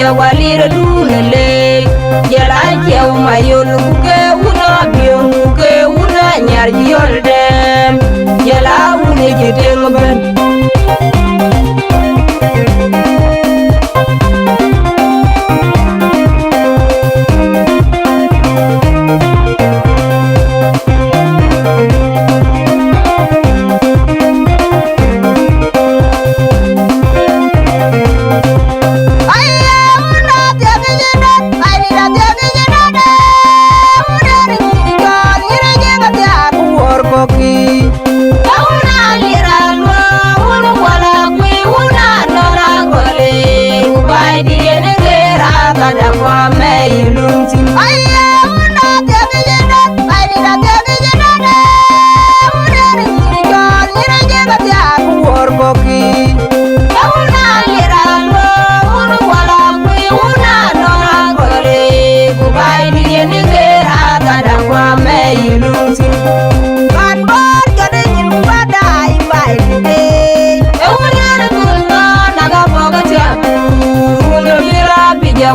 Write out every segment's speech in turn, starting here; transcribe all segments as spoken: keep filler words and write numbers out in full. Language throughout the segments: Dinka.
Walir dun le, jela Ciɛu Mayol, ku ke wun Abiöŋ, ku ke wun Anyar Yol Dɛm, jela wun ë cï tëŋ bɛ̈n.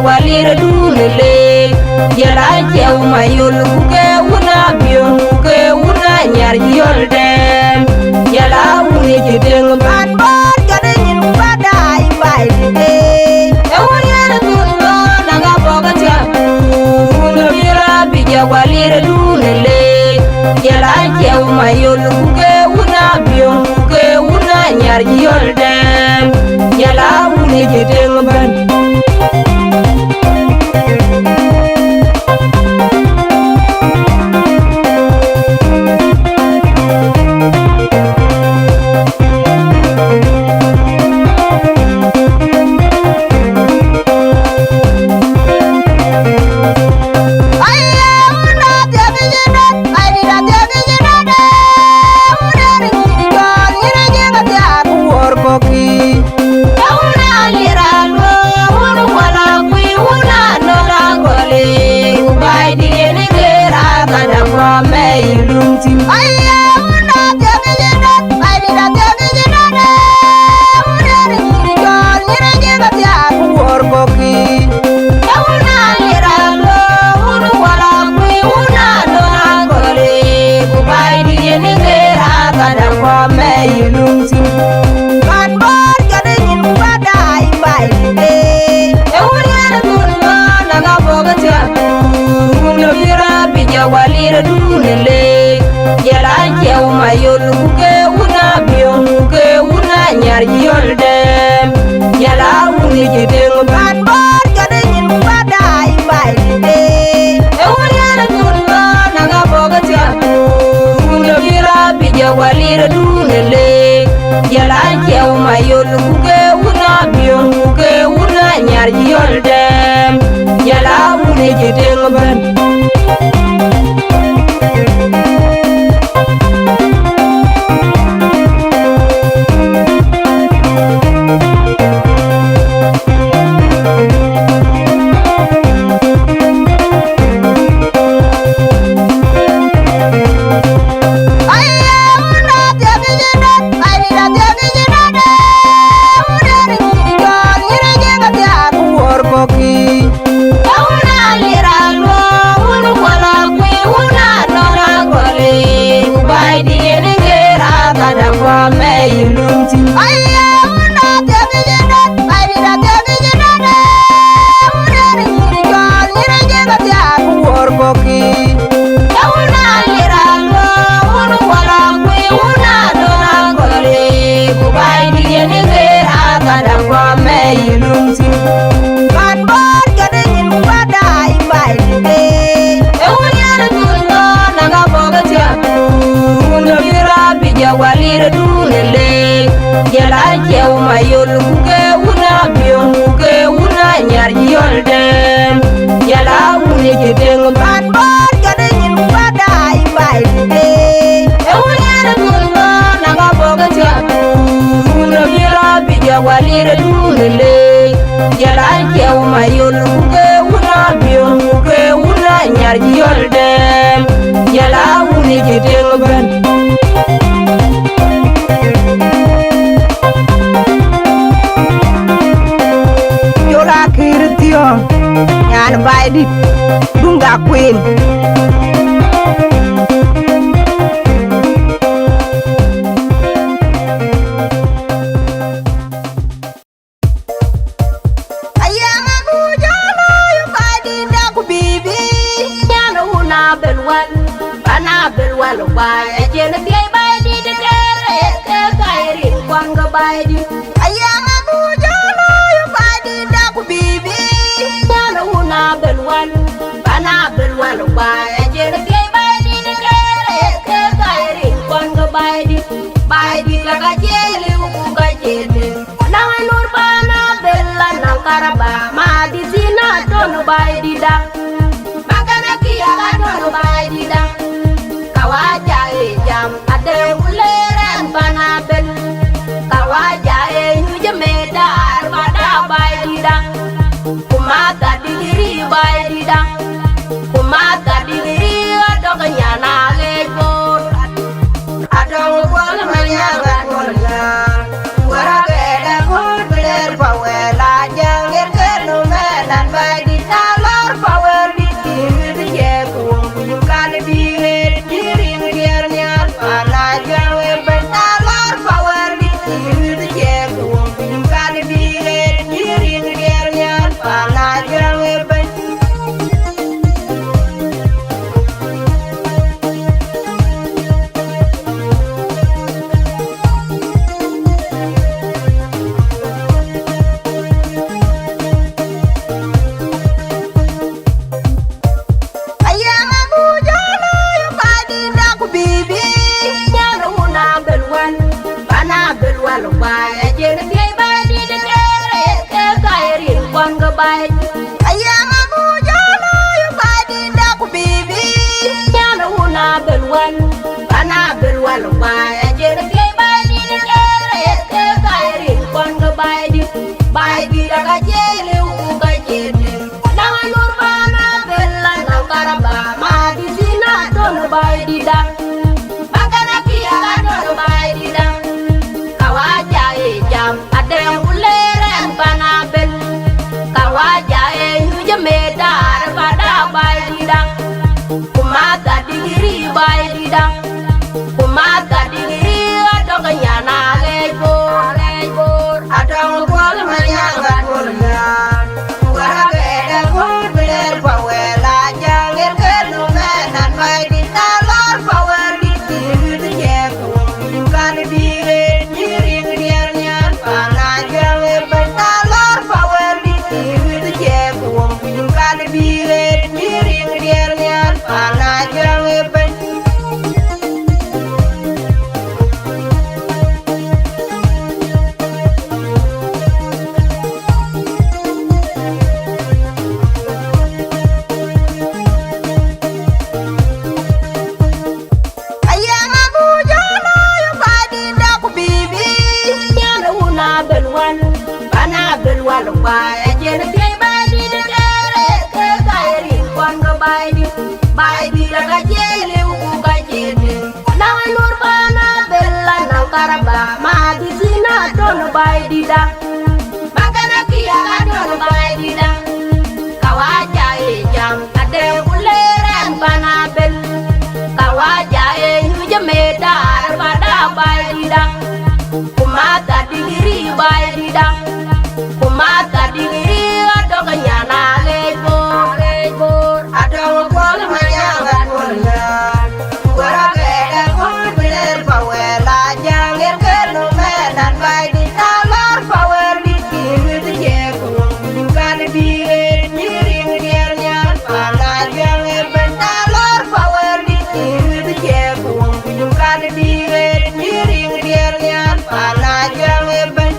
Walir dun le, jela Ciɛu Mayol, ku ke wun Abiöŋ, ku ke wun Anyar Yol Dɛm, jela wun ë cï tëŋ bɛ̈n. Bor jɔt nyin ku ba daai bai tëde. E wun yen thun bɔn aga bɔk atiap. Wun bï rap bï jɛ walir dun le, jela Ciɛu Mayol, ku ke wun Abiöŋ, ku ke wun Anyar Yol Dɛm, jela wun ë cï tëŋ bɛ̈n. Walir dun le, jela Ciɛu Mayol, ku ke wun Abiöŋ, ku ke wun Anyar Yol Dɛm, jela wun ë cï tëŋ bɛ̈n. Bor jɔt nyin ku ba daai bai tëde. E wun yen thun bɔn aga bɔk atiap. Wun bï rap bï jɛ walir dun le, jela Ciɛu Mayol, ku ke wun Abiöŋ, ku ke wun Anyar Yol Dɛm, jela wun ë cï tëŋ bɛ̈n. Walir dun le, jela Ciɛu Mayol, ku ke wun Abiöŋ, ku ke wun Anyar Yol Dɛm, jela wun ë cï tëŋ bɛ̈n. Bor jɔt nyin ku ba daai bai tëde. E wun yen thun bɔn aga bɔk atiap. Wun bï rap bï jɛ walir dun le, jela Ciɛu Mayol, ku ke wun Abiöŋ, ku ke wun Anyar Yol Dɛm, jela wun ë cï tëŋ bɛ̈n. Jɔl akïr Nyan Baidït, duŋda Queen. Ayɛm abuc aa looi Baidïtda ku bibi, nyan wun Abel Wal, pan Abel Wal Kuai, acïn dhiëc Baidït kërë, ke ka ye rin kuan ke Baidït. Ayɛm abuc aa looi Baidïtda ku bibi, nyan wun Abel Wal, pan Abel Wal Kuai, acïn dhiëc Baidït kërë, ke ka ye rin kuan ke Baidït. Baidït la ka cie liu ku ka cie tëë. Naŋ Anur pan Abel, la naŋ Karaba, ma dït thïn atɔ̈n Baidïtda. Ma kɛn a kiɛk atɔ̈n Baidïtda. Kawaja ë jam, ade ku leer ɛn pan Abel. Kawaja ë nyuc ë mëëdan, panda Baidïtda. Ku matha digiri Baidïtda. Ku matha digiri atɔ̈ ke nyan Aɣeec Bor. Atɔ̈ kuɔl Manyaŋ Aduɔl Nyaar, wärkë da ŋoot bï lɛɛr pa wɛl, Ajaŋ yen ke nɔm ɛn an Baidït, na lɔɔr pa wɛl dït, cïn wïth jɛ ku wun kan bï ɣet, cï riŋ diɛɛr nhial, pan Ajaŋ ë bɛ̈ny, na lɔɔr pa wɛl dït, cïn wïth jɛ ku wun kan bï ɣet, cï riŋ diɛɛr nhial, pan Ajaŋ ë bɛ̈ny. Ayɛm abuc aa looi Baidïtda ku bibi, nyan wun Abel Wal, pan Abel Wal Kuai, acïn dhiëc Baidït kërë, ke ka ye rin kuan ke Baidït. Ayɛm abuc aa looi Baidïtda ku bibi, nyan wun Abel Wal, pan Abel Wal Kuai, acïn dhiëc Baidït kërë, ke ka ye rin kuan ke Baidït. Baidït la ka cie liu ku ka cie tëë. Naŋ Anur pan Abel, la naŋ Karaba, ma dït thïn atɔ̈n Baidïtda. Ma kɛn a kiɛk atɔ̈n Baidïtda. Kawaja ë jam, ade ku leer ɛn pan Abel. Kawaja ë nyuc ë mëëdan, panda Baidïtda. Ku matha digiri Baidïtda. Ku matha digiri atɔ̈ ke nyan Aɣeec Bor. Atɔ̈ kuɔl Manyaŋ Aduɔl Nyaar, wärkë da ŋoot bï lɛɛr pa wɛl, Ajaŋ yen ke nɔm ɛn an Baidït, na lɔɔr pa wɛl dït, cïn wïth jɛ ku wun kan bï ɣet, cï riŋ diɛɛr nhial, pan Ajaŋ ë bɛ̈ny, na lɔɔr pa wɛl dït, cïn wïth jɛ ku wun kan bï ɣet, cï riŋ diɛɛr nhial, pan Ajaŋ ë bɛ̈ny. Ayɛm abuc aa looi Baidïtda ku bibi, nyan wun Abel Wal, pan Abel Wal Kuai, acïn dhiëc Baidït kërë, ke ka ye rin kuan ke Baidït. Baidït la ka cie liu ku ka cie tëë. Naŋ Anur pan Abel, la naŋ Karaba, ma dït thïn atɔ̈n Baidïtda. Ma kɛn a kiɛk atɔ̈n Baidïtda. Kawaja ë jam, ade ku leer ɛn pan Abel. Kawaja ë nyuc ë mëëdan, panda Baidïtda. Ku matha digiri Baidïtda. Ku matha digiri atɔ̈ ke nyan Aɣeec Bor. Atɔ̈ kuɔl Manyaŋ Aduɔl Nyaar, wärkë da ŋoot bï lɛɛr pa wɛl, Ajaŋ yen ke nɔm ɛn an Baidït, na lɔɔr pa wɛl dït, cïn wïth jɛ ku wun kan bï ɣet, cï riŋ diɛɛr nhial, pan Ajaŋ ë bɛ̈ny, na lɔɔr pa wɛl dït, cïn wïth jɛ ku wun kan bï ɣet, cï riŋ diɛɛr nhial, pan Ajaŋ ë bɛ̈ny.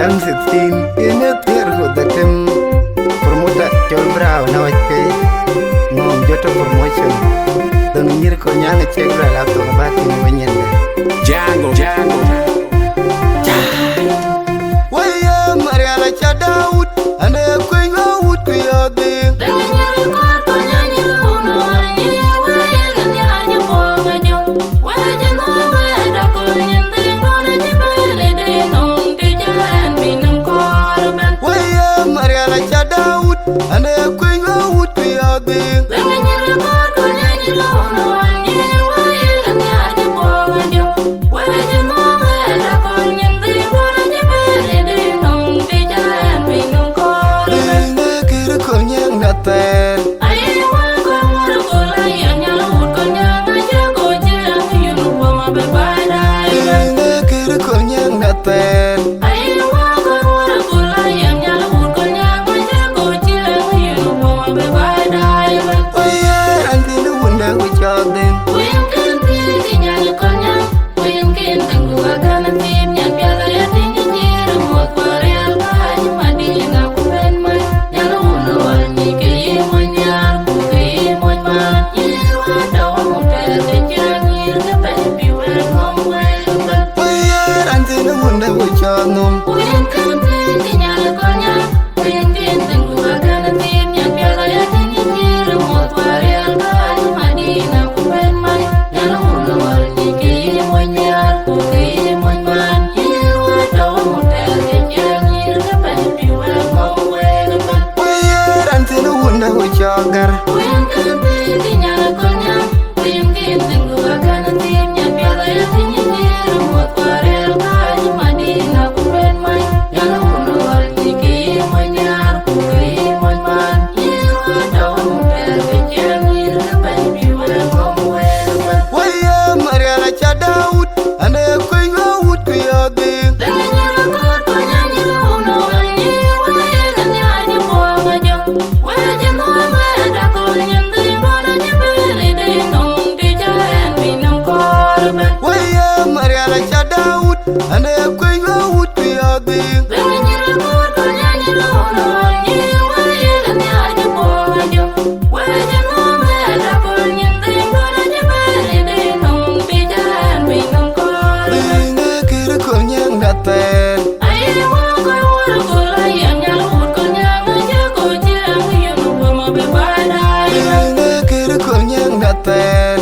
M sixteen, in a tear with the team. Promoter Joel Brown, now I pay. Ngom Joto Promotion. Dɔn nyir Kolnyaŋ cek luel a thok ba tim wenyin. Django, Django. Weye Mariala cha Daud, ane kuny wa wut ku yodhi. Weye Mariala cha Daud, ane kuny wa wut ku yodhi. Ine kiri Kolnyaŋ na thɛɛr. Ine kiri Kolnyaŋ na thɛɛr. Weye raan thiin wunde ku cɔɔk dhil. Weye raan thiin wunde ku cɔɔk nhom. Weye raan thiin wunde ku cɔɔk gär. Weye Mariala cha Daud, ane kuny wa wut ku yodhi. Weye Mariala cha Daud, ane kuny wa wut ku yodhi. Ine kiri Kolnyaŋ na thɛɛr. Ine kiri Kolnyaŋ na thɛɛr.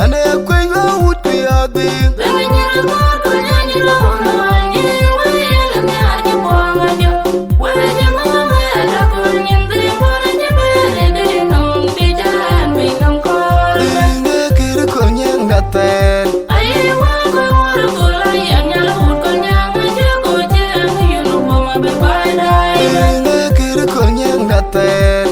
Ane kuec wä wut ku ya dhil. Ringe kër kony en ka thɛɛr. Ringe kër kony en ka thɛɛr.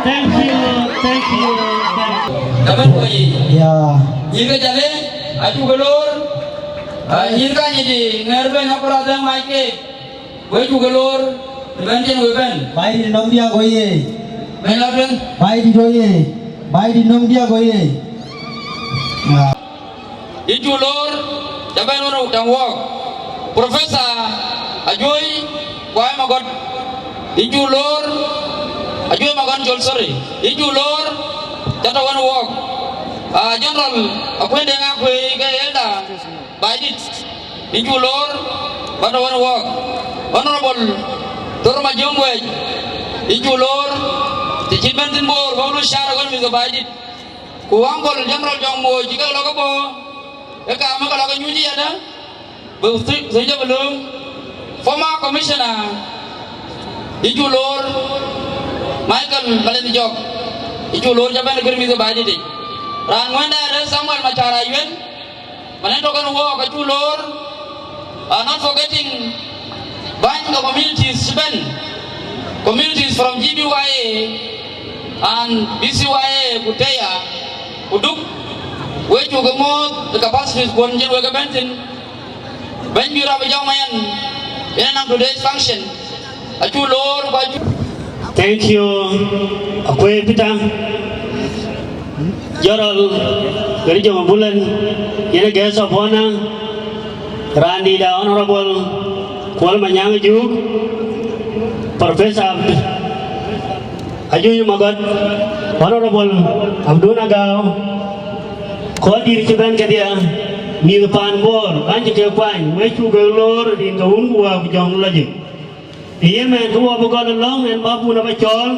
Thank you, thank you, thank you. Dapat koi. Ya. Yïn ke jale, acuk ke lor. Ah, yïn ka nyi di, ŋɛr ben akura dhɛŋ mac ke. Wek cuk ke lor, të bɛ̈n cïn wek bɛ̈n. Baidït nɔm diäk oyee. Bɛ̈ny la tueŋ. Baidït oyee. Baidït nɔm diäk oyee. Ya. Yïn cuk lor, ca bɛ̈n wën tɛ̈ŋ wɔɔk. Professor Ajuɔ̈i Kuai Magɔt. Yïn cuk lor, Ajuɔ̈i Magɔt Col, sorry. Yïn cuk lor, ca tɔ̈ wën wɔɔk. Ah, General Akuëi Deŋ Akuëi ke elder Baidït. Yïn cuk lor, ba tɔ̈ wën wɔɔk. Honorable Thor Majöŋ Guɛc, yïn cuk lor, të cït bɛ̈n thïn Bor, ba wun share wën mïth ke Baidït. Ku Uncle General Jɔŋ Mooc cï ke lɔ ke bɔ̈, ke kaam ke lɔ ke nyuc yadë, bï thï-, thïn jɔ bï lööm. Former Commissioner, yïn cuk lor, Michael Malɛn Jɔk, yïn cuk lor, ca bɛ̈n kër mïth ke Baidït yic. Raan ŋuɛ̈n dɛ̈ɛ̈r Samuel Macar Ayuen, man ë tɔ̈ kenë wɔɔk acuk lor, uh, not forgetting bäny ke communities cï bɛ̈n, communities from G B Y A and B C Y A ku Teya ku Duk, wek cuk ke mɔ̈ɔ̈th ë capacities kuɔn cïn wek ke bɛ̈n thïn. Bɛ̈ny Biöör Abijɔŋ Mayen, yen anɔŋ today's function, acuk lor ku acuk. Thank you, Akuëi Peter. General Garijo Mabulen, yen a guest of honor, raandït a Honorable Kuol Manyaŋ Juuk, Professor Abd-, Ajuɔ̈i Magɔt, Honorable Abduna Gau, kɔc dït cï bɛ̈n kedhie, mïth paan Bor, bäny cï ke kuany, wek cuk ke lor rin ke wun ku wäär ku jɔŋ lɔ jik. Të ye mɛn ke wɔ bï gɔl ë lɔ̈ŋ, en bä bun abä cɔɔl,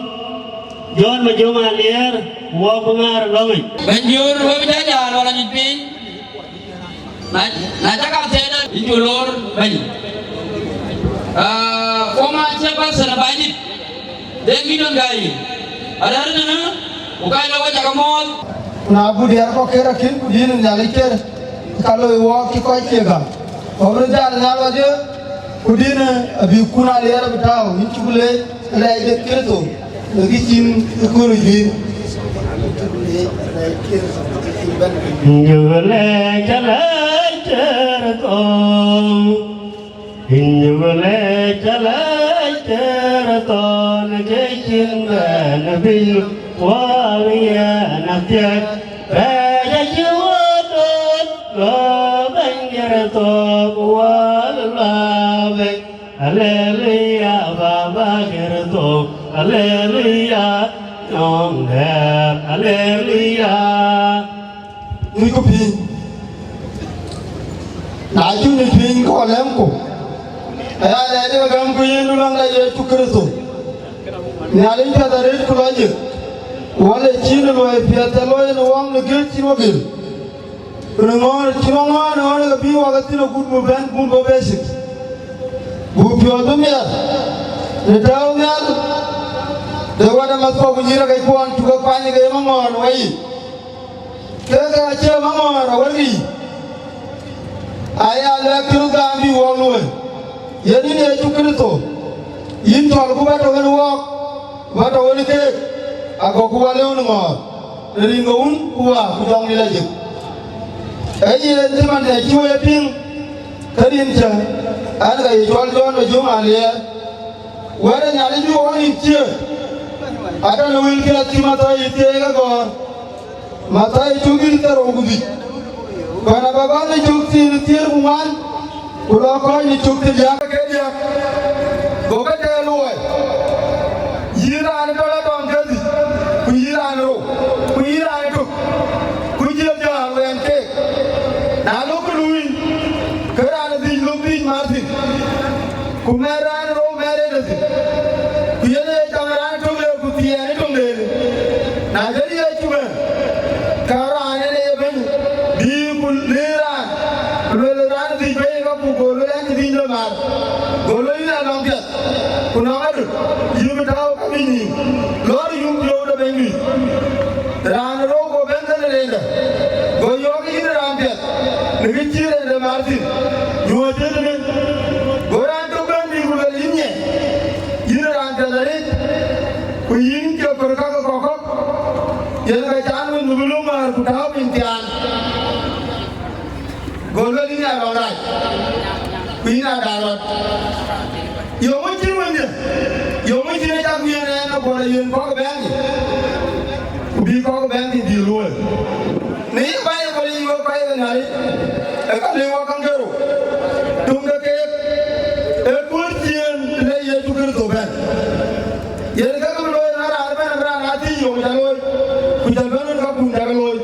John Majöŋ Aliɛɛr, wɔ bï ŋaar ë lɔ̈ŋic. Bɛ̈ny Biöör, we bï cä jal wala nyuc piny? Na, na cä ka thiëëc, yïn cuk lor bɛ̈ny. Ah, former chairperson ë Baidït, Deng Gideon Gai, arɛ̈ɛ̈r ëtënë, ku ka lɔ wek cä ke mɔ̈ɔ̈th. Ku na buk diäär kɔ̈k ker akïn, ku dïït ë Nhialic ker, ka loi wɔɔk cï kɔc cie gam. Ku abï jal nhial wadhie, ku dïït ë abï kun Aliɛɛr abï tääu, yïn cuk leec. Lɛc de Kërtho, në kë cïn ë kööl juëc. Nyugu lɛc, lɛc Kërtho. Nyugu lɛc, lɛc Kërtho, në kë cïn bɛ̈n piny, wäär yɛn athiɛk. Rɛɛc acï wä döt, lɔ bɛ̈ny Kërtho, ku wäär lɔ bɛ̈ny. Aleluya, Baba Kërtho, aleluya, nɔŋ dɛ̈ɛ̈r, aleluya. Nyucku piny. Na cuk nyuc piny, ke wɔ lɛ̈mku. Aya lɛc ë gämku yen Luaŋda Yecu Kërtho. Nhialic piɛth arëët ku lɔ jik. Wɔ le cïn luɔi piɛth ë looi në wɔŋ në gël cïn wɔ gël. Ku në ŋɔ̈ɔ̈r cï rɔt ŋɔ̈ɔ̈r ënɔɔnë ke bï wak ë thïn agut bï bɛ̈n bum bï bɛ cïk. Buk piɔ̈ɔ̈th bï miɛt në tääu nhial, de wɛ̈t ë mäthkuɔ ku nyïïr ë kɛckuɔn cuk ke kuany ke ye maŋɔ̈ɔ̈r ë weyiic. Kek acie maŋɔ̈ɔ̈r awär yiic. Aya lɛ̈k cï röt gam bï wɔk luöi. Yen yïn Yecu Kërtho. Yïn cɔl ku bä tɔ ɣɛn wɔɔk, bä tɔ ɣɛn keek, agɔku wä lëu në ŋɔɔr, në rin ke Wun ku Wä ku Jɔŋdït Lajik. Ee yen cï man tɛ̈ cï we piŋ, ke rin cä, an, ka ye cɔl Jɔn Majöŋ Aliɛɛr. Wɛ̈t ë Nhialic bï wä rin ciëër, atɔ̈ në wël piɛth cï Mathayo thiëëk ë gɔ̈ɔ̈r. Mathayo cök dhïc thiërrou ku dhïc, ku ɣɛn abä bä në cök thiëër thiëër ku ŋuan, ku lɔ kɔc në cök thiërdiäk ke diäk. Gokë tɛɛr luɔi, yïn raan tɔ̈ la dɔm ke dhïc, ku yïn raan rou, ku yïn raan tök, ku jiël jäl wɛɛn keek. Na lok luui, ke raan dhïc lok dhïc mar thïn. Ku mɛt raan rou mɛt en ë thïn, ku yen ee cam raan töŋ le ku thiɛɛn ë töŋ lenë. Na jël Yecu bɛ̈n, ka raan en ee bɛ̈ny, bï ku lëër raan, ku lueel raan dhïc bɛ̈i ka ku go lueel an, cï dhïc lɔ maar, go lueel yïn alɔŋ piɛth, ku nɔŋ adöt, yï bï tääu ka bï nyïïn, lɔ̈ɔ̈r yum piɔ̈u de bɛ̈ny lui. Raan rou go bɛ̈n thënë rende, go yɔ̈ɔ̈k yïn raan piɛth, në kë cï rende maar thïn, nyuɔɔth tëtënë. Go raan tök bɛ̈n bï ku lueel yïn nyiɛc, yïn raan piɛth arëët, ku yïn cï kɔ̈r kakë kɔ̈k kɔ̈k, yen ka caan wën bï löŋ määr ku tääu piny thiaan. Go lueel yïn aa lɔŋ rac, ku yïn aa daai rɔt. Yöŋ wën cïn wëndië, yöŋ wën cïn ë cak wiën ɛn apuɔl ë yen kɔ̈k ë bɛ̈ɛ̈ŋ yic, ku bï kɔ̈k ë bɛ̈ɛ̈ŋ yic bï luööi. Në yï Baibol yic wek kɔc ë Nhialic, ë ka lëu wä käŋ kerou, töŋ de keek, ee kuöör ciëën të le Yecu Kërtho bɛ̈n. Yen ke bï looi na raan ëbɛ̈n abï raan aa thiëc yöŋ ca looi, ku jɔl bɛ̈n wën ka kun ca ke looi.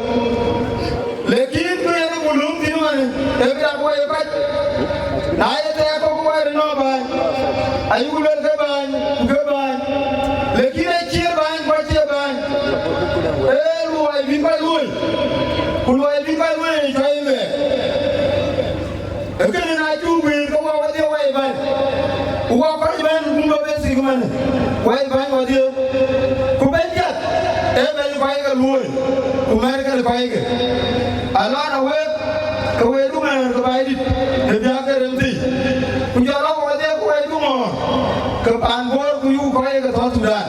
Lekin ku yen ku löŋ thïn ëmënë, ee bï dak wɔ ye pac. Na ye thɛɛr kɔ̈k ku wɛɛr ënɔɔnë bääny, ayï ku luel ke bääny, ku ke bääny. Lekin ee ciëër bääny, ku acie bääny. Ee luɔi bï kɔc luöi, ku luɔi bï kɔc luöi ë cɔl ye luɛɛk. Ee kënë na cuk guiir, ke wɔ wadhië wɔ ye bäny. Ku wɔ kɔc bɛ̈n gumbä basic ëmënë, wɔ ye bäny wadhië. Ku bɛ̈ny piɛth, ee bɛ̈ny kɔc ke luöi, ku mɛ̈ɛ̈r ke kɔc ke. Alɔn a wek, ke wek du mɛ̈ɛ̈r ke Baidït, në biäk ke rem thii. Ku jɔl a wɔ wadhië ku wek du ŋɔɔr, ke paan Bor ku yuk kɔc ke South Sudan.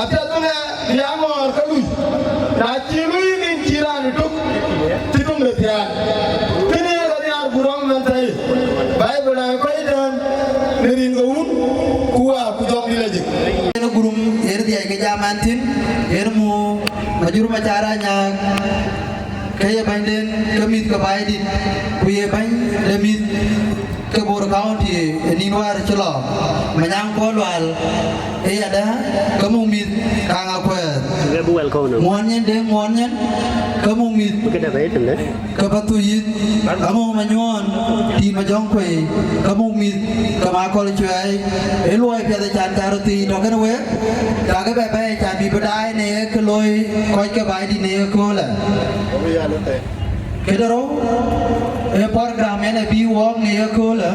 Apiɛth ënë bï a ŋɔɔr ke lui, na cï lui rin cï raan ë tök cï töŋ de thiaan. Kënë yen ka nhiaar ku rɔ̈ŋ mɛn thɛi. Baibol aa kɔc tɛ̈n në rin ke Wun ku Wä ku Jɔŋdït Lajik. Yen gurum yen dhiac ke jam an thïn, yen mu Majur Macar Anyaak, ke ye bɛ̈nyden ke mïth ke Baidït, ku ye bɛ̈ny de mïth ke Bor County ë nïn wäär cï lɔ, Manyaŋ Kuɔl Lual, ë yadë, ke muk mïth Kaŋ Akuɛɛr. Muɔɔn nyin de muɔɔn nyin, ke muk mïth ke Pathuyith, amuk Manyuɔɔn, tiit Majɔŋkuei, ke muk mïth ke Makɔl Cuɛɛi. Ë luɔi piɛth ë can tɛ̈ röt thii tɔ̈ kënë wek, ka ke bɛ bɛ̈ɛ̈i can bï bï daai në ye kë looi kɔc ke Baidït në ye köölë. Këde rou, ee program yen ë bï wɔɔk në ye köölë,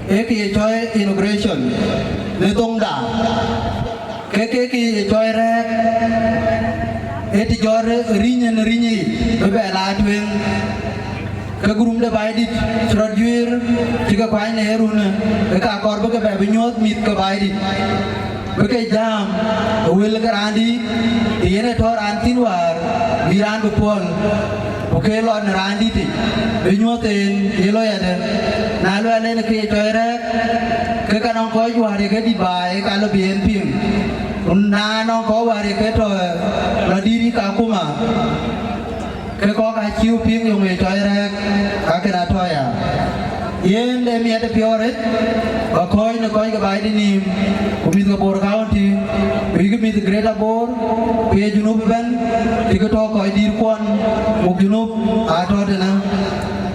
ee kë ye cɔl inauguration në thoŋda. Ke ke kë ye cɔl rɛ̈ɛ̈k, ee të jɔt riny en riny yic, bï bɛ la tueŋ. Ke gurum de Baidït cï rɔt juëër, cï ke kuany në ye runë, ke ka kɔɔr bï ke bɛ bï nyuɔ̈th mïth ke Baidït. Bï ke jääm ë wël ke raandït, të yen ë tɔ̈ raan thïn wäär, bï raan bï puɔ̈l, ku ke lɔ në raandït yic, bï nyuɔ̈th en ye lɔ yadë. Na luɛɛl en ke ye cɔl rɛ̈ɛ̈k, ke ka nɔŋ kɔc wäär ye ke dït baai, ka lɔ bï en piŋ. Ku na nɔŋ kɔc wäär ye ke tɔ̈ lɔ dït yï Kakuma, ke kɔ̈k aa cïï piŋ yöŋ ye cɔl rɛ̈ɛ̈k, ka kënë atɔ̈ ya. Yen de miɛt ë piɔ̈u arëët, ba kɔ̈ɔ̈c në kɔc ke Baidït nïïm, ku mïth ke Bor County, ku yïk mïth Greater Bor, ku ye Junub ëbɛ̈n, cï ke tɔ̈ kɔc dïïtkuɔn, muk Junub aa tɔ̈ tënë.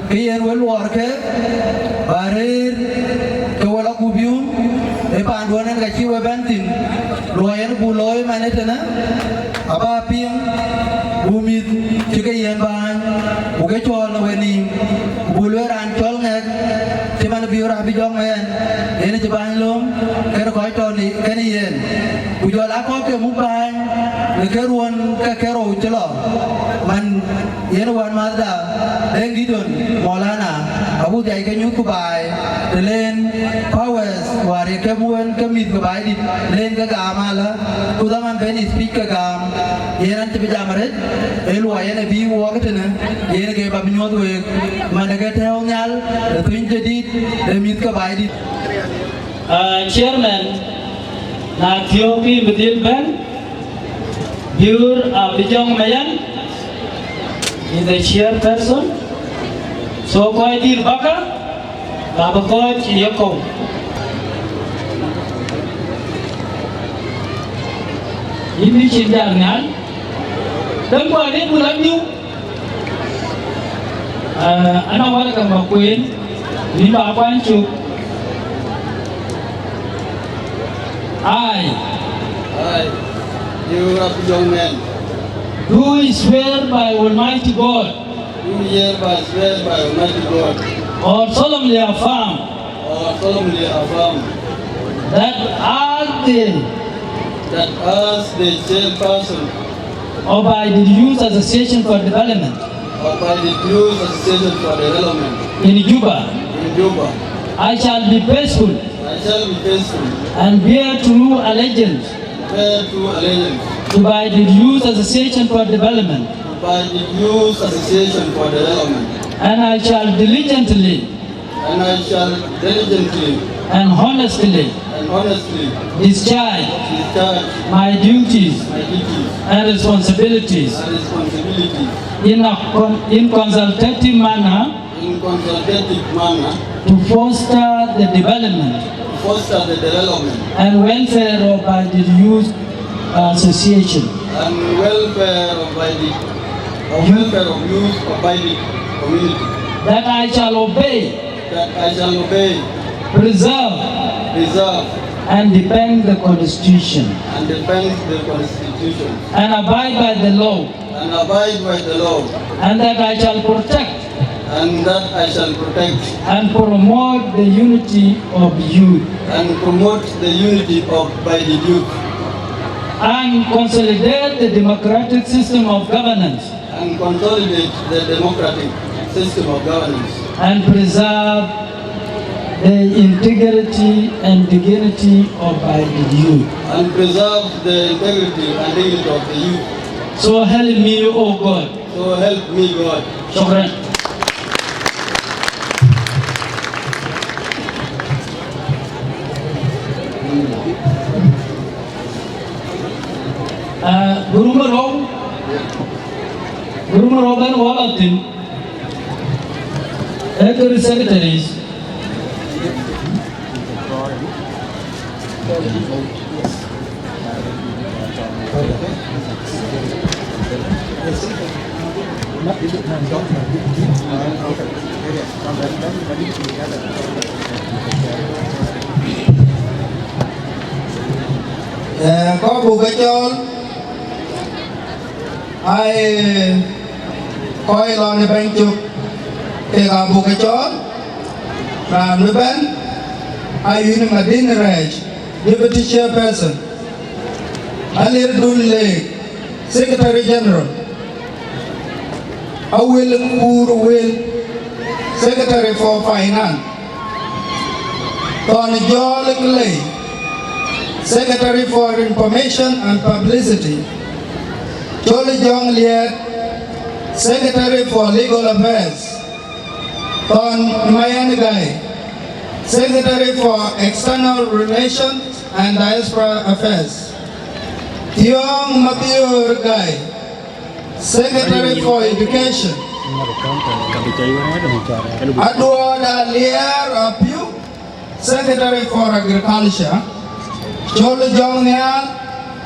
Ke yen we luɔɔr ke, ba rëër ke we lɔ ku biun, ë paanduɔ̈n en ka cï we bɛ̈n thïn, luɔi en buk looi man ëtënë, aba piŋ, buk mïth cï ke yen bääny, buk ke cɔɔl në we nïïm, ku buk lueel raan cɔl ŋɛk, cï man bï raan bï jɔŋ ɛn, yen cï bääny lööm, kën kɔc tɔ̈ në kën yen. Ku jɔl a kɔ̈k ke muk bääny, në ke ruɔ̈n ke kerou cï lɔ, man yen wänmäthda, Deŋ Gideon Maulana, abuk dhiac ke nyuth ku baai, të len Powers wäär Ke bï wën ke mïth ke Baidït, len ke gam alä, ku dhaman ben ë speech ke gam, yen an cï bï jam arëët, ë luɔi yen ë bï wɔɔk tënë, yen ke bä bï nyuɔ̈th week, man de ke tɛ̈ɛ̈u nhial, ë thöny jadït, ë mïth ke Baidït. Uh, Chairman, na thiɔ̈k kï bï dhil bɛ̈n, Biur Abijong Mayan is the chairperson. So kɔc dït bäkë, ka bï kɔc yekɔ̈u. Yïn bï cïn jal nhial, däŋ kɔc dït bï lɔ nyuc. Uh, ana welcome ba kueen, yïn ba kuany cök. I, I, you Abijong Mayan, do swear by Almighty God, do hereby swear by Almighty God, or solemnly affirm, or solemnly affirm, that as the, that as the chairperson of Baidit Youth Association for Development, of Baidit Youth Association for Development in Juba, in Juba, I shall be faithful, I shall be faithful, and bear true allegiance, bear true allegiance, to Baidit Youth Association for Development, to Baidit Youth Association for Development, and I shall diligently, and I shall diligently, and honestly, and honestly, discharge, discharge, my duties, my duties, and responsibilities, and responsibilities, in a con-, in consultative manner, in consultative manner, to foster the development, to foster the development, and welfare of Baidit Youth Association, and welfare of Baidit, of welfare of youth of Baidit community, that I shall obey, that I shall obey, preserve, preserve, and defend the Constitution, and defend the Constitution, and abide by the law, and abide by the law, and that I shall protect, and that I shall protect, and promote the unity of youth, and promote the unity of Baidit youth, and consolidate the democratic system of governance, and consolidate the democratic system of governance, and preserve the integrity and dignity of Baidit youth, and preserve the integrity and dignity of the youth. So help me, O God. So help me God. Shukran. Ah, gurum rou, gurum rou ben wala tin. Every secretaries. Eh, kɔc buk ke cɔɔl, ai, kɔc lɔ në bɛ̈ny cök, kek abuk ke cɔɔl, raan bï bɛ̈n, Ayuen Madin Rɛɛc, Deputy Chairperson, Alier Dun Leek, Secretary General, Awel Kuur Wel, Secretary for Finance, Thon Jɔl Clay, Secretary for Information and Publicity, Col Jɔŋ Liɛɛt, Secretary for Legal Affairs, Thon Mayen Gai, Secretary for External Relations and Diaspora Affairs, Thiɔŋ Mabior Gai, Secretary for Education, Aduɔɔt Aliɛɛr Apiu, Secretary for Agriculture, Col Jɔŋ Nhial,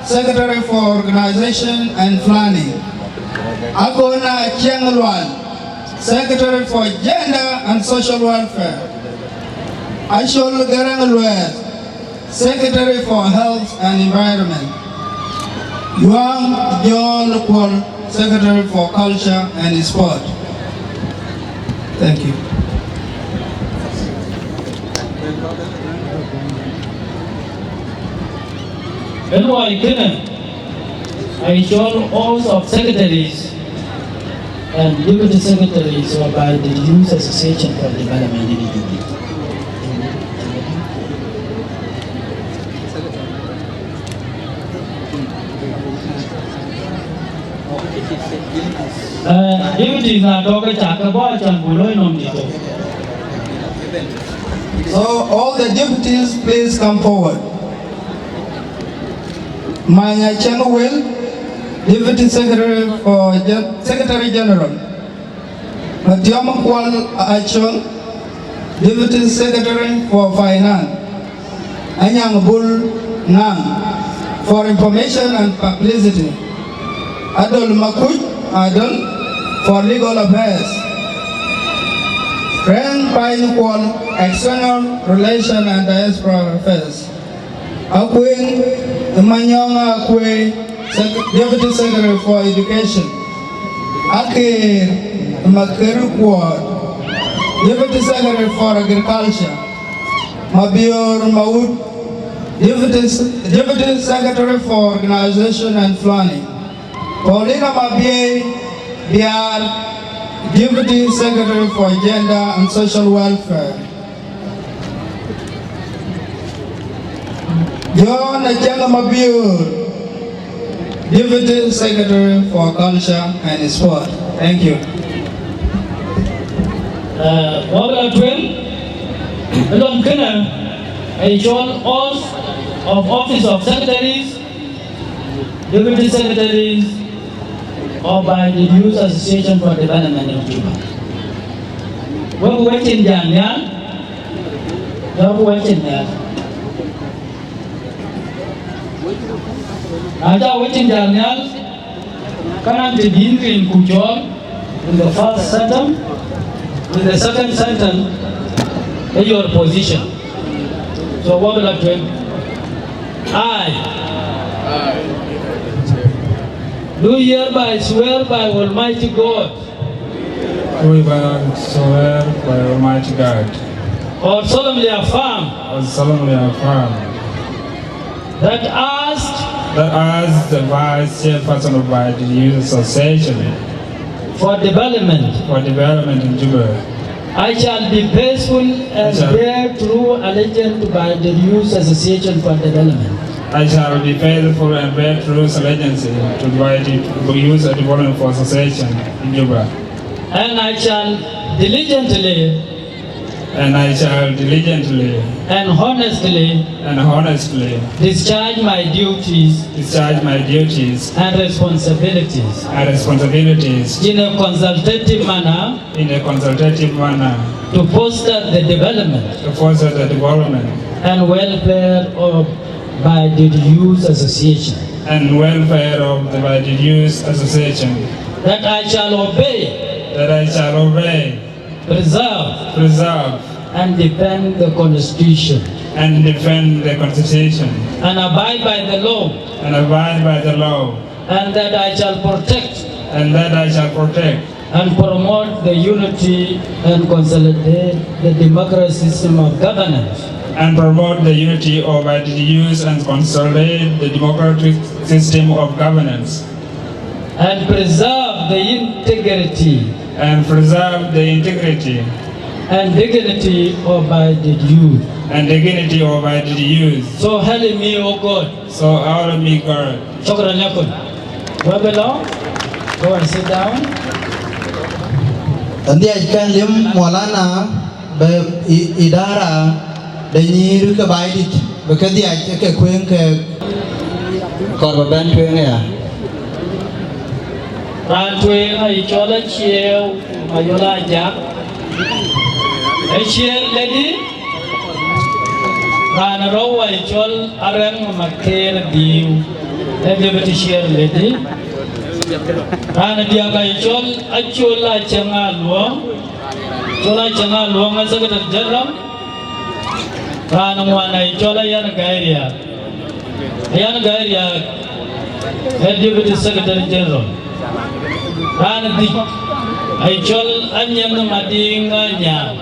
Secretary for Organization and Planning, Akona Chieng Lual, Secretary for Gender and Social Welfare, Acol Garang Lueth, Secretary for Health and Environment, Yuang John Kuol, Secretary for Culture and Sport. Thank you. Ënë wai kënë, I call all of secretaries and deputy secretaries of the Youth Association for Development in Egypt. Uh, deputies na tɔ̈ ke cak ke bɔ̈ acän buk looi nɔm dït tök. So all the deputies, please come forward. Manya Cheng Wel, Deputy Secretary for Gen-, Secretary General. Matiom Kuol Achol, Deputy Secretary for Finance. Anyang Bul Ngang, for information and publicity. Adol Makuc Adol, for legal affairs. Reng Piny Kuol, external relation and diaspora affairs. Akueng Manyong Akuei, Sec-, Deputy Secretary for Education. Aker Maker Kuol, Deputy Secretary for Agriculture. Mabior Maut, Deputy, Deputy Secretary for Organization and Planning. Paulina Mabiei Biar, Deputy Secretary for Gender and Social Welfare. John Acheng Mabior, Deputy Secretary for Culture and Sport. Thank you. Uh, wok la tueŋ, lɔn kënë, ë cɔl oath of Office of Secretaries, Deputy Secretaries of Baidiut Youth Association for Development in Juba. Wek wecin jal nhial, wek wecin nhial. Na ca wecin jal nhial, ka naŋ të bïn rin ku cɔɔl in the first sentence, in the second sentence, ë your position. So wok la tueŋ. I do hereby swear by Almighty God. Do hereby swear by Almighty God. Or solemnly affirm. Or solemnly affirm. That as. That as the Vice Chairperson of Baidiut Youth Association. For development. For development in Juba. I shall be faithful and I shall bear true allegiance to Baidiut Youth Association for Development. I shall be faithful and bear true allegiance to Baidiut Youth Development for Association in Juba. And I shall diligently. And I shall diligently. And honestly. And honestly. Discharge my duties. Discharge my duties. And responsibilities. And responsibilities. In a consultative manner. In a consultative manner. To foster the development. To foster the development. And welfare of Baidiut Youth Association. And welfare of the Baidiut Youth Association. That I shall obey. That I shall obey. Preserve. Preserve. And defend the Constitution. And defend the Constitution. And abide by the law. And abide by the law. And that I shall protect. And that I shall protect. And promote the unity and consolidate the democratic system of governance. And promote the unity of Baidiut Youth and consolidate the democratic system of governance. And preserve the integrity. And preserve the integrity. And dignity of Baidiut Youth. And dignity of Baidiut Youth. So help me, O God. So help me God. Shukran lakum. Wek bï lɔ. Go and sit down. Andiac kɛn lim Maulana bï i-, idara de nyïïr ke Baidiut, bï ke dhiac ke kuëëŋ ke kɔɔr bï bɛ̈n tueŋ aya. Raan tueŋ aye cɔl Acieu Mayol Ajak. Acieu lady. Raan rou aye cɔl Arɛŋ Maker Biu, ee deputy chair lady. Raan diäk aye cɔl Acol Acäŋ Aluɔŋ. Col Acäŋ Aluɔŋ ë Secretary General. Raan ŋuan aye cɔl Ayan Gai Riak. Ayan Gai Riak ë Deputy Secretary General. Raan dhïc aye cɔl Anyen Madiŋ Anyaŋ.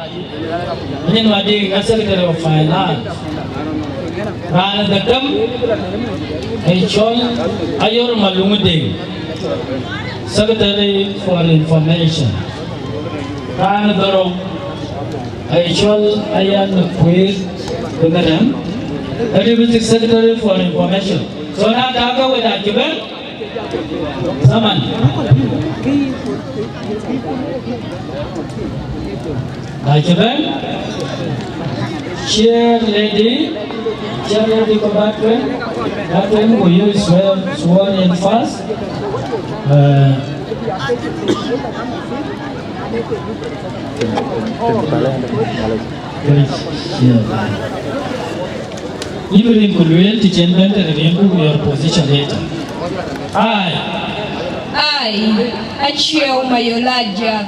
Anyen Madiŋ ë Secretary of Finance. Raan dhetem aye cɔl Ayor Maluŋ Deŋ, Secretary for Information. Raan dhorou aye cɔl Ayan Kuir Bïŋadɛm, Deputy Secretary for Information. So na tak ke wek acï bɛ̈n, Zaman. Acï bɛ̈n, chair lady, chair lady ke ba tueŋ, ba tueŋ ku yï swear, sworn in first. Eh, Please, yeah. Yïn rin ku lueel të cïn bɛ̈n tënë rin ku your position later. I, I, Aciëu Mayol Ajak,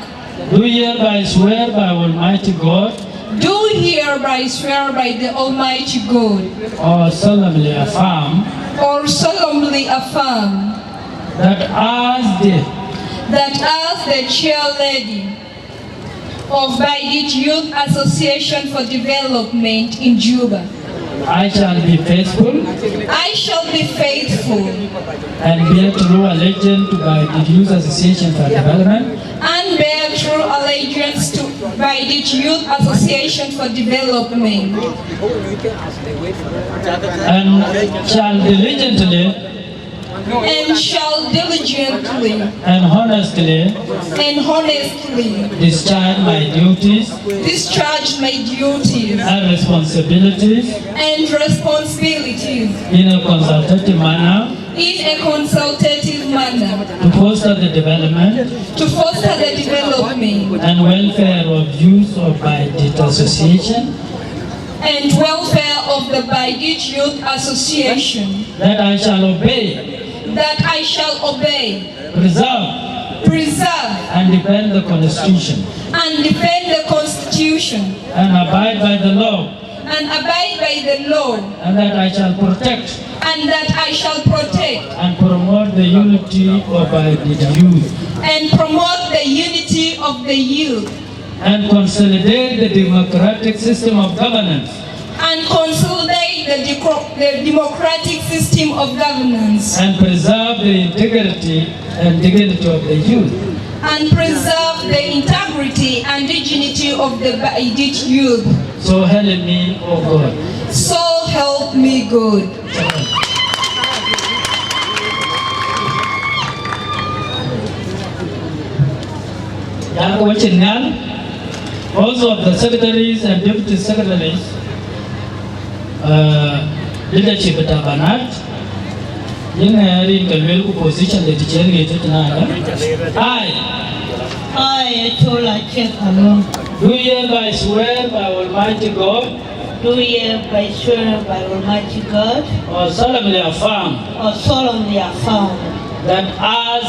do hereby swear by Almighty God do hereby swear by the Almighty God or solemnly affirm or solemnly affirm that as the that as the chair lady of Baidit Youth Association for Development in Juba, I shall be faithful I shall be faithful and bear true allegiance to Baidit Youth Association for Development and bear true allegiance to Baidit Youth Association for Development and shall diligently and shall diligently and honestly and honestly discharge my duties discharge my duties and responsibilities and responsibilities in a consultative manner in a consultative manner to foster the development to foster the development and welfare of youth of Baidit Association and welfare of the Baidit Youth Association. That I shall obey, that I shall obey, preserve, preserve, and defend the Constitution and defend the Constitution and abide by the law, and abide by the law, and that I shall protect and that I shall protect and promote the unity of Baidit youth and promote the unity of the youth and consolidate the democratic system of governance and consolidate the, deco- the democratic system of governance and preserve the integrity and dignity of the youth. And preserve the integrity and dignity of the Baidit youth. So help me, O God. So help me God. Yak wecin nyan, also of the secretaries and deputy secretaries, uh, leadership bita banat, yïn ë rin ke luel ku position de të cïn ŋic tëtënë. I, I, Achola Chek Along, do hereby swear by Almighty God do hereby swear by Almighty God or solemnly affirm or solemnly affirm that as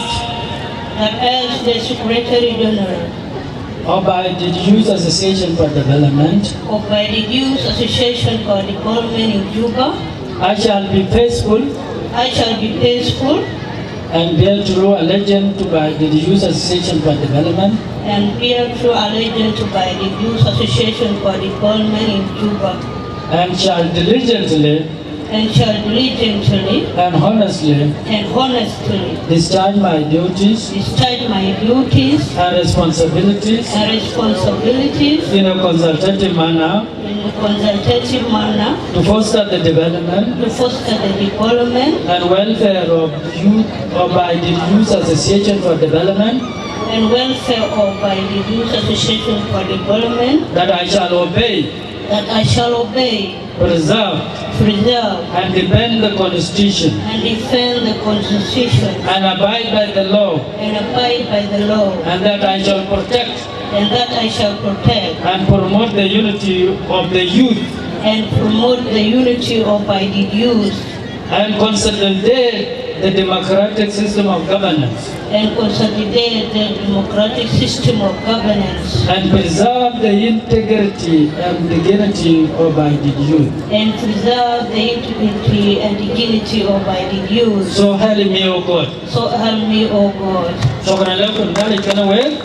that as the Secretary General of Baidit Youth Association for Development of Baidit Youth Association for Development in Juba, I shall be faithful I shall be faithful and bear true allegiance to Baidit Youth Association for Development and bear true allegiance to Baidit Youth Association for Development in Juba, and shall diligently and shall diligently and honestly and honestly discharge my duties discharge my duties and responsibilities and responsibilities in a consultative manner in a consultative manner to foster the development to foster the development and welfare of youth of Baidit Youth Association for Development and welfare of Baidit Youth Association for Development that I shall obey that I shall obey preserve preserve and defend the Constitution and defend the Constitution and abide by the law and abide by the law and that I shall protect and that I shall protect and promote the unity of the youth and promote the unity of Baidit youth and consolidate the democratic system of governance and consolidate the democratic system of governance and preserve the integrity and dignity of Baidit youth. And preserve the integrity and dignity of Baidit youth. So help me, O God. So help me, O God. Shukran lakum, dalik kana we.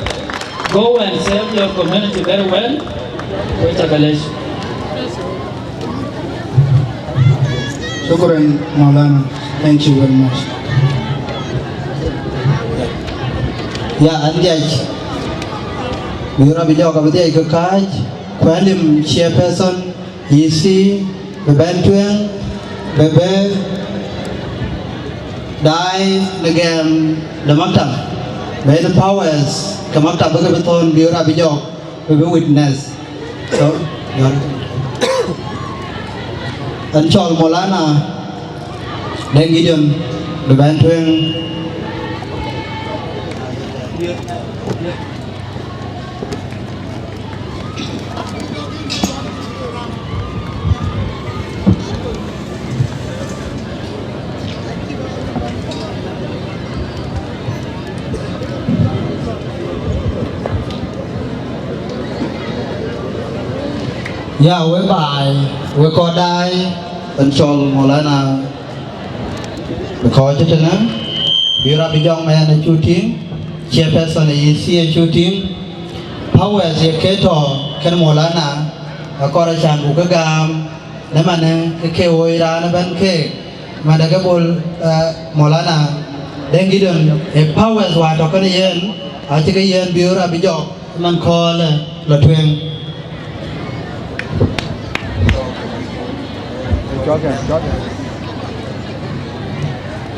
Go and serve your community very well. Wait a minute. Shukran, Maulana. Thank you very much. Ya, an diac. Wira bi jɔk abï diac ke kääc, ku alim chairperson, E C, bï bɛ̈n tueŋ, bï bɛ̈n. Daai në gɛm de maktab, bɛ̈ny Powers ke maktab bï ke bï thɔ̈n bï rap bï jɔk, bï bï witness. So, yɔ̈ɔ̈r. Ɣɛn cɔl Maulana Deng Gideon, bï bɛ̈n tueŋ. Ya, we baai, we kɔc daai, ɣɛn cɔl Maulana. Bï kɔc cï tënë, bï rap bï jɔŋ mɛn ë cu tïŋ, chairperson ë E C ë cu tïŋ, Powers ye ke tɔ̈ kën Maulana, akɔɔr acan buk ke gam, në manë ke ke woi raan ëbɛ̈n keek, mande ke bol, eh, Maulana Deng Gideon, ë Powers wä tɔ̈ kën yen, acï ke yen bï rap bï jɔk, man köölë lɔ tueŋ.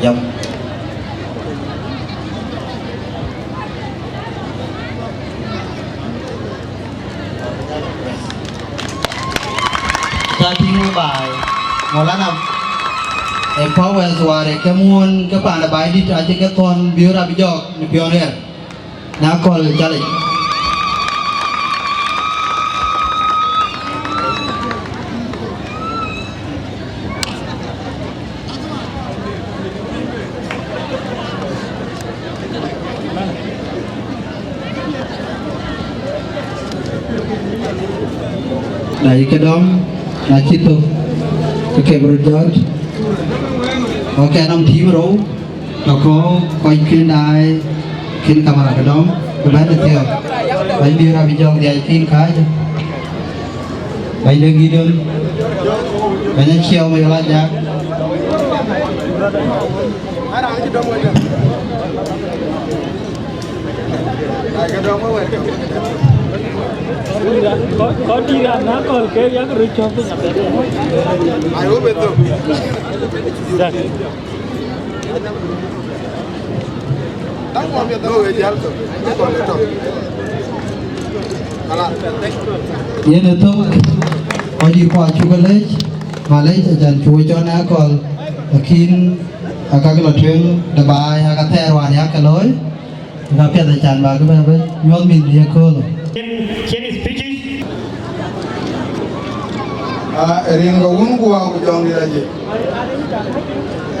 Yep. Ca tïŋ baai, Maulana, ë Powers wäär ë ke muɔ̈n ke paan ë Baidït acï ke thɔ̈n bï rap jɔk në piɔ̈n riɛl. Na kööl challenge. Na yï ke dɔm, na cï thök, ke ke bï röt jɔt. Okay, nɔm tiim rou. Tɔkɔ kɔc kën daai kën kamera ke dɔm, ku bɛ̈n ë thiɔ̈k. Bɛ̈ny bï rap jɔk dhiac kën kääc. Bɛ̈ny de Gideon. Bɛ̈ny aciɛɛu me yɔl ajak. Kɔc dït raan na kööl ke yak röt cɔ̈k piny apɛth. Dak. Yen ë thök, kɔc dït kuɔ acuk lec, malec acan cuk cɔn ë aköl, lakin akak lɔ tueŋ de baai, aka thɛɛr wään yak ke looi, aka piɛth acan bä ke bɛ bɛ nyuɔ̈th min ye köölë. Cien, cien speeches. Ah, rin ke wun ku wä ku jɔŋdït ajiëc.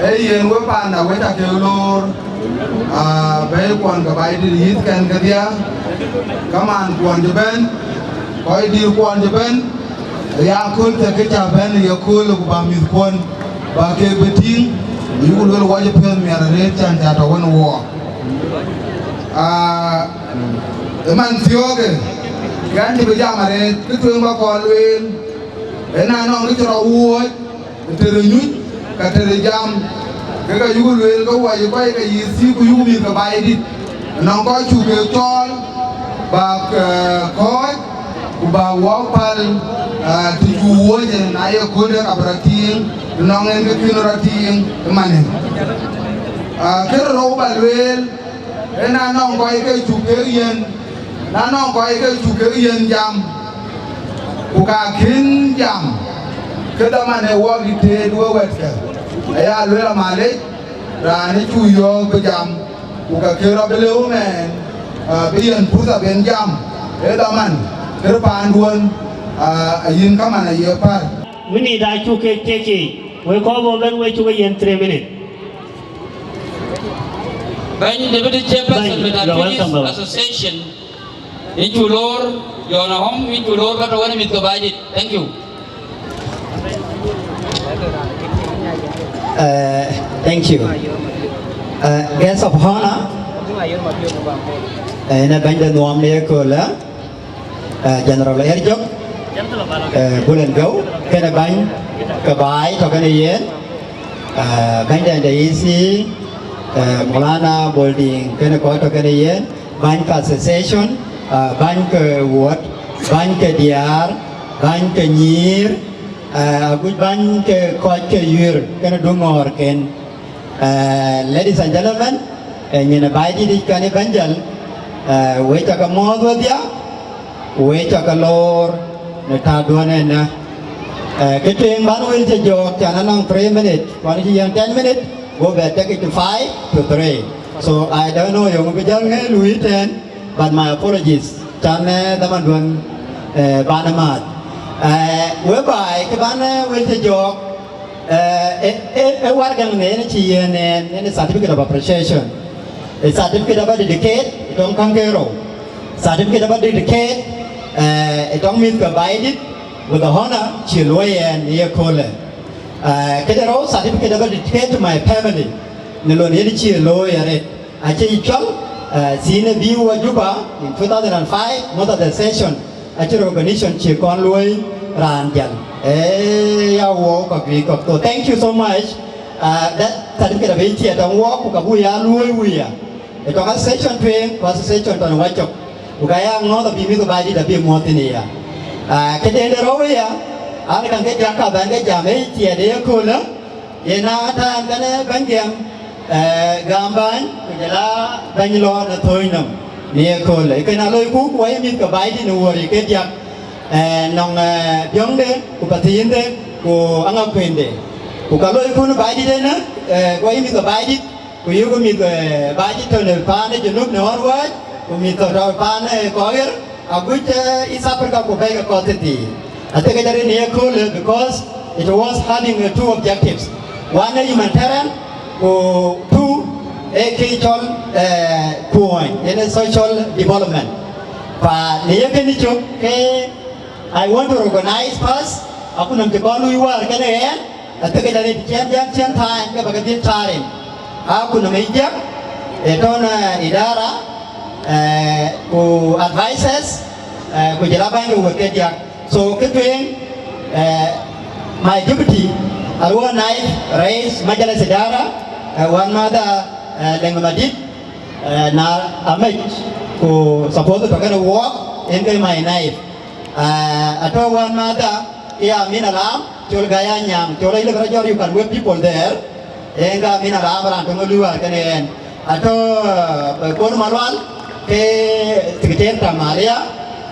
Ee yen we panda we ca ke loor, ah, bɛ̈i kuɔn ke Baidït yïth kɛn kedhie, kamaan kuɔn cï bɛ̈n, kɔc dït kuɔn cï bɛ̈n, ya kööl thɛk ke ca bɛ̈n ye kööl ku bä mïth kuɔn, bä ke bï tïŋ, yuku luel wɔ cï piɔ̈ɔ̈th miɛt arëët can ca tɔ wën wɔ. Ah, ë man thiɔ̈ɔ̈kë, kɛn cï bï jam arëët, kë tueŋ bä kɔn lueel, ë na nɔŋ kë cï rɔ wuɔ̈ɔ̈c, tëde nyuc, ka tëde jam, ke ka yuku lueel ke wɔ yï kɔc ke yï thii ku yuku mïth ke Baidït, nɔŋ kɔc cuk ke cɔɔl, bä, eh, kɔ̈ɔ̈c, ku bä wɔ päl, eh, të cuk wuɔ̈ɔ̈c, na ye kööl de ka bï rɔ tïŋ, nɔŋ en ke kën rɔ tïŋ ë manë. Ah, kën rou bä lueel, ë na nɔŋ kɔc ke cuk ke yen, na nɔŋ kɔc ke cuk ke yen jam, ku ka kën jam, ke dhaman ë wɔk dït teet we wɛ̈tkë, aya lueel amalec, raan ë cuk yɔ̈ɔ̈k bï jam, ku ka kën rɔ bï lëu mɛɛn, ah, bï yen purtha ben jam, ë dhaman, kërë paanduön, ah, ayïn kaman aye päl. Minit aa cuk ke tek yiic, wek kɔc bɔ̈ bɛ̈n, wek cuk ke yen three minute. Bɛ̈ny Deputy Chairperson, bɛ̈ny, you are welcome, Refugees Association, yïn cuk loor, John Ahom, yïn cuk loor, bä tɔ wën mïth ke Baidït. Thank you. Uh, thank you. Uh, guest of honor, uh, ënë bɛ̈ny de nuɔm në ye köölë, uh, General Erjok, uh, Bulen Gau, kënë bɛ̈ny ke baai tɔ kënë yen, uh, bɛ̈ny de E C, uh, Maulana Bolding, kënë kɔc tɔ kënë yen, bäny ke association, ah, bäny ke wuɔ̈t, bäny ke diäär, bäny ke nyïïr, ah, aguc bäny ke kɔc ke yuëër kënë duŋɔ̈ɔ̈rken. Uh, ladies and gentlemen, eh, nyin baai dït yic kan ë bɛ̈ny jäl, eh, wek cä ke muɔ̈ɔ̈th wedhia, wek cä ke loor në taduɔ̈n ënë. Eh, kë tueŋ ban wël cï jɔɔk, can anɔŋ three minute, kuan cï yɛn ten minute, go bɛ take it to five to three. So I don't know yöŋ bï jäl ŋë luui tɛ̈n, but my apologies. Can, eh, dhamanduɔ̈n, eh, ban ë maath. Eh, whereby kë ban, eh, wël cï jɔɔk, eh, eh, eh, eh, warɛgäŋ në yen cï yen, eh, yen certificate of appreciation. A certificate of dedicate, ë tɔŋ käŋ ke rou. Certificate of dedicate, eh, ë tɔŋ mïth ke baai dït, with the honor, cï luɔi yen ye köölë. Eh, këde rou, certificate of dedicate to my family, në lon yen cï looi arëët. Acï cɔl, eh, senior B O Juba in two thousand and five, most of the session, acï recognition cï kɔn luɔi raan jäl. Eh, ya wɔ kɔ̈k juëc kɔ̈k. So thank you so much. Uh, that certificate abï tiɛt tɔŋ wɔ, ku ka buk ya luɔi wia. Ë tɔŋ association tueŋ, ku association tɔŋ wacök. Ku ka ya ŋɔ̈ɔ̈th abï mïth baai dït abï muɔ̈ɔ̈th thïn aya. Uh, këden de rou aya, an, kan ke jam ka bɛ̈n ke jam, eh, tiɛt ë köölë. Yen aa tɛ̈n kënë bɛ̈ny gɛm, eh, gäm bäny, ku jɔl a bɛ̈ny lɔ në thööny nɔm në ye köölë. Kën aa loiku, ku wɔ ye mïth ke baai dït në wuɔ̈ɔ̈r yic ke diäk, eh, nɔŋ, eh, biɔŋde, ku pathiinde, ku aŋakuënde. Ku ka loiku në baai dït ënë, eh, ku wɔ ye mïth ke baai dït, ku yökë mïth, eh, baai dït tɔ̈ në paan ë Junub në ɣɔn wääc, ku mïth tɔ̈ tɔ̈ paan ë kɔc ɣer, aguc, eh, East Africa ku bɛ̈ɛ̈i ke kɔc thïthii. Athekë jɔt rin në ye köölë because it was having, uh, two objectives. One, a humanitarian, ku two, a kë cɔl, uh, kuɔɔny, yen a social development. Pa në ye kënë cök, ke I want to recognize first, akutnhom cï kɔn luui wäär kënë ɣɛn, athekë jɔt rin cïn jam cïn time, ke bä ke dhil taar rin. Akutnhom ë diäk, ë tɔ̈ në idara, eh, ku advisors, eh, ku jɔl a bäny ke wek ke diäk. So kë tueŋ, eh, my deputy, aluɔ naib rais majalis idara, eh, wän madha, eh, Leŋ Madït, eh, na amec, ku suppose tɔ̈ kënë wuɔɔk, yen ke my naib. Ah, atɔ̈ wän madha, ya Amin Alam, cɔl Gaya Nyam, cɔl a ile kara jɔr, you can wave people there. Yen ka Amin Alam raan töŋ luui wäär kënë yen. Atɔ̈, eh, Kon Malual, ke secretary ta Maria,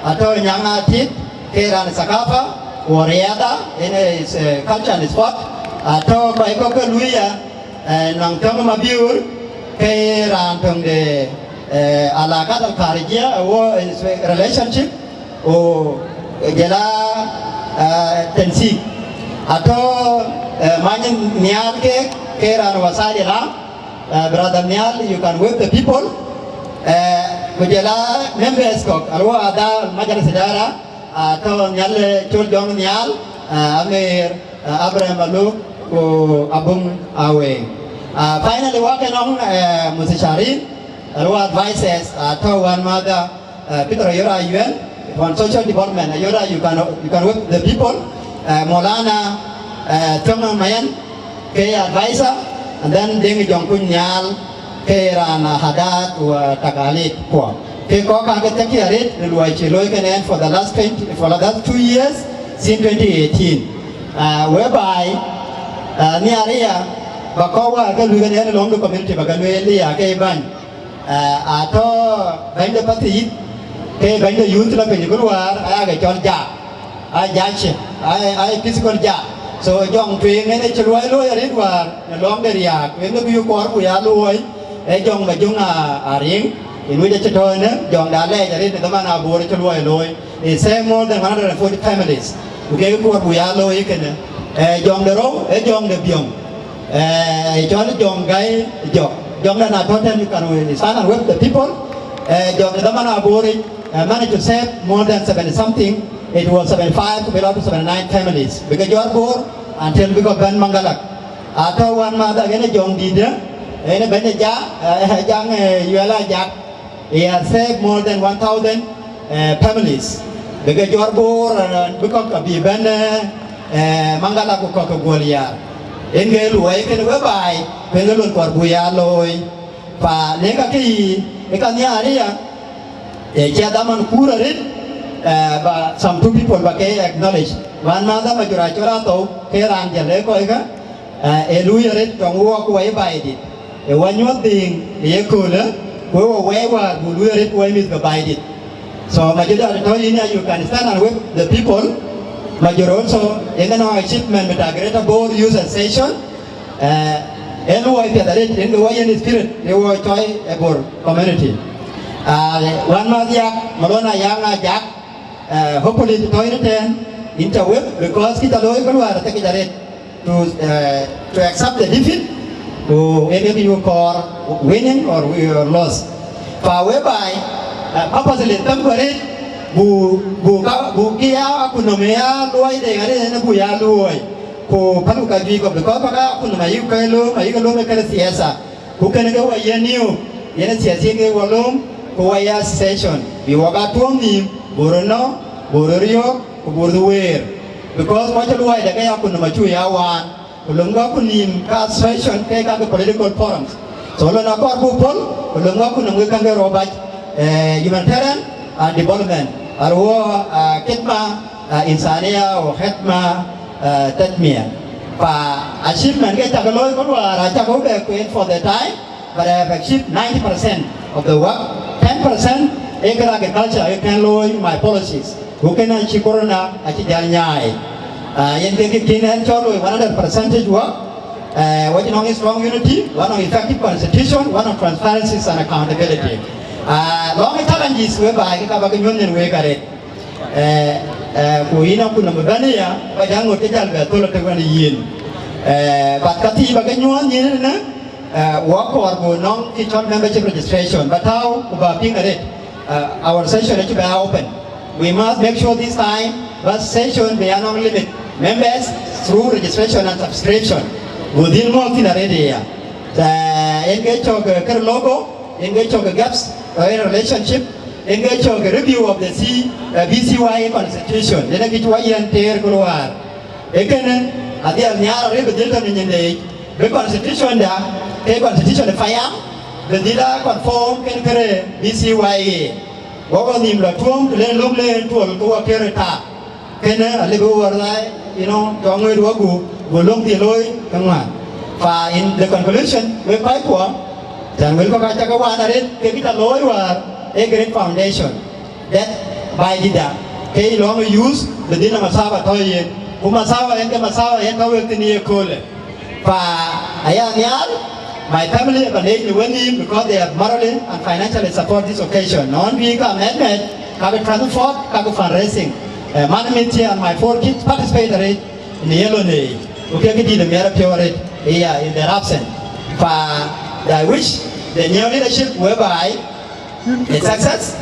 atɔ̈ Nyaŋ Atit, ke raan thakafa, wa riadha, yen is, eh, culture and sport. Atɔ̈ kɔc kɔ̈k ke luui ya, eh, nɔŋ töŋ Mabiur, ke raan töŋ de, eh, alakat al kharijia, wo, eh, relationship, ku jɔl a, eh, tensik. Atɔ̈, eh, many nhial kek, ke raan wasail ilam, eh, brother Nhial, you can wave the people. Eh, ku jɔl a members kɔ̈k, aluɔ adha majalis idara, atɔ̈ nhial, eh, cɔl Jɔŋ Nhial, eh, Amer, eh, Abraham Maluk, ku Abung Aweŋ. Ah, finally, wɔ ke nɔŋ, eh, mustasharin, aluɔ advisors, atɔ̈ wän madha, uh, Peter Ayora Yuɛn, on social development, Ayora, you can, you can work with the people. Uh, Maulana, uh, Thomas Mayen, ke advisor, and then Deng Jong Kun Nyal, ke raan, uh, hadat wa takalit kuɔ. Ke kɔ̈k ka ke thekë arëët, në luɔi cï looi kënë yen for the last twenty, for the last two years, since twenty eighteen. Uh, whereby, uh, nhiaar aya, ba kɔ̈k wäär ke luui kënë yen alɔŋ de community ba ke lueel aya ke bäny. Eh, atɔ̈ bɛ̈ny de pathïïth, ke bɛ̈ny de youth la piny ku luaar, aya ke cɔl jak, aa jak cï, aa, aa physical jak. So, jɔŋ tueŋ en ë cï luɔi looi arëët wäär, në lɔŋ de riääk, en ë bï kuɔɔr ku ya luɔi, ee jɔŋ Majöŋ a, Ariŋ, in wec acï tɔ̈ ënë, jɔŋ de Alɛɛc arëët në dhaman abor cï luɔi looi. It saved more than one hundred and forty families. Ku kek kuɔɔr buk ya looi kënë. Eh, jɔŋ de rou, eh, jɔŋ de biɔŋ. Eh, cɔl Jɔŋ Gai Jɔk. Jɔŋ de na tɔ̈ tɛ̈n, you can stand and wave the people. Eh, jɔŋ de dhaman abor, eh, managed to save more than seventy something. It was seventy-five, ku bï lɔ to seventy-nine families. Bï ke jɔt Bor until bï ke bɛ̈n Maŋgalak. Atɔ̈ wän madha, yen ë jɔŋ dïït, eh, yen ë bɛ̈ny ë jak, eh, jaŋ, eh, Yuɛl Ajak. He has saved more than one thousand, uh, families. Bï ke jɔt Bor, uh, bï kɔ̈k abï bɛ̈n, uh, uh, Maŋgalak ku kɔ̈k ke guɔl yar. En ke luɔi kënë whereby, ku en ke lon kɔɔr buk ya looi. Pa në ka kë yï, ë ka nhiaar aya, ë cï dhaman kuur arëët, uh, ba some two people ba ke acknowledge. Wän madha Majura Cɔl Athou, ke raan jäl ë kɔc kä, Ee luui arëët tɔŋ wok wɛi Baidït, ee wɔ nyuɔ̈th dhïŋ ë ye köölë, ku ë wɔ wɛi wäär buk luui arëët wɛi mïth ke Baidït. So Majority Atoye, yïn ya, you can stand and wave the people. Majority also, yen ke nɔŋ achievement with a Greater Bor Youth Association. Ee luɔi piɛth arëët yen ke wɔ yen spirit ë wɔ cɔi ë Bor community. Wän Mathiak Malon Ayaŋ Ajak, hopefully të tɔ̈ yïn ëtɛ̈ɛ̈n, yïn ca wek, because kë ca looi ke luaar athiekic arëët to, uh, to accept the defeat, ku yen ke yök kɔɔr, winning or we or loss. Fa whereby, uh, purposely them ku arëët, bu, bu ka, bu kë ya akutnhom ya luɔi de arëët, yen bu ya luɔi. Ku pälku ka juëc kɔ̈k, because ka akutnhom ayï ke lööm, ayï ke lööm ë kërë siasa. Ku kënë ke wɔ yen niu, yen ë siasa yen ke wɔ lööm, ku wɔ ya association, bï wɔ ka tuɔ̈ɔ̈m nïïm, buk röt nɔ̈k, buk röt riɔ̈ɔ̈k, ku buk röt weer. Because kɔc cï luɔi de ke ya akutnhom acuk ya waan, ku lööm ke akutnhom ka association ke ka ke political forums. So lon akɔɔr buk pɔ̈l, ku lööm ke akutnhom ke käŋ ke rou bac, eh, humanitarian and development. Arwö, ah, khidma, ah, insania, wa khidma, ah, tanmia. Fa achievement ke cak looi ku luaar, acak bɛ kueen for the time, but I have achieved ninety percent of the work, ten percent ë kë agriculture ë kën looi my policies. Ku kënë acï corona acï jäl nyaai. Ah, yen ke kë kïn ɛn cɔl looi one hundred percentage work. Eh, wɔ cï nɔŋ strong unity, wɔ nɔŋ effective constitution, wɔ nɔŋ transparency and accountability. Ah, lɔŋ ë challenges whereby ke ka bä ke nyuɔ̈th nyin week arëët. Eh, eh, ku yïn akutnhom ëbɛ̈n aya, ba jäl ŋot ke jäl bɛ thöl ëtök wën yïn. Eh, but ka thii bä ke nyuɔ̈th nyin ënë, eh, wɔ kɔɔr buk nɔŋ kë cɔl membership registration, but how ku bä piŋ arëët, uh, our session acï bɛ open. We must make sure this time bä session bï ya nɔŋ limit members through registration and subscription. Ku dhil ŋɔ̈ɔ̈k thïn arëët aya. Eh, yen ke cɔk, eh, kër logo, yen ke cɔk, eh, gaps, eh, in relationship, yen ke cɔk, eh, review of the C, eh, B C Y A constitution. Yen ke cï wɔ yen teer ku luaar. Ee kënë adhil nhiaar arëët bï dhil tɔ̈ në nyin de yic, bï constitution da, ke constitution ë payam, bï dhil a conform kenë kërë B C Y A. Wɔ wɔ nhïïm lɔ tuɔ̈ɔ̈m, të le löŋ le tuɔl ke wɔ kërë taak. Kënë alëu bï wɔ rɛ̈ɛ̈r, you know, tɔŋ wëët wɔ gup, go löŋ dhil looi ke ŋuan. Fa in the conclusion, wek kɔc kuɔ, tɛ̈n wël kɔ̈k acä ke waan arëët, ke kë ca looi wäär, ee great foundation. That Baidït da, ke yï lɔŋ ë youth, bï dhil nɔŋ masawa tɔ̈ yen. Ku masawa yen ke masawa yen tɔ̈ wek thïn ye köölë. Fa aya nhiaar, my family ë ba leec në wenhïïm, because they have morally and financially support this occasion. Nɔn bï ka mɛt mɛt, ka bï transport, ka bï fundraising. Eh, man mit thië and my four kids participate arëët në ye lon ë yic. Ku ke kë dït ë miɛt piɔ̈u arëët, yeah, in their absence. Fa I wish the new leadership whereby a success,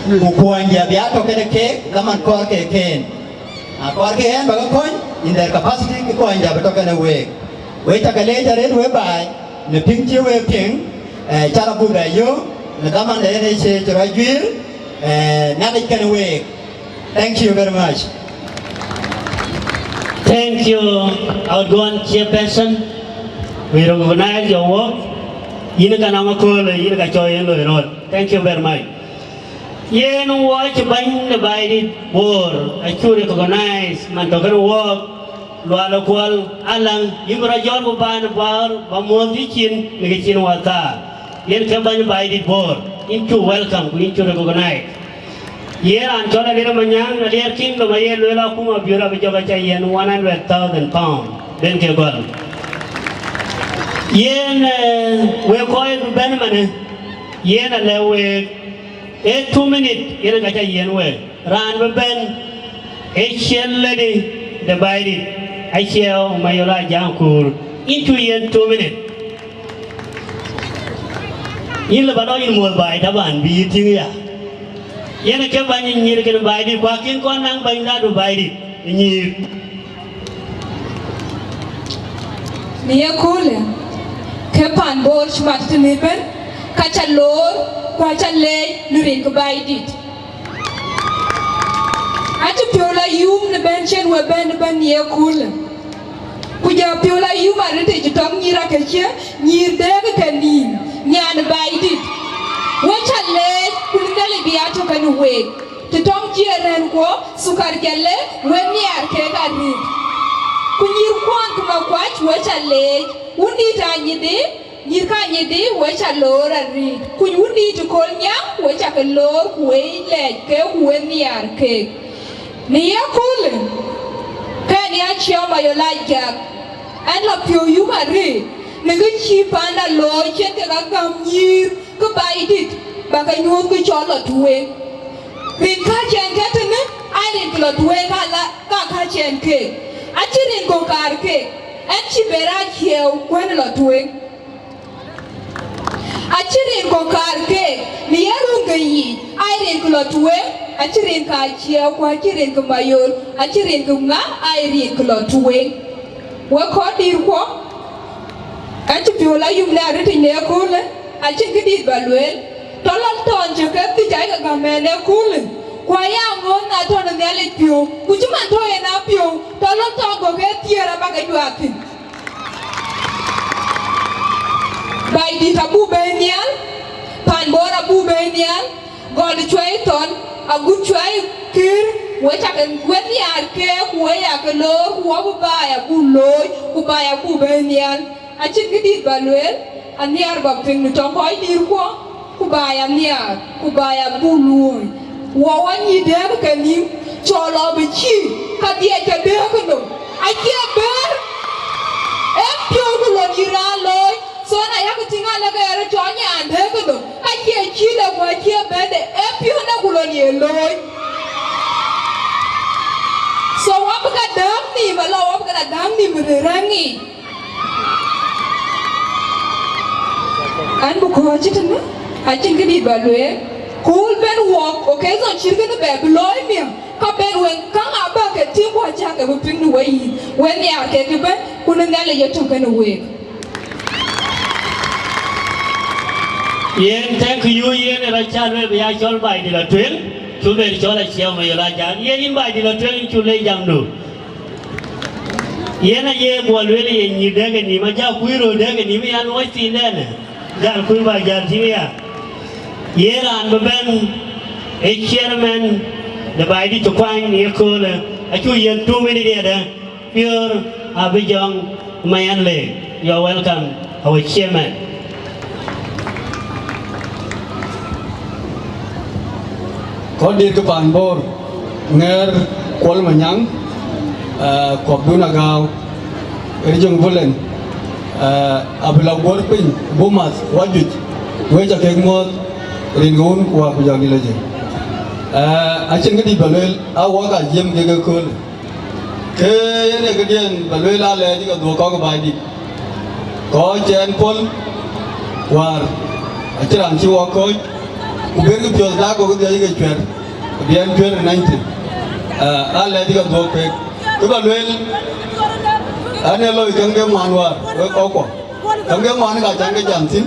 ku kuɔny jɔ bï a tɔ̈ kenë keek, dhaman kɔɔr ke keen. Na kɔɔr ke ɣɛn ba ke kony, in their capacity, ke kuɔny jɔ bï tɔ̈ kenë week. Wek cä ke leec arëët wek baai, në piŋ cï wek piŋ, eh, cä rɔt buk bɛ yöök, në dhaman de yen ë cie cï rɔt juiir, eh, Nhialic kenë week. Thank you very much. Thank you, outgoing chairperson. We recognize your work. Yïn ka nɔŋ akööl, yïn ka cɔɔl yen loi röt. Thank you very much. Yen wɔ cï bäny de Baidït Bor, acuk recognize man tɔ̈ kenë wɔɔk, Lual Kuɔl Alaŋ, yïn bï rɔt jɔt ku bän bäär, ba muɔ̈th yï cin, në kë cïn wɔ thaar. Yen ke bäny Baidït Bor, yïn cuk welcome, ku yïn cuk recognize. Ye raan cɔl Aliɛr Manyaŋ, Aliɛr Kingdom, aye lueel akuma biöör abï jɔk aca yiɛ̈n one hundred thousand pound, ben ke gɔl. Yen, eh, wek kɔc bï bɛ̈n ëmënë, yen alɛ̈k week, ee two minute yen ka ca yiɛ̈n week. Raan bï bɛ̈n, ee ciɛl lady de Baidït, acie Mayol Ajaŋ Kuur. Yïn cuk yiɛ̈n two minute. Yïn lë ba lɔ yïn muɔ̈th baai taban bï yï tïŋ ya. Yen ke bäny nyïïr kenë Baidït, ku akën kɔn naŋ bäny dhadu Baidït nyïïr. Në ye köölë, ke pan Bor cï mat tënë ëbën, ka ca loor, ku aca leec në rin ke Baidït. Acï piɔ̈u la yum në bɛ̈n cïn we bɛ̈n ëbën në ye köölë. Ku jɔ piɔ̈u la yum arëët ë cï tɔŋ nyïïr akëcë, nyïïr dëëk ke nïïm, nyan Baidït. We ca leec, ku Nhialic bï a tɔ̈ kenë week. Të tɔŋ cï ë rɛ̈n kuɔ, thukar jɔl le, we nhiaar keek arëët. Ku nyïïrkuɔn ku Makuac, we ca leec. Wundït Anyidi, nyïïr ka Anyidi, we ca loor arëët. Ku wundït Kolnyaŋ, we ca ke loor, ku we lɛɛc keek, ku we nhiaar keek. Në ye köölë, ke ɛn ya Ciɛɛŋ Mayol Ajak, ɛn lɔ piɔ̈u yum arëët, në kë cï panda looi, cïn kek a gäm nyïïr, kë Baidït, ba ke nyuɔ̈th kë cɔl lɔ tueŋ. Rin kääc ɛn ke tënë, aa rin kë lɔ tueŋ ka la, ka kääc ɛn keek. Acïn rin kɔ̈k kaar keek, ɛn cï bɛ̈ɛ̈r a Ciɛɛŋ kuɛ̈n lɔ tueŋ. Acïn rin kɔ̈k kaar keek, në ye run ke yiic, aa rin kë lɔ tueŋ, acïn rin ka Ciɛɛŋ, ku acïn rin kë Mayol, acïn rin kë ŋa, aa rin kë lɔ tueŋ. Wek kɔc dïïrkuɔ, ɛn cï piɔ̈u la yum në arëtic në ëköölë, acïn këdït ba lueel. Tɔ lɔ tɔn cï ke thiëc ayek gäm ɛn ëköölë, ku aya ŋoot na tɔ̈ në Nhialic piɔ̈u, ku cï man tɔ̈ yen a piɔ̈u, tɔ lɔ tɔn gɔ̈k ke thiëër abak ke juak thïn. Baidït abuk bɛ̈ɛ̈i nhial, pan Bor abuk bɛ̈ɛ̈i nhial, gɔl cuai thɔn, agut cuai kër, we cak we nhiaar keek, ku we ya ke loor, ku wɔ bï baai abuk looi, ku baai abuk bɛ̈ɛ̈i nhial. Acïn këdït ba lueel, anhiaar ba piŋ në tɔŋ kɔc dïïrkuɔ, ku baai anhiaar, ku baai abuk luööi. Wɔ wɔ nyïïr dëëk ke nïïm, cɔl lɔ bï cïï, ka dhiëc ke dëëk ke nɔm. Acie bɛ̈ɛ̈r, ee piɔ̈u ku lon yï raan looi. So na yak tïŋ alë ke ɣɛn cɔl nyaan dëëk ke nɔm, ka cie cïï lë ku acie bɛ̈ɛ̈rde, ee piɔ̈u në ku lon ye looi. So wɔ bï ke däŋ nïïm, ala wɔ bï ke la däŋ nïïm rëër rɛ̈ŋ yiic. An bï kɔ̈ɔ̈c cï tënë, acïn këdït ba lueel. Kööl bɛ̈n wɔk, occasion cït kënë bɛ bï looi miäk, ka bɛ̈n weŋ, käŋ abä ke tïŋ ku acä ke bï piŋ në weyïth, we nhiaar kek ëbɛ̈n, ku në Nhialic ye tök kenë week. Yen thank you, yen ë rɔt cä lueel bï ya cɔl Baidït lɔ tueŋ, cu ben cɔl Aciɛɛŋ Mayol Ajak. Yen yïn Baidït lɔ tueŋ, yïn cu lec jamdu. Yen aye guɔ lueel ye nyïïr dëëk ë nïïm, ajak kuc röör dëëk ë nïïm, yan wec thiindɛn ë, jal kuc bä jal tïŋ ya. Ye raan bï bɛ̈n ë chairman de Baidït cï kuany në ye köölë, acu yiën two minute yedë, Piöör Abï Jɔŋ Mayen Leek. You are welcome, our chairman. Kɔc dït ke paan Bor, Ŋɛɛr Kuɔl Manyaŋ, eh, Kuɔpdun Agääu, Rijɔŋ Pulen, eh, abï lɔ guɔ̈r piny, Bomas, Wajuc, wek ca kek muɔ̈ɔ̈th, rin ke wun ku wä ku jɔk dït lɔ jël. Eh, acïn këdït bä lueel, a wɔ ka jiëm kek ëköölë. Ke yen ee këdiɛ̈n bä lueel, alɛɛc ke dhuök kɔ̈k ë Baidït. Kɔc cɛn pɔ̈l wäär, acïn raan cï wɔ kɔ̈ɔ̈c, ku berkï piɔ̈ɔ̈th dak gokï dhiac ke cuɛ̈r, bï ɛn cuɛ̈r ë ninety. Aa, alɛɛc ke dhuök pek. Kë bä lueel, an, ee loi käŋ de ŋuan wäär, wek kɔ̈kkuɔ. Käŋ de ŋuan ka cän ke jam thïn.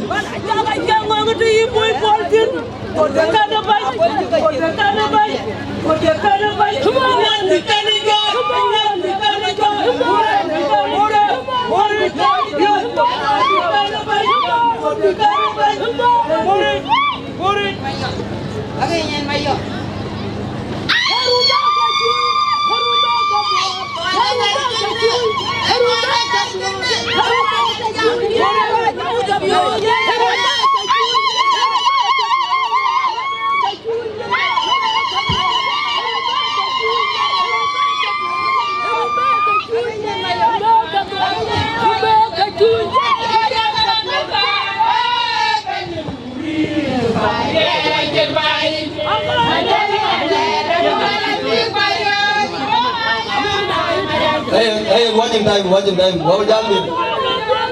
Hey, hey, watching time, watching time. Wä jal dït.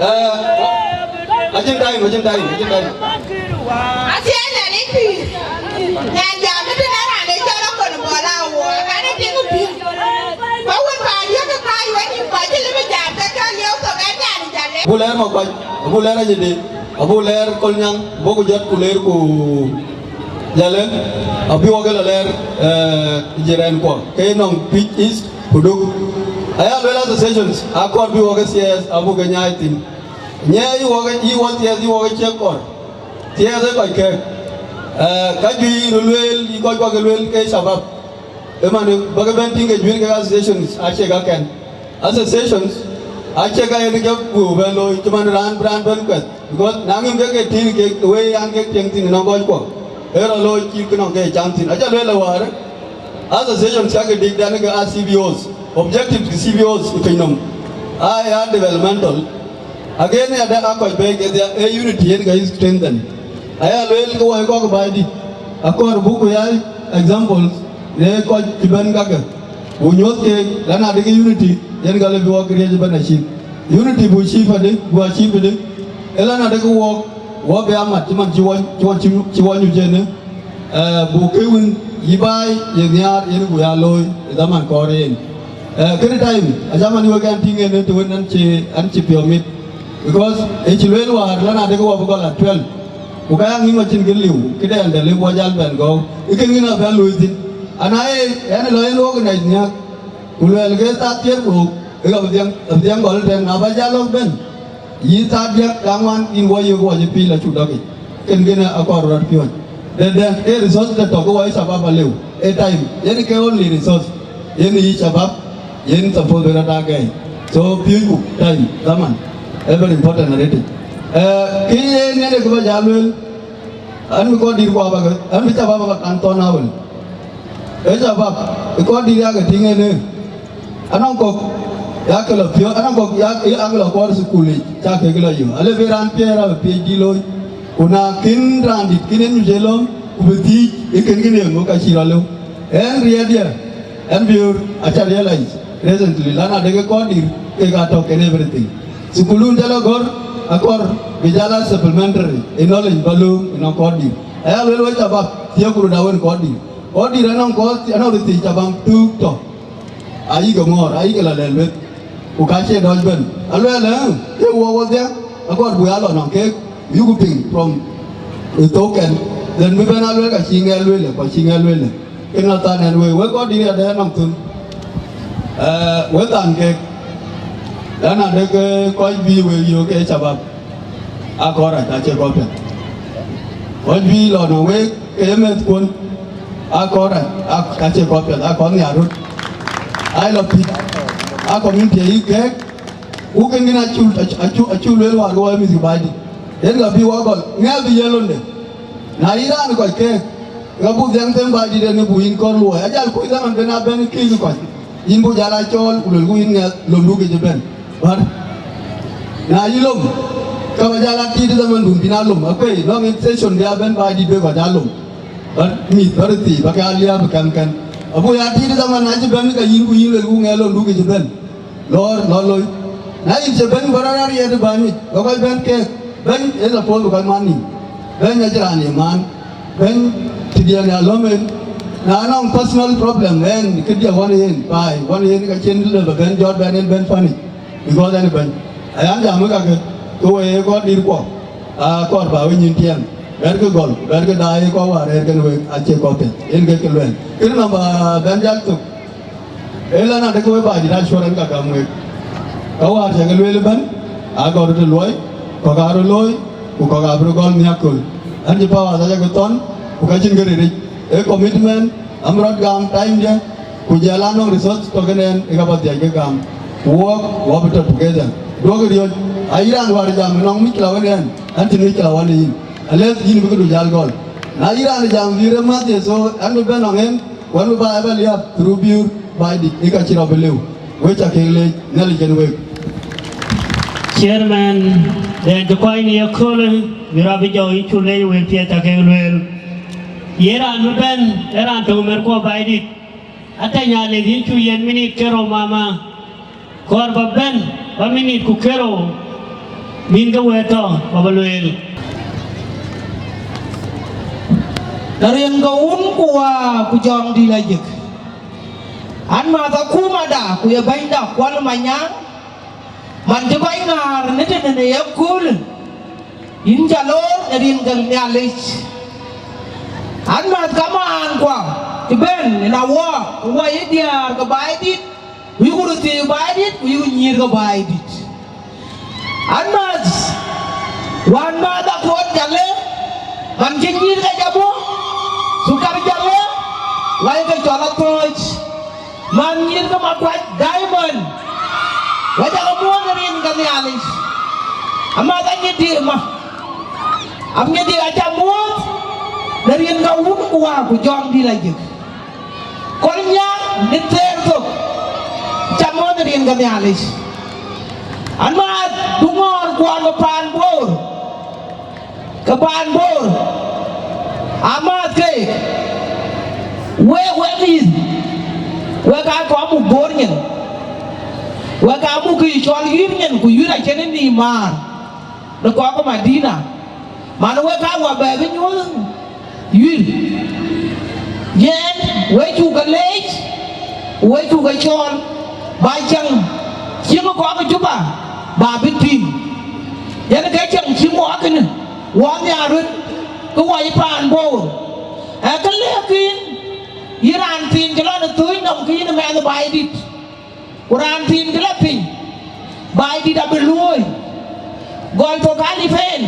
Eh, acïn time, acïn time, acïn time. Acie nyan ë pïïr. Nyan jam ë tënë raan ë cɔl Akon Bol Awuɔɔr, raan ë tiŋ ë pïïr. Ba wën ba riɔ̈k ë kääc wën yïn kɔc cï lëbë jam ke cɔl lieu thok ë nyan ë jal ë. Abu lɛɛr Makuac, abu lɛɛr Anyidi, abu lɛɛr Kolnyaŋ, boku jɔt ku leer ku jal ë, abï wɔ ke lɔ lɛɛr, eh, jirɛnkuɔ, ke nɔŋ Twic East ku Duk. Aya luel associations, akɔɔr bï wɔ ke thiɛɛth, abu ke nyaai thïn. Nyɛ yï wɔ ke, yï wɔ thiɛɛth, yï wɔ ke ciek kɔɔr. Thiɛɛth ë kɔc kɛ̈k. Eh, ka juëc röt lueel, yï kɔc kuɔ ke lueel ke shabab. Ëmën bä ke bɛ̈n tïŋ ke juëc ke associations acie kakɛn. Associations acie ka yen ke ku bɛ looi cï man raan bï raan bɛ̈n kuɛth, because na ŋïm ke ke tïŋ ke wëi an ke tiɛŋ thïn ënɔŋ kɔc kuɔ, ë rɔ looi cï kënɔŋ ke cam thïn. Aca lueel ë wäär, associations cak ke dikdan ke a C B Os, objective ke C B Os ë piny nɔm, aa ya developmental. Again, ya dɛ a kɔc bɛ̈ɛ̈i kedhia ë unity yen ke strengthen. Aya lueel ke wɔ ë kɔc ke baai dït, akɔɔr buk ku ya examples në kɔc cï bɛ̈n kakë, ku nyuɔ̈th keek, lan adï ke unity yen ka lë bï wɔ këriëëc ëbɛ̈n acït. Unity bu cïï padï, bu acïï padï, ë lan adï ke wɔk, wɔ bï amat cï man cï wɔ, cï wɔ, cï wɔ nyuc ënë. Eh, buk ke wën yï baai ye nhiaar yen ku ya looi ë dhaman kɔɔr yen. Eh, kënë time, acaman wek an tïŋ en të wën an cï, an cï piɔ̈u mit. Because ë cï lueel wäär lan adï ke wɔ bï gɔl a twelve. Ku ka ya ŋïm acïn kë liu, këdɛn dɛ lëu bï wɔ jal bɛ̈n gɔ̈u. Ë kën kën abɛ̈n looi thïn. Ana ee, ɛn ë lɔ yen organize nhiäk. Ku luɛɛl ke thaa thiëër ku rou, ë ka bï dhiɛŋ, bï dhiɛŋ gɔl tɛ̈n, na bä jal lɔ̈k bɛ̈n. Yï thaa diäk ka ŋuan yïn wɔ yök wɔ cï pil acuk dɔ̈k yic. Kën kënë akɔɔr rɔt piɔ̈ɔ̈c. Dɛ̈t dɛ̈t ke resource de tɔ̈ ke wɔ ë shabab aliu. Ë time, yen ke only resource. Yen yï shabab, yen suppose bï rɔt aa gɛ̈i. So piööcku time, dhaman, ë very important arëtic. Eh, kë yen yen ë kë bä jal lueel, an bï kɔc dït ku abä ke, an bï shabab abä kan thɔn awël. Ë shabab, ë kɔc dït yakë tïŋ en ë. Anɔŋ kɔ̈k yakë lɔ piɔ̈ɔ̈c, anɔŋ kɔ̈k yak-, yakë lɔ kɔɔr thukul yic, cä kek lɔ yök. Ale bï raan piɛɛr abï PhD looi. Ku na kën raan dït kën en nyuc ë lɔ̈ɔ̈m, ku bï thiic, ë kën kën en ŋö ka cï rɔt lëu. Ɛn riɛɛtdiɛ̈, ɛn biöör, aca realize recently, lan adeke kɔc dït, kek aa tɔ̈ kën everything. Thukulun cä lɔ gɔ̈r, akɔɔr bï jal a supplementary ë knowledge bä lööm ënɔŋ kɔc dït. Aya lueel wek shabab, thiëëk ku röt awën kɔc dït. Kɔc dït anɔŋ kɔc, anɔŋ röt thiic shabab tök tɔ̈. Ayï ke mɔ̈ɔ̈r, ayï ke lɔ lɛ̈l weth, ku ka cie dɔc bɛ̈n. Aluɛɛl ë, ke wɔ wodhia, akɔɔr buk ya lɔ nɔŋ keek, yuku piŋ from ë thok kɛn, then bï bɛ̈n aluɛɛl ka cï ŋɛk lueel, ku acï ŋɛk lueel. Kën athan ɛn wek, wek kɔc dït adɛ̈ nɔm thun. Eh, wek than kek, lan adek, eh, kɔc bï wek yök ke shabab, akɔɔr rac, acie kɔc piɛth. Kɔc bï lɔ nɔŋ wek ke ye mɛ̈thkuɔn, akɔɔr rac, ak-, acie kɔc piɛth, akɔɔr nhiar röt. Ai lɔ pït, a community ayï kek, ku kën kën acu, acu, acu, acu lueel wäär ke wɔ ye mïth ke baai dït. Yen ka bï wɔ gɔl, ŋɛk bï ye londe. Na yï raan kɔc keek, ka buk dhiɛŋ them baai dït en ë buk yïn kɔɔr luɔi. Ajal kuc dhaman ben a bɛ̈n ë kïïk kɔc. Yïn buk jal a cɔɔl, ku luelku yïn ŋɛk lomdu ke cï bɛ̈n. Bär. Na yï lom, ka bä jal a tiit dhamandun bïn a lom, akuëi, nɔŋ en session bï a bɛ̈n baai dït bï kɔc a lom. Bär mïth bär thii, bä ke a liääp ë kɛmkɛn. Abu ya tiit dhaman na cï bɛ̈n, ka yïn ku yïn luelku ŋɛk lomdu ke cï bɛ̈n. Lɔɔr, lɔ loi. Na yïn cï bɛ̈n bä rɔt a riɛɛt ë bäny yic, bä kɔc bɛ̈n keek, bɛ̈ny ë la pol bï kɔc man nïïm. Bɛ̈ny acï raan ye maan. Bɛ̈ny tëdiɛn ya lɔ̈m en. Na nɔŋ personal problem, ɛn këdiɛ ɣɔn yen, baai, ɣɔn yen ka cïn lë bä bɛ̈n jɔt bɛ̈n en bɛ̈n panic. Because ɛn ë bɛ̈ny. Ayan jam ë kakë, ke we ye kɔc dït kuɔ, aa kɔɔr bä we nyïn tiɛɛm. Bɛ̈ɛ̈rkï gɔl, bɛ̈ɛ̈rkï daai kɔc wäär rɛ̈ɛ̈r kën wek, acie kɔc piɛth. Yen ke ke luɛɛl. Kën nɔm bä bɛ̈n jal thök. Ëlä na dek we baai dït acuɔr ɛn ka gam wek. Ka wäär cä ke lueel ëbɛ̈n, aa gɔl röt ë luɔi, kɔ̈k aa röt looi, ku kɔ̈k aa bï röt gɔl nhiäk köl. Ɛn cï Power aca ke thɔn, ku ka cïn kë riric. Ee commitment, am rɔt gam time diɛ̈, ku jɔl a nɔŋ resource tɔ̈ kën ɛn ë ka bä dhiac ke gam. Ku wɔk, wɔ bï tɔ̈ together. Duɔ̈kï riɔ̈c, ayï raan wäär jam nɔŋ mïckila wën ɛn, ɛn cïn mïckila wën ë yïn. Unless yïn bï këdu jal gɔl. Na yï raan jam bï rem mäth ye, so ɛn bï bɛ̈n nɔŋ ɛn, wën bï baai ëbɛ̈n liääp through biur baai dït, ë ka cï rɔt bï lëu. Wek ca kek leec, Nhialic kën wek. Chairman, dɛn cï kɔc ni ëköölë, bï rɔt bï jɔu yï cu leec wek piɛth ca kek lueel. Ye raan bï bɛ̈n, ë raan töŋ mɛ̈rkuɔ baai dït. Atɛny Alec yïn cu yiɛ̈n minit kerou mama. Kɔɔr bä bɛ̈n, bä minit ku kerou, bïn ke wëët tɔ̈, bä bä lueel. Në riɛnke Wun ku Wä ku Jɔŋdït Lajik. An, mäth akumada, ku ye bɛ̈nyda Kuɔl Manyaŋ, man cï kɔc ŋäär në tënë në ye köölë, yïn ca loor në rin ke Nhialic. An, mäth kamaankua cï bɛ̈n ë na wɔ, ku wɔ ye diäär ke baai dït, ku yïku röt thiëëc baai dït, ku yïku nyïïr ke baai dït. An, mäth wään mäth Akuɔt Jalle, man cï nyïïr ke jam wɔ, Thukar Jalle, wai ke cɔl Athööc, man nyïïr ke Makuac Diamond. Wek aca ke muɔ̈ɔ̈th në rin ke Nhialic. Amath Anyidi ëmä. Anyidi aca muɔ̈ɔ̈th në rin ke Wun ku Wä ku Jɔŋdït Lajik. Kolnyaŋ në thɛɛr thok. Aca muɔ̈ɔ̈th në rin ke Nhialic. Amath Duŋɔɔr kuɔn ke paan Bor. Ke paan Bor, amääth keek, wek, wek mïth, wek aa kɔc muk Bor nyin, wek aa muk kë cɔl Yuir nyin, ku Yuir acïn ë nïïm määr në kɔc ke Madina, man wek aa wä bɛ bï nyuɔ̈th Yuir. Yen, wek cuk ke leec, wek cuk ke cɔɔl, ba cäŋ cï kɔc ke Juba, ba bï tïŋ. Yen ke cäŋ cï muɔɔk kënë. Wɔ nhiaar röt, ke wɔ yï paan Bor. Ee kë lëk yïn, yïn raan thiin cï lɔ në thööc nɔm, ke yïn ë mɛnh ë Baidït. Ku raan thiin cï lɔ piny, Baidït abï luööi. Gɔl thok alip en.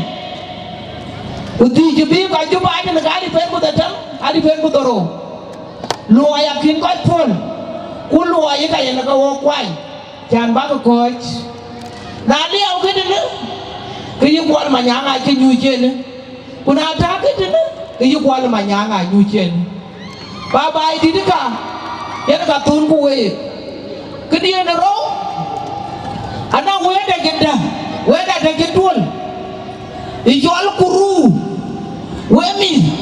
Ku dhïc cï bï kɔc cï Baidït në alip en ku dhetem, alip en ku dhorou. Luɔi akïn kɔc puɔ̈l, ku luɔi ë ka yen ke wok kuany. Cän bäk kɔ̈ɔ̈c. Na liɛɛu këtënë, ke yï Kuɔl Manyaŋ acï nyuc ënë, ku na tääk këtënë, ke yï Kuɔl Manyaŋ aa nyuc ënë. Ba Baidït ka, yen ka thun ku week. Këdiën ë rou, anɔŋ wëëtde cï dä, wëëtde cï tuöl. Ë cɔl kuru, we mïth,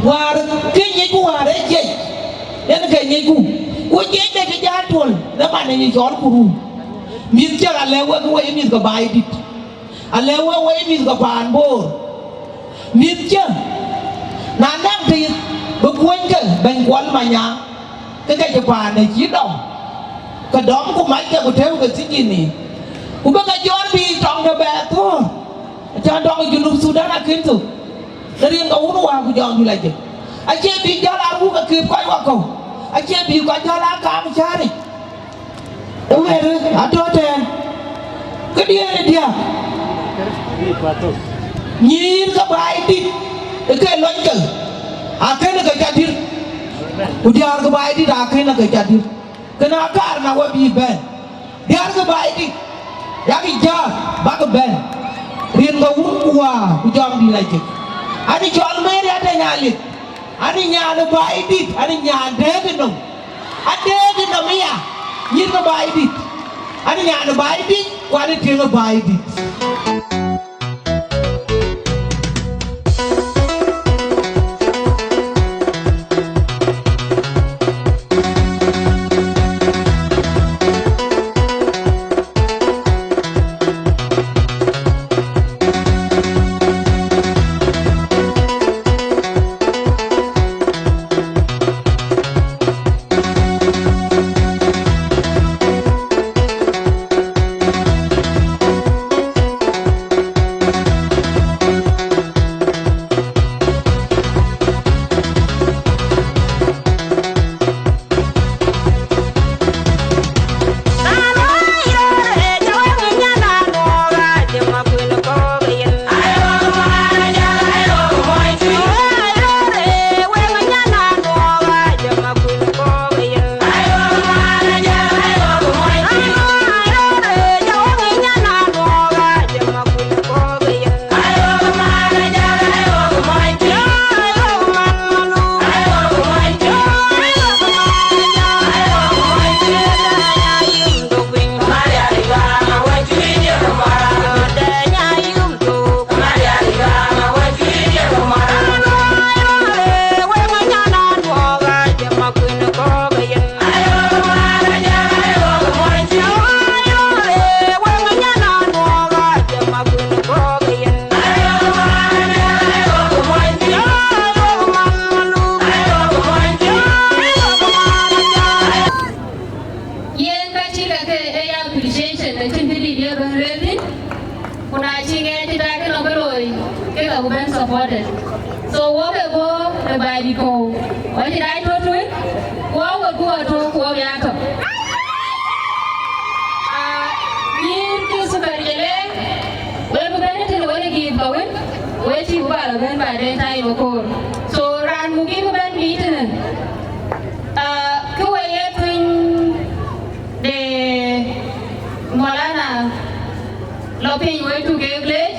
wäär ke nyicku wäär ë jiëc, yen ke nyicku, ku jiëcde cï jäl tuöl në man ë cɔl kuru. Mïth cä alɛ̈k wek, wek mïth ke Baidït, alɛ̈k wek, wek mïth ke paan Bor, mïth cä, na naŋ të bï kuönyke bɛ̈ny Kuɔl Manyaŋ, ke ke cï paan ë cï dɔm, ke dɔm ku mackë ku tëëu ke thijin yic, ku bï ke jɔt bï tɔŋ de bɛ thöör. Acän tɔŋ ë Junub Thudan akën thök, në rin ke Wun Wä ku Jɔŋdït Lajik. Acie bï jäl aa wuk akëp kɔc wakɔ̈u, acie bï kɔc jäl aa kaam cääric. Ë wëër atɔ̈ tɛ̈ɛ̈n, këdiën ë diäk, nyïïr ke Baidït ë ke lɔnyke, akën ke cä dït, ku diäär ke Baidït akën ke cä dït. Kënë akaar na we bï bɛ̈n, diäär ke Baidït, yakï jääk bäk bɛ̈n, rin ke Wun ku Wä ku Jɔŋdït Lajik. Anï cɔl Mary Adeny Alik, anï nyan ë Baidït, anï nyan dëëk ë nɔm, adëëk ë nɔm aya, nyïïr ke Baidït, anï nyan ë Baidït, ku anï tiëŋ ë Baidït. Yen ka cï kake ë ya appreciation, acïn këdït ye bɛ̈n lueel thïn, ku na cï ŋɛɛc cï daai kënë ke looi, ke ka ku bɛ̈n supported. So wok ë bɔ̈ ë Baidït kɔ̈u, wɔ cï daai tɔ̈ tueŋ, ku wɔ wot ku wɔ tɔ̈ ku wɔ ya tɔ̈. Ah, nyïïr ke Sukar Jele, wek bï bɛ̈n tënë wek ë giith ka wën, wek cï ku ba lɔ bɛ̈n baden time akoor. So raan muk yï bï bɛ̈n bï tënë. Ah, kë we ye tuny de Lɔ piny wek tu kek leec,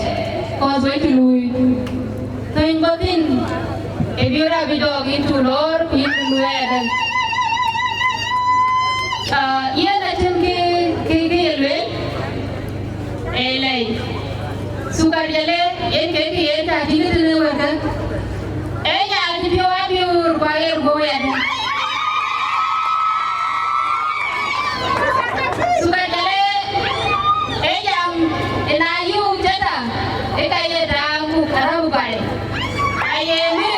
kɔ̈th wek tu luui. Thöny bɔ̈ thïn, ë bï rap bï dɔɔk yïn tu lɔɔr, ku yïn tu luui ëdën. Ah, yen acïn kë, kë, kë ye lueel, ee lɛi. Sukar jɔl ë, yen kek kë yen tɔ̈ tïŋ tënë wërkë. Ee jam cï piɔ̈u apiɔ̈ɔ̈r, ku aɣer guɔ̈u ëdën. Sukar jɔl ë, ee jam ë na yï wut cï tɔ̈, ë ka ye tääu muk arëu baai. Aye mï,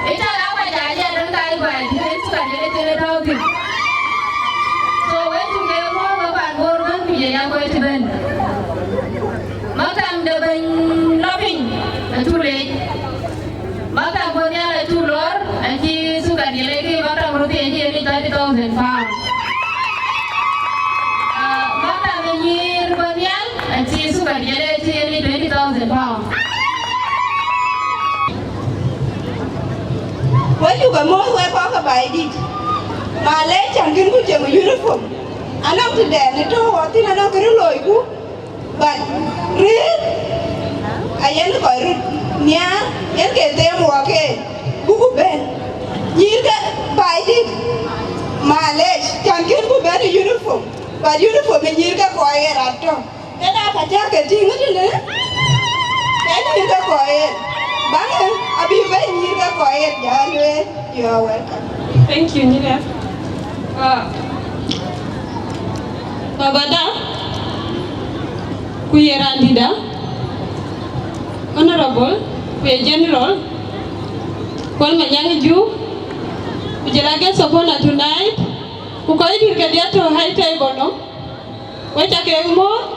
ë tɔ̈ la wac aye döŋ ka ye baai, ë sukar jɔl ë cïn ë tɔ̈u thïn. So, wek cuk ke muɔ̈ɔ̈th wek pan Bor ëbën, ku jɔl ya kɔc cï bɛ̈n. Maktam de bɛ̈ny lɔ piny, acuk leec. Maktam bɔ̈ nhial acuk lɔɔr, acï sukar jɔl ë ke maktam röt thiëëc yen thirty thousand pound. Ah, maktam de nyïïr bɔ̈ nhial, acï sukar jɔl ë cï yen twenty thousand pound. Wek cuk ke muɔ̈ɔ̈th wek kɔc ke Baidït. Malec, can kën ku cieŋ uniform. Anɔŋ tëdɛn ë tɔ̈u ɣɔn thïn, anɔŋ kë röt loiku. But rëër ayen kɔc röt nhiaar, yen ke them wɔ ke, buku bɛ̈n. Nyïïr ke Baidït, malec, can kën ku bɛ̈n ë uniform. But uniform ë nyïïr ke kɔc ɣer atɔ̈. Këda ka cäk ke tïŋ tënë, ke nyïïr ke kɔc ɣer. Baŋë abï bɛ̈n nyïïr ke kɔc ɣer, jal lueel, you are welcome. Thank you, Nyirɛ̈. Ah, babada, ku ye randïda, honorable, ku ye general, Kuɔl Manyaŋ Juuk, ku jɔl a guest of honor tonight, ku kɔc dït kedhie tɔ̈ high table nɔm. Wek ca ke muɔ̈ɔ̈th,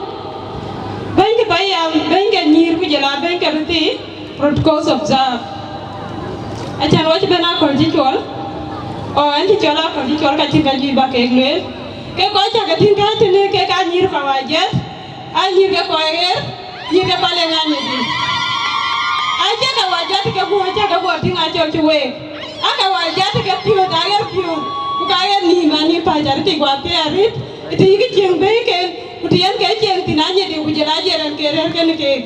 bɛ̈ny ke payam, bɛ̈ny ke nyïïr, ku jɔl a bɛ̈ny ke röt thii, röt kɔc observe. Acän wɔ cï bɛ̈n aköl cï cuɔl, ɔ, ɛn cï cɔl aköl cï cuɔl, ka cïn ka juëc ba kek lueel. Ke kɔc ca ke tïŋ kääc tënë, kek aa nyïïr Kawajat, aa nyïïr ke kɔc ɣer, nyïïr ke Palek Anyidi. Acie Kawajat ke guɔ, acie ke guɔ tïŋ acɔl cï week. Aa Kawajat ke piööth, aɣer piööth, ku ka ɣer nïïm, anïïm päc arëtic, guɔ thiëëc arëët, të yïk cieŋ bɛ̈iken, ku të yen ke cieŋ thïn Anyidi, ku jɔl a jiɛɛr ɛn ke rɛ̈ɛ̈r kenë keek.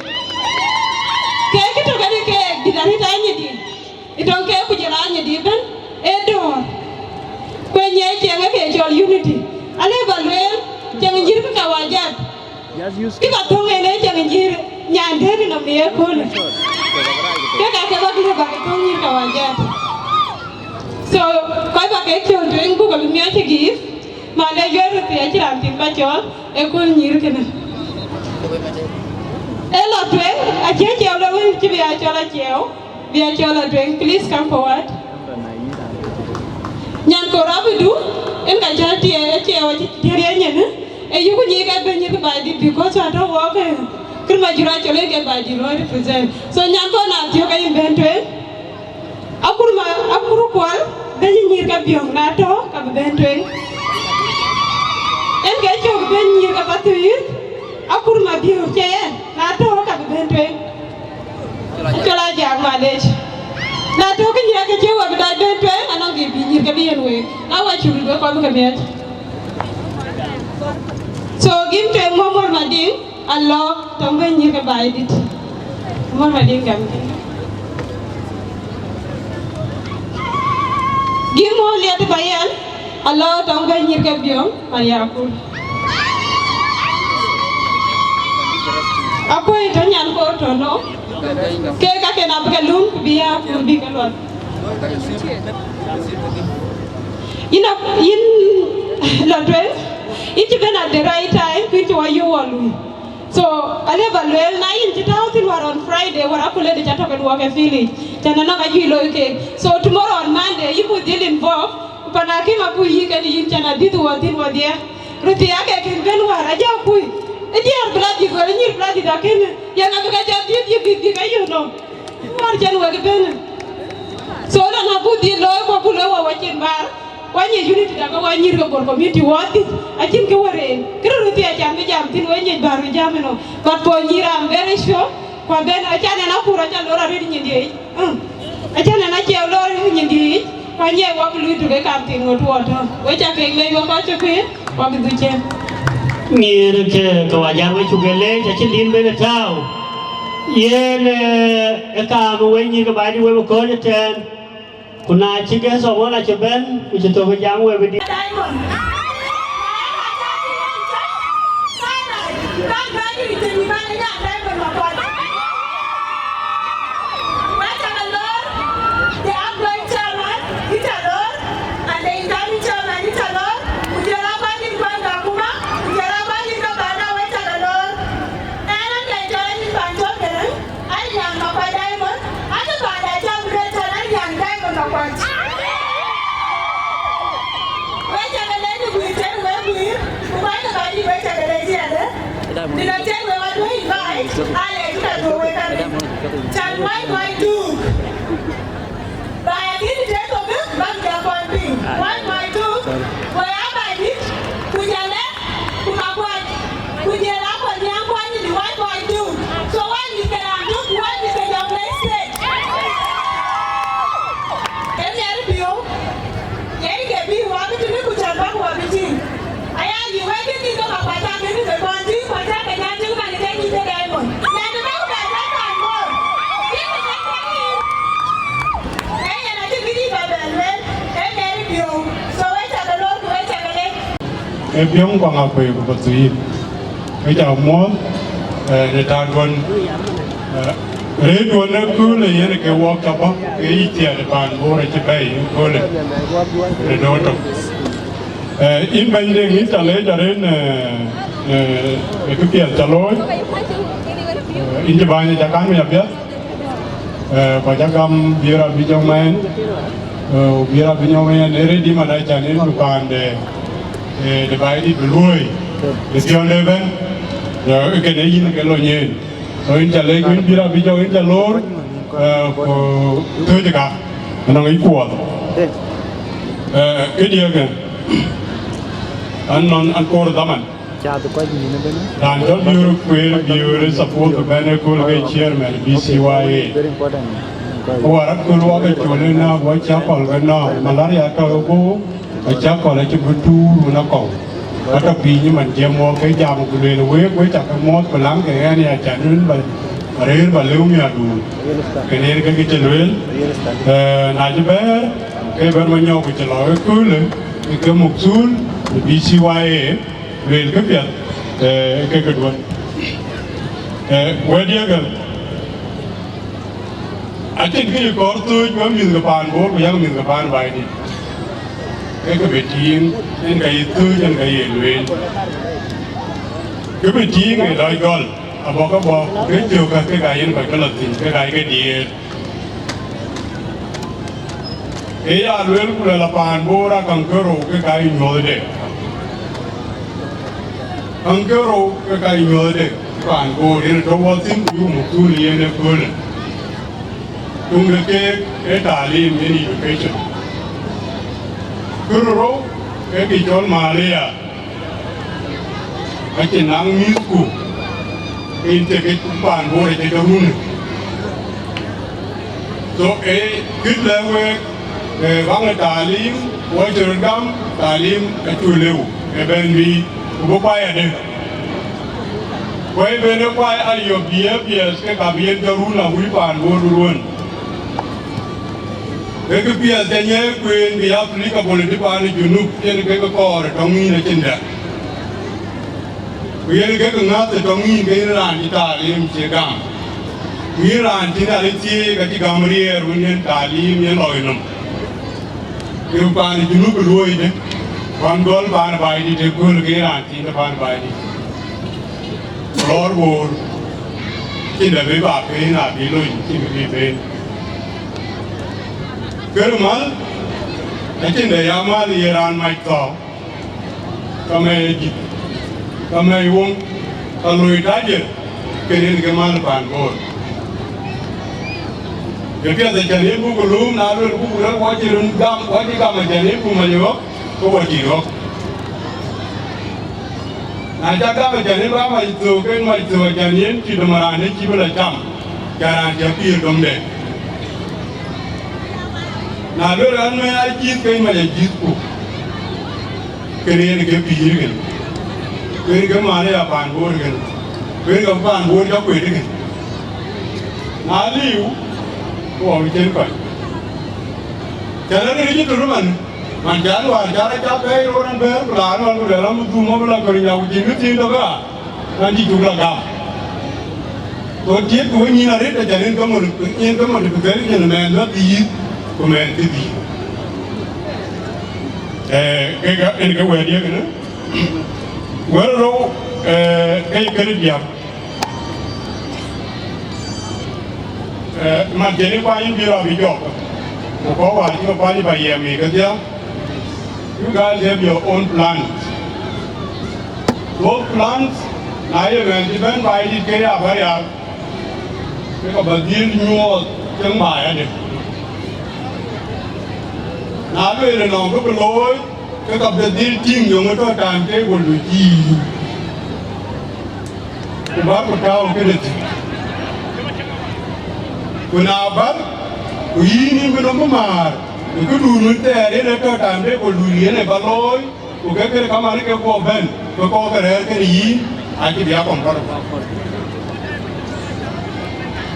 Keek kë tök kenë keek, dït arëët Anyidi. Ë tɔŋ keek ku jɔl a Anyidi ëbën, ee döör. Ku ë nyiɛc cieŋ ë ke cɔl unity. Alë ba lueel, cieŋ nyïïr ke Kawajat. Kë ka thöŋ en ee cieŋ nyïïr nyan dëëtë nɔm në ye köölë. Kek aa ke bäk lëu bäk ke thöŋ nyïïr Kawajat. So, kɔc ba ke cɔl tueŋ buk abï miɔc cï gift, malec, wɛ̈t röt thii acïn raan thïn ba cɔl, ë kööl nyïïr kënë. Ee lɔ tueŋ, acie ciɛɛu lɔ wën cï bï a cɔl aciɛɛu, bï a cɔl lɔ tueŋ, please come forward. Nyan kor abïdu, en ka cä tiɛɛu, aciɛɛu acï tiɛɛu riɛnyënë, ee yuku nyic ke bɛ̈n nyïïr ke Baidït, because atɔ̈ wɔɔk, eh, kër Majur acɔl en ke Baidït luɔi represent. So nyan kor na thiɔ̈k ke yïn bɛ̈n tueŋ. Akur ma, akur Kuɔl, bɛ̈ny nyïïr ke Biɔ̈ŋ, na tɔ̈ ka bï bɛ̈n tueŋ. En ke cök bɛ̈ny nyïïr ke Pathuyith, akur ma Biɔ̈ŋ cie yen, na tɔ̈ ka bï bɛ̈n tueŋ. Acɔl a jak malec. Na tɔ̈ ke nyïïr ke cï wek bï dac bɛ̈n tueŋ, anɔŋ kë bï nyïïr ke bï yen week. Na wa cuk wek kɔc bï ke miɛt. So gïm tueŋ Muɔmɔr Madiŋ. Alɔ, tɔŋ bɛ̈ny nyïïr ke Baidït. Mɔr Madiŋ gam kï. Gïm mɔ̈u liɛt ba yɛn, alɔ, tɔŋ bɛ̈ny nyïïr ke Biɔ̈ŋ, Mariakur. Akuɔ̈i tɔ̈ nyan koor tɔ̈ nɔ. Ke ka ken abï ke lum, ku bï ya, ku bï ke luɔth. Yïn a, yïn lɔ tueŋ, yïn cï bɛ̈n at the right time, ku yïn cï wɔ yöök wɔ lui. So, alë ba lueel, na yïn cï tääu thïn wäär on Friday, wäär aköl ëdï ca tɔ̈ ke duɔɔk ë village, cän anɔŋ ajuëc looi keek. So, tomorrow on Monday, yï buk dhil involve, ku pan akïm abuk yïk kenë yïn, cän adhith wɔ thïn wɔdhie. Röt thii ake kën bɛ̈n wäär, ajä kuc. Ë diäär bï la dhith, wala nyïïr bï la dhith akënë, yen abï ke cä dhith yï bï dhith ayï nɔm. Wäär cän wek bɛ̈n. So, na na buk dhil looi, ku abuk looi wɔ wacin bäär. Ku anyic unity da ke wa nyïïr ke Bor community wɔ thïn, acïn kë wär en. Kërë röt thii acan bï jam thïn, we nyic bäär bï jam ënɔ. But for nyïïr, I'm very sure, ku abɛ̈n, acan ɛn akur aca lor arëët nyindiëëc. Mm. Acan ɛn aciɛɛu lor arëët nyindiëëc, ku anyiɛc wɔ bï luui tök ë kam thïn ŋot wɔ tɔ̈. We ca kek lec wek kɔc cï kuëër, wɔ bï dhuk cien. Nyïïr ke, ke wa jam we cuk leec, acïn dïn ben ë tääu. Yen, eh, ë kaam ë wek nyïïr ke Baidït wek bï kɔ̈ɔ̈c ëtɛ̈ɛ̈n, ku na cï guest of honour cï bɛ̈n, ku cï thök ë jam, we bï dï- Diamond. Wek cä ke lor, the outgoing chairman, ë cä lor, and the incoming chairman, ë cä lor, ku jɔl a kuany dït kuany Kakuma, ku jɔl a kuany dït ke Bana, wek cä ke lor. Ɛn, ɛn ke cɔl Anyuth Pancol Gɛrɛŋ, Anyuth Nyaŋ Makuac Diamond, acï baada cä bï lueel tɛ̈n, Anyuth Nyaŋ Diamond Makuac. Wek cä ke leec në guiir tënë wek guiir, ku kuany ke Baidït wek cä ke leec yadë. Dït acïn wek wadun invite, ale cï ka dhuɔ̈k wek kadhil. Can wai wai tuk. Ba ya kïn tëë thok, bäk jɔ kɔn piny. Wai wai tuk, wek aa Baidït, ku jɔl ë, ku Makuac, ku jɔl aa Kuɔl Nyaŋ Kuany dï wai wai tuk. So wai mïth ke raan tök, wai mïth ke Jonglei State. Ee miɛt piɔ̈u. Yen ke bï wä bï tënë ku cän bäk wä bï tïŋ. Aya yï wek kï nïn ke Makuac, cä kën ke kɔn tïŋ, ku cä ke jal tïŋ man ke nïn ke Diamond. Nɛn bä ku bɛ jal pan Bor. Kï ku bɛ jal tïŋ. Ee yen acï bï dï bä bɛ lueel, ee miɛt piɔ̈u. So wek cä ke lor ku wek cä ke lec. Ee piɔ̈ŋ kɔŋ akuëi ku bä thuiir. Ke cä muɔ̈ɔ̈th, eh, në taŋduön, eh, rëërduön ë köölë yen ke wɔk cä bɔ̈, ke yic thiɛɛt ë paan Bor acï bɛ̈ɛ̈i ë köölë në dööt tök. Eh, yïn bɛ̈ny Deŋ, yïn cä leec arëën, eh, eh, ë këpiɛth cä looi. Eh, yïn cï bäny ë cä kaŋ mic apiɛth. Eh, ku acä gam bï rɔt bï jɔŋ mɛɛn, eh, bï rɔt bï jɔŋ mɛɛn, ee rëëdi man acan en ku paan de, eh, de Baidït bï luööi, de piɔ̈nde ëbɛ̈n, eh, kënë yïn ke lony en. So yïn cä lec, yïn bï rɔt bï jɔŋ, yïn cä loor, eh, ku thööc ka, anɔŋ yic kuɔɔth. Eh, këdiɛ̈kë, an nɔn, an koor dhaman. Cath kɔc nyïn ëbɛ̈n. Raan cɔl Biöör Kueer, Biöör ë support bɛ̈n ëkööl ke chairman B C Y A. Very important. Ku wär akööl wak ë col ënɔɔk, wä cä kɔl ke nɔɔk, malaria tɔ̈ ë guöp, wä cä kɔl acï bï tuur wun akɔ̈u. Wä tɔ̈ piny man jiɛɛm wɔ ke jam ku lueel wek, wek cä ke muɔ̈ɔ̈th ku läŋ ke ɣɛn ya can wën ba, ba rëër ba lëu miäkduur. Kënë yen ke kë cï lueel. Eh, na cï bɛ̈ɛ̈r, ke bɛ̈n Manyɔk ku cï lɔ ëköölë, ke muk thuul në B C Y A. Lueel këpiɛth, eh, ke këduön. Eh, wɛ̈t diɛ̈kë, acïn kë ye kɔɔr thööc wek mïth ke paan Bor, ku yak mïth ke paan Baidït. Ke kë bï tïŋ, en ka ye thööc, en ka ye lueel. Kë bï tïŋ ë lɔc gɔl, abɔ̈ ke bɔ̈, ke cök ka ke ka yen kɔc ke lɔ thïn, ke ka ye ke diëër. Ee ya lueel ku luɛl a paan Bor a kaŋ ke rou ke ka ye nyuɔ̈thde. Kaŋ ke rou ke ka ye nyuɔ̈thde paan Bor yen tɔ̈ wɔ thïn ku yuk muk thuul yen ëköölë. Tuŋ de keek ee taalim yen education. Kë rou ke kë cɔl malaria. Acïn naŋ mïthku, ke yïn thiek paan Bor acï ke run. So, ee, kït lɛ̈k week, ee, baŋ ë taalim, wɔ cï röt gam, taalim acuk lëu, ee bɛ̈n bï, ku bï kuai adï. Kuai ben ë kuai ayɔp bï A B S ke ka bï yen jɔ run awïc paan Bor ruɔ̈n. Ke kë piɛth ca nyiɛɛi kueen bï applicable ë dï paan ë Junub, yen ke ke kɔɔr ë tɔŋ yïn acïn dɛ̈. Ku yen ke ke ŋäth ë tɔŋ yïn ke yïn raan cï taalim cie gam. Ku yïn raan cï Nhialic thieei ka cï gam riɛɛr wën yen taalim yen lɔ yï nɔm. Ke paan ë Junub ë luɔi dë, ɣɔn gɔl paan ë Baidït ëkööl ke yïn raan cïn de paan ë Baidït. Lɔɔr Bor, cïn dɛ̈ bï ba peen abï lony, cïn kë bï peen. Kër mal, acïn dɛ̈ ya mal ye raan mac thɔ̈ɔ̈k, ka mɛi dït, ka mɛi woŋ, ka loi tajir, kënë yen ke mal paan Bor. Ke piɛth acan yen buk lööm, na luel buk rɔt wɔ cï run gam, wɔ cï gam acan yen buk mac ɣɔ̈k, ke wɔ cï ɣɔ̈k. Na cä gam acan yen bä mac thöök, ke mac thöök acan yen cï dom raan ë cï bï lɔ cam, cä raan cä pïïr domde. Na luel an, mɛi ajïth, ke mac ajïthku, kënë yen ke pïïr kën. Kueer ke man aya paan Bor kën, kueer ke paan Bor cä kueer kën. Na liu, ku wɔ cïn kɔc. Cä rɛ̈k rïc ë tör man, man cä luaar cä rɔt cä bɛ̈ɛ̈i rot ɛn bɛ̈ɛ̈r, ku laar ënɔn ku luɛl an, bï dhum abï la kɔ̈r nyaku cïn bï thiin tök aa, man cï cuk la gam. Ku tiët ku we nyïn arëët, acan en ke mɔt, en ke mɔt bï kɛ̈l cïn mɛɛn bä dhiith, ku mɛɛn cï dhiith. Ee, kek en ke wɛ̈ɛ̈t ye kënë. Wɛ̈t rou, ee, ke ye kënë diäk. Ee, man cïn kuany bï rɔt bï jɔk, ku kɔc wäär cï ke kuany bä yɛm yiic kedhie. You guys have your own plans. Those plans, na ye mɛn cï bɛ̈n Baidït ke ya bä rial, ke ka bä dhil nyuɔɔth ceŋ baai adï. Na lueel ënɔɔŋ kë bï looi, ke ka bï dhil tïŋ yöŋ ë tɔ timetable du cï yïn. Ku bär ku tääu këde thïn. Ku na bär, ku yïn yïn bï nɔm bï määr, ku këdun wën thɛɛr yen ë tɔ timetable dun yen ë bä looi, ku ke këde kaman ke guɔ bɛ̈n, ke kɔɔr ke rɛ̈ɛ̈r këde yïn, acï bï a kɔm bär.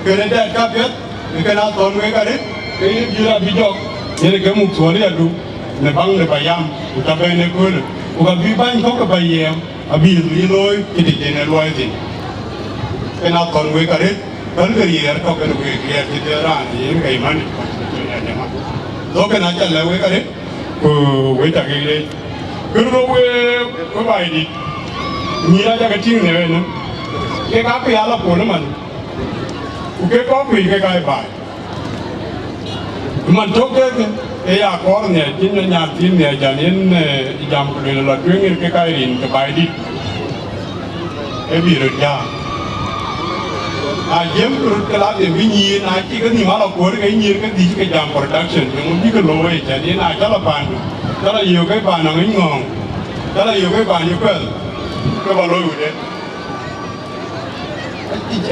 Kënë dɛɛt kapiɛth, ke kën a thɔ̈n wek arëët, ke yïn bï rɔt bï jɔk, yen ke muk thuɔɔr yadu, në baŋ de bä yam, ku tɔ bɛ̈n ëköölë, ku ka bï bäny kɔ̈k ke bä yɛɛm. Abï yï looi cï të cïn ë luɔi thïn. Kën a thɔ̈n wek arëët, bän ke riɛɛr tɔ kën wek riɛɛr cï të raan yen ke manage constitution ya jama. So kën a cä lɛ̈k wek arëët, ku wek cä kek leec. Kën rou wek, wek Baidït, nyïïr acä ke tïŋ në ënë, kek aa ke ya la pol ëman, ku kek kɔ̈k kuc kek aa baai. Man tök kek ë ya kɔɔr nhiac, cïn ë nyan thïn nhiac, an, yen, eh, jam ku lueel lɔ tueŋ yen ke ka rin ke Baidït, ë bï röt jam. Na jiëm ku röt ke la them bï nyïïr, na cï ke nhïm ala kuöör ke nyïïr ke dhïc ke jam production, yeŋö bï ke looi, an, yen a cä la paandu, cä la yök ke paan Aŋic Ŋɔ̈ɔ̈ŋ, cä la yök ke paan Yïkuɛl, ke bä looi wëde.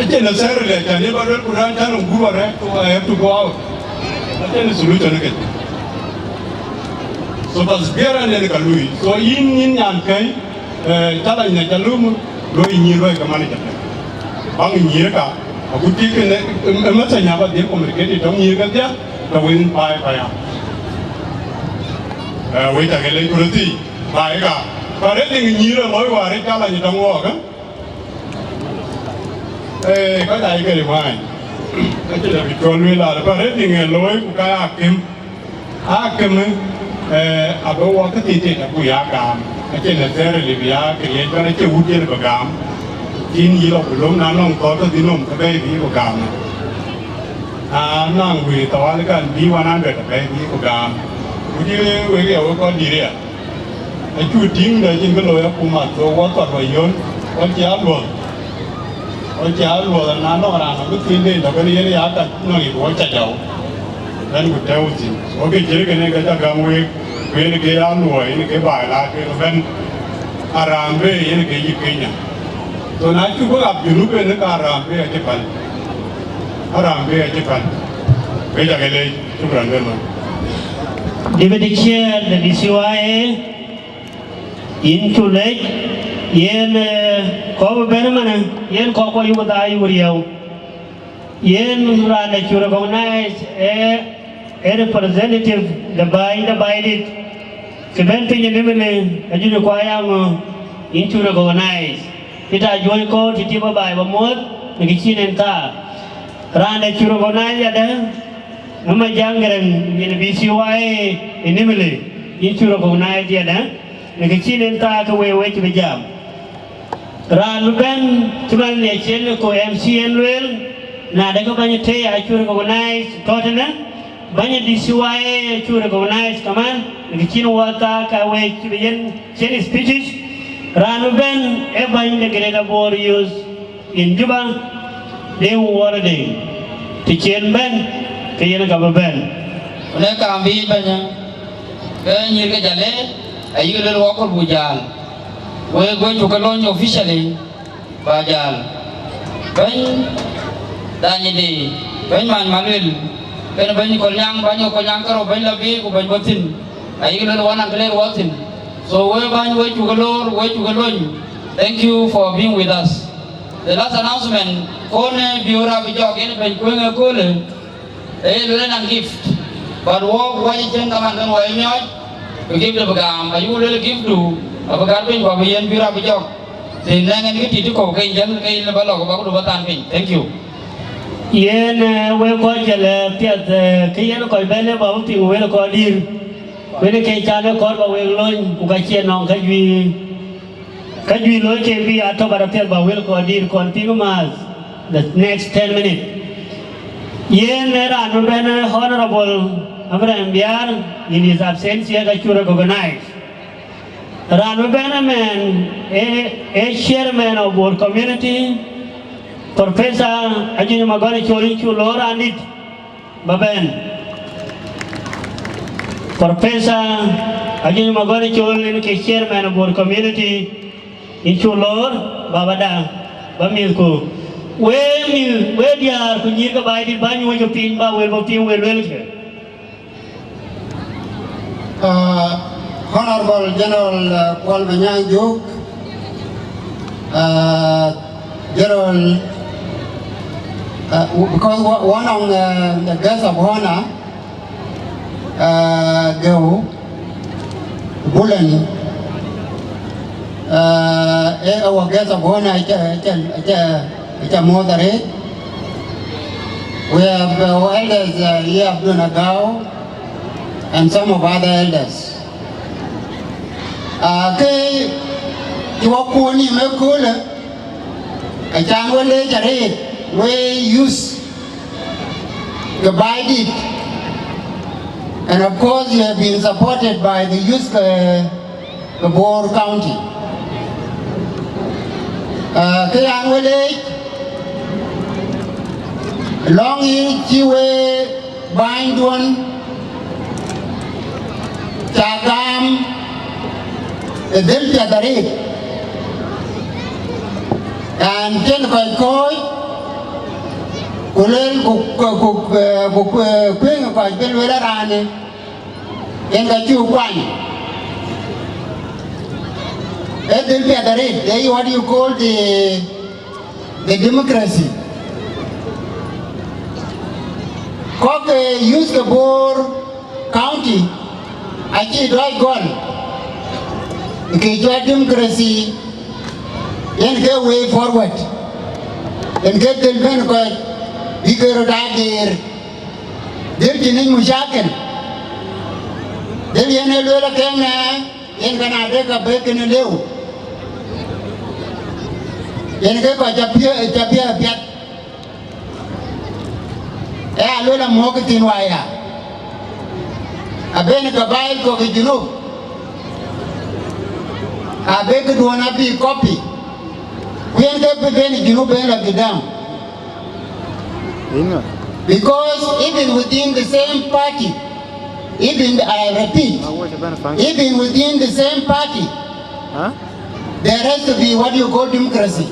Acie necessarily, acan ye bä luel ku raan can gup arɛ̈ɛ̈c, so I have to go out. Acie solution ke. So perseverance yen ka lui. So yïn, yïn nyan kɛ̈i, eh, challenge na ca lum, lo yï nyïïr loi ke man ca. Baŋ nyïïr ka, aku tik ne, em, em, message nya ba dhil communicate tɔŋ nyïïr ke dhia, ka win pai pai ya. Eh, we ta ke le kurati, pai ka. Pareding nyïïr loi wari challenge tɔŋ wok, eh? Ee, kɔc aa ye ke remind. Acïn abï cɔl lueel, alë pareding ë looi ku ka ya kem. Aa kem, ee, abï wɔ kë thithith abuk ya gam. Acïn necessarily bï ya create bɛ̈n, acie wut yen bï gam. Cïn yï lɔ ku löm, na nɔŋ thɔɔr tɔ dhïn nɔm ke bɛ̈ɛ̈i bï ku gam. Na naŋ wëi thawali kan bï one hundred abɛ̈ɛ̈i bï ku gam. Ku dï wek ya wek kɔc dït aya. Acuk tïŋ de cïn kë looi akuma, so wɔ thɔt wɔ yön, wɔ cï a luɔth. Wɔ cï a luɔth, na nɔŋ raan nɔm bï thiin de tɔ kën yen ya ka nɔŋ yïk wɔ ca jɔu. Bɛ̈n ku tɛ̈ɛ̈u thïn. Wɔ ke cït kënë ke ca gäm week, ku yen ke ya luɔi, yen ke baai la tueŋ ëbɛ̈n. Arambe yen ke yï Kenya. So na cuk bï ɣap Junub yen, ka Arambe acï päl. Arambe acï päl. Wek ca ke leec, shukran wek lɔ. Deputy Chair de D C Y A, yïn cu lec, yen, eh, kɔc bï bɛ̈n ëmënë, yen kɔc kɔc yuk dhaai yuk riëëu. Yen raan de cu recognize, eh, eh, representative de baai, de Baidït, cï bɛ̈n piny ë Nimule, ajuëc kuɔ ayaŋö, yïn cu recognize. Peter Ajuɔ̈ɔ̈ny Kɔ̈u, titim bä baai bä muɔ̈th, në kë cïn en thaar. Raan de cu recognize yadë, Mama Jaŋ Gɛrɛŋ, yen B C Y A ë Nimule, yïn cu recognize yadë, në kë cïn en thaar ke wëëu wec bï jam. Raan bï bɛ̈n cï man nhiac cïn ku M C en lueel, na de ke bäny tei acuk recognize tɔ tënë, bäny D C Y A acuk recognize kaman, në kë cïn wɔ thaar ka wëëu cï bï yen cïn speeches. Raan bï bɛ̈n ë bäny de Greater Bor Youth in Juba, Deng Wuɔr Deng, të cï en bɛ̈n, ke yen ka bï bɛ̈n. Ku në kaam bï bɛ̈ny, ke nyïïr ke Jalle, ayï luel wɔ kɔ̈r buk jäl. Wek, wek cuk ke lony officially, ba jäl. Bɛ̈ny Danyidi, bɛ̈ny Many Maluel, kën bɛ̈ny Kolnyaŋ, bɛ̈ny Kolnyaŋ kärou, bɛ̈ny lɔ biic ku bɛ̈ny bɔ̈ thïn, ayï luel wɔ naŋ kë ler wɔ thïn. So wek bäny, wek cuk ke loor, wek cuk ke lony. Thank you for being with us. The last announcement, kɔn, eh, biöör abï jɔk yen bɛ̈ny kuëŋ ëköölë, ee luel ënɔŋ gift. But wok wacï cïn kaman ke wai miɔɔc, bï gift bï gam, ayuk luel gift du, abï gat piny ku abï yen biöör abï jɔk. Të nɛŋ en kë tit kɔ̈u ke yen, ke yen bä lɔ, ku bä këdu bä than piny. Thank you. Yen, eh, wek kɔc jël, eh, piɛth, eh, kë yen kɔc bɛ̈n ë bä bï piŋ wël kɔc dïïr. Wël ke can ë kɔɔr bä wek lony, ku ka cie nɔŋ ka juëc, ka juëc looi ke bï a tɔ̈ bä rɔt piɛth bä wël kɔc dïïr kɔn piŋ maath the next ten minutes. Yen ë raan bï bɛ̈n, eh, Honorable Abraham Biar, in his absence, ka cuk recognize. Raan bï bɛ̈n ëmɛn, eh, eh, chairman of Bor community, Professor Ajuny Magɔn Col, in cuk loor raan dït bä bɛ̈n. Professor Ajuny Magɔn Col, in ke chairman of Bor community, in cuk loor bä bä da, bä mïthku. We mïth, we diäär ku nyïïr ke baai dït, bä nyuɔ̈c ke piny, bä wël bä piŋ wël luelkë. Uh, Honorable General, uh, Kuol Manyang Juk, uh, General, uh, w-, because wa-, one of the, the guest of honor, uh, Geu Bulen, uh, eh, our guest of honor, it's a, it's a, it's a, it's a moderate. We have, uh, our elders, uh, here, Abdul Nagao, and some of other elders. Uh, ke, ke wok kuɔn ni me kule, a chan we le jare, we use the by it. And of course, you have been supported by the youth, uh, the Bor County. Uh, ke yan we le, long in chi we bänyduɔn ca gam ë dhël piɛth arëët, an, cïn kɔc kɔ̈ɔ̈c, ku luel, ku, ku, ku, ku, ku kuëëŋ kɔc bï luel ë raanë, yen ka cuk kuany. Ë dhël piɛth arëët, ee what you call the the democracy. Kɔc ke youth ke Bor County acï dɔc gɔl ke cɔl democracy, yen ke way forward, yen ke dhil bɛ̈n kɔc bï ke röt aa geer, dhil cïn yic mucakil, dhil yen ë lueel akëŋ ë Yen ka na de ka bɛ̈k kënë lëu, yen ke kɔc ca piɛth, ca piɛth apiɛth. Ee aluel amɔ̈ɔ̈k thïn waya, abën ke baai kɔ̈k ë Junub, abëk duɔ̈n abï copy, ku yen ke bï bɛ̈n ë Junub bɛ̈n la gidam. Because even within the same party, even, I repeat, even within the same party, there has to be what you call democracy.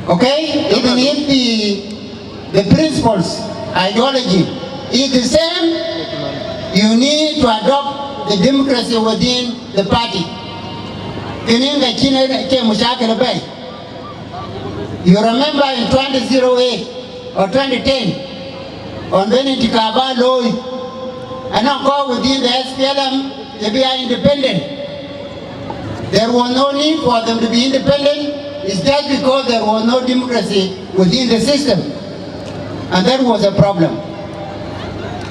Okay? Even if the, the principles, ideology is the same, you need to adopt the democracy within the party. Kënë ka cïn ë ke mushakil bɛ̈i. You remember in twenty oh eight or twenty ten, on bɛ̈n intikhabat looi, anɔŋ kɔc within the S P L M, they be are independent. There was no need for them to be independent. It's just because there was no democracy within the system. And that was a problem.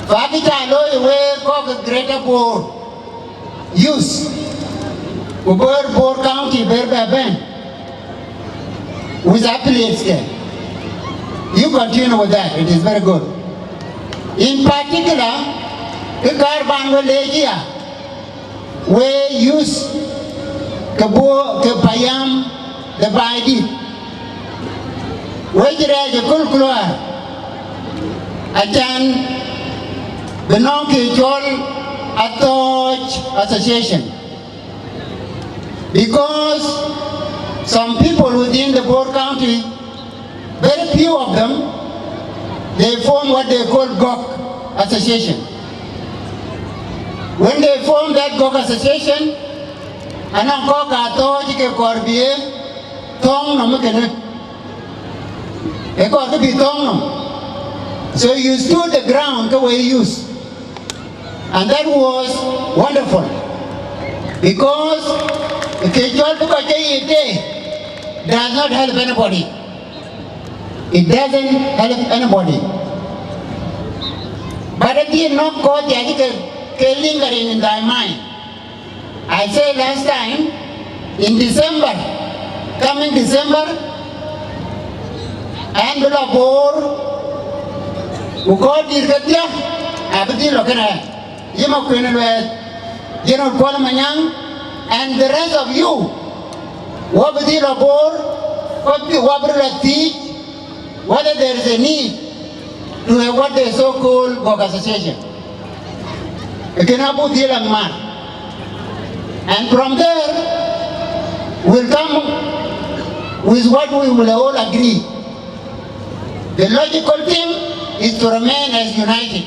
Fa kë ca looi wek kɔc ke Greater Bor, youth, ku bɛ̈r Bor County bɛ̈r bɛ bɛ̈n with affiliates ke. You continue with that, it is very good. In particular, kë kaar ban we leec ya, we youth ke Bor, ke payam de Baidit, we cï rɛɛc ë köl ku luaar, acan bï nɔŋ kë cɔl Athɔɔc Association. Because some people within the Bor County, very few of them, they form what they call Gok Association. When they form that Gok Association, Anɔŋ kɔ̈k ka thɔ̈ɔ̈c ke kɔɔr bï ye thɔ̈ŋ nɔm kënë. Ë kɔɔr kë bï thɔ̈ŋ nɔm. So you stood the ground ke we use. And that was wonderful. Because kë cɔl bï kɔc ke yic tei does not help anybody. It doesn't help anybody. But adhil nɔ̈k kɔc ya ke, ke lingering in thy mind. I said last time, in December, coming December, ɣɛn bï lɔ Bor, ku kɔc dït kedhie abï dhil lɔ kënë. Yï Makuën Lueth, General Kuɔl Manyaŋ, and the rest of you, wɔ bï dhil lɔ Bor, kɔc bï wɔ bï lɔ thiëëc whether there is a need to have what they so call Gok Association. Kënë abuk dhil amat. And from there, we'll come with what we will all agree. The logical thing is to remain as united.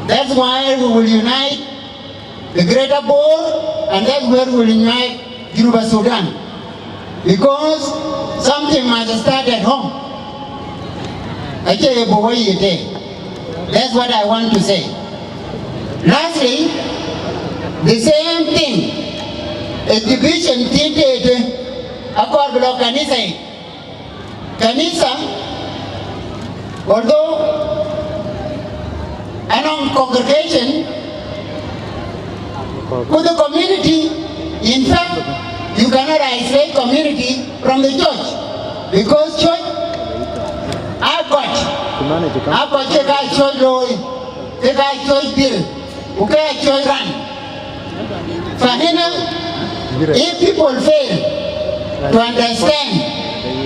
That's why we will unite the Greater Bor, and that's where we will unite Juba, Sudan. Because something must start at home. Acie ye buk wɔ yic tei. That's what I want to say. Lastly, the same thing, a division thiin tete, akɔɔr bï lɔ kanitha yic. Kanitha, although anɔŋ congregation, ku the community, in fact, you cannot isolate community from the church, because church aa kɔc, aa kɔc ke ka church looi, ke ka church bil, ku ke ka church run. فهنا, if people fail to understand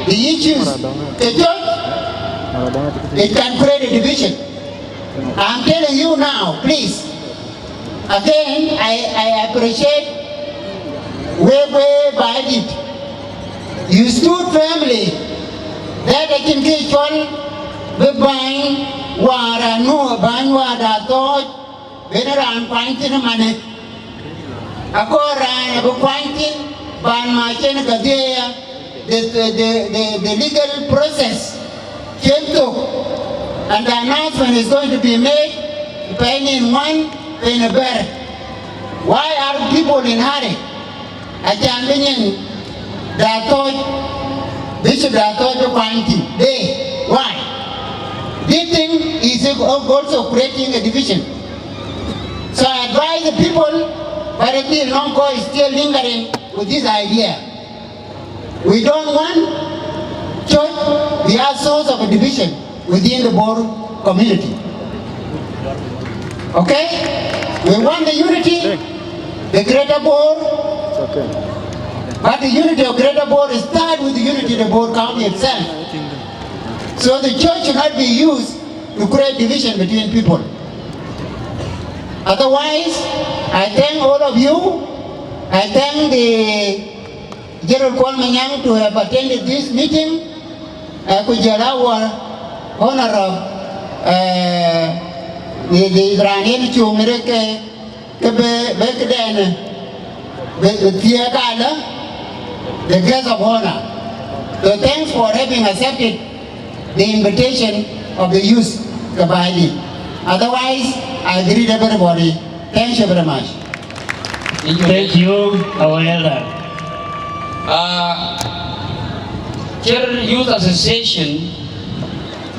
the issues, the church, it can create a division. I'm telling you now, please. Again, I, I appreciate wek, wek Baidit. You stood firmly that acïn kë cɔl bï bäny wäär anu, bäny wäär da thɔ̈ɔ̈c, bï raan kuany thïn ëmënë. Akɔɔr raan abï kuany thïn, ban ma cïn kedhie ya, the, the, the, the, the legal process cïn thök, and the announcement is going to be made, pɛɛi nïn ŋuan, pɛɛi në bɛ̈r. Why are people in hurry? Acan bï nyin da thɔ̈ɔ̈c, bishop da thɔ̈ɔ̈c bï kuany thïn. They, why? This thing is also creating a division. So I advise the people, but I feel Nonko is still lingering with this idea. We don't want church be a source of a division within the Bor community. Okay? We want the unity, the Greater Bor, but the unity of Greater Bor is start with the unity of the Bor County itself. So the church should not be used to create division between people. Otherwise, I thank all of you. I thank the General Kuɔl Manyaŋ to have attended this meeting, uh, ku jɔl our honorable, uh, the, the raan yen cuŋ rek ke, ke be, be këdɛn, be, be thiëëk alë, the guest of honor. So thanks for having accepted the invitation of the youth ke Baidit. Otherwise, I greet everybody. Thank you very much. Thank you, our elder. Uh, Chir Youth Association,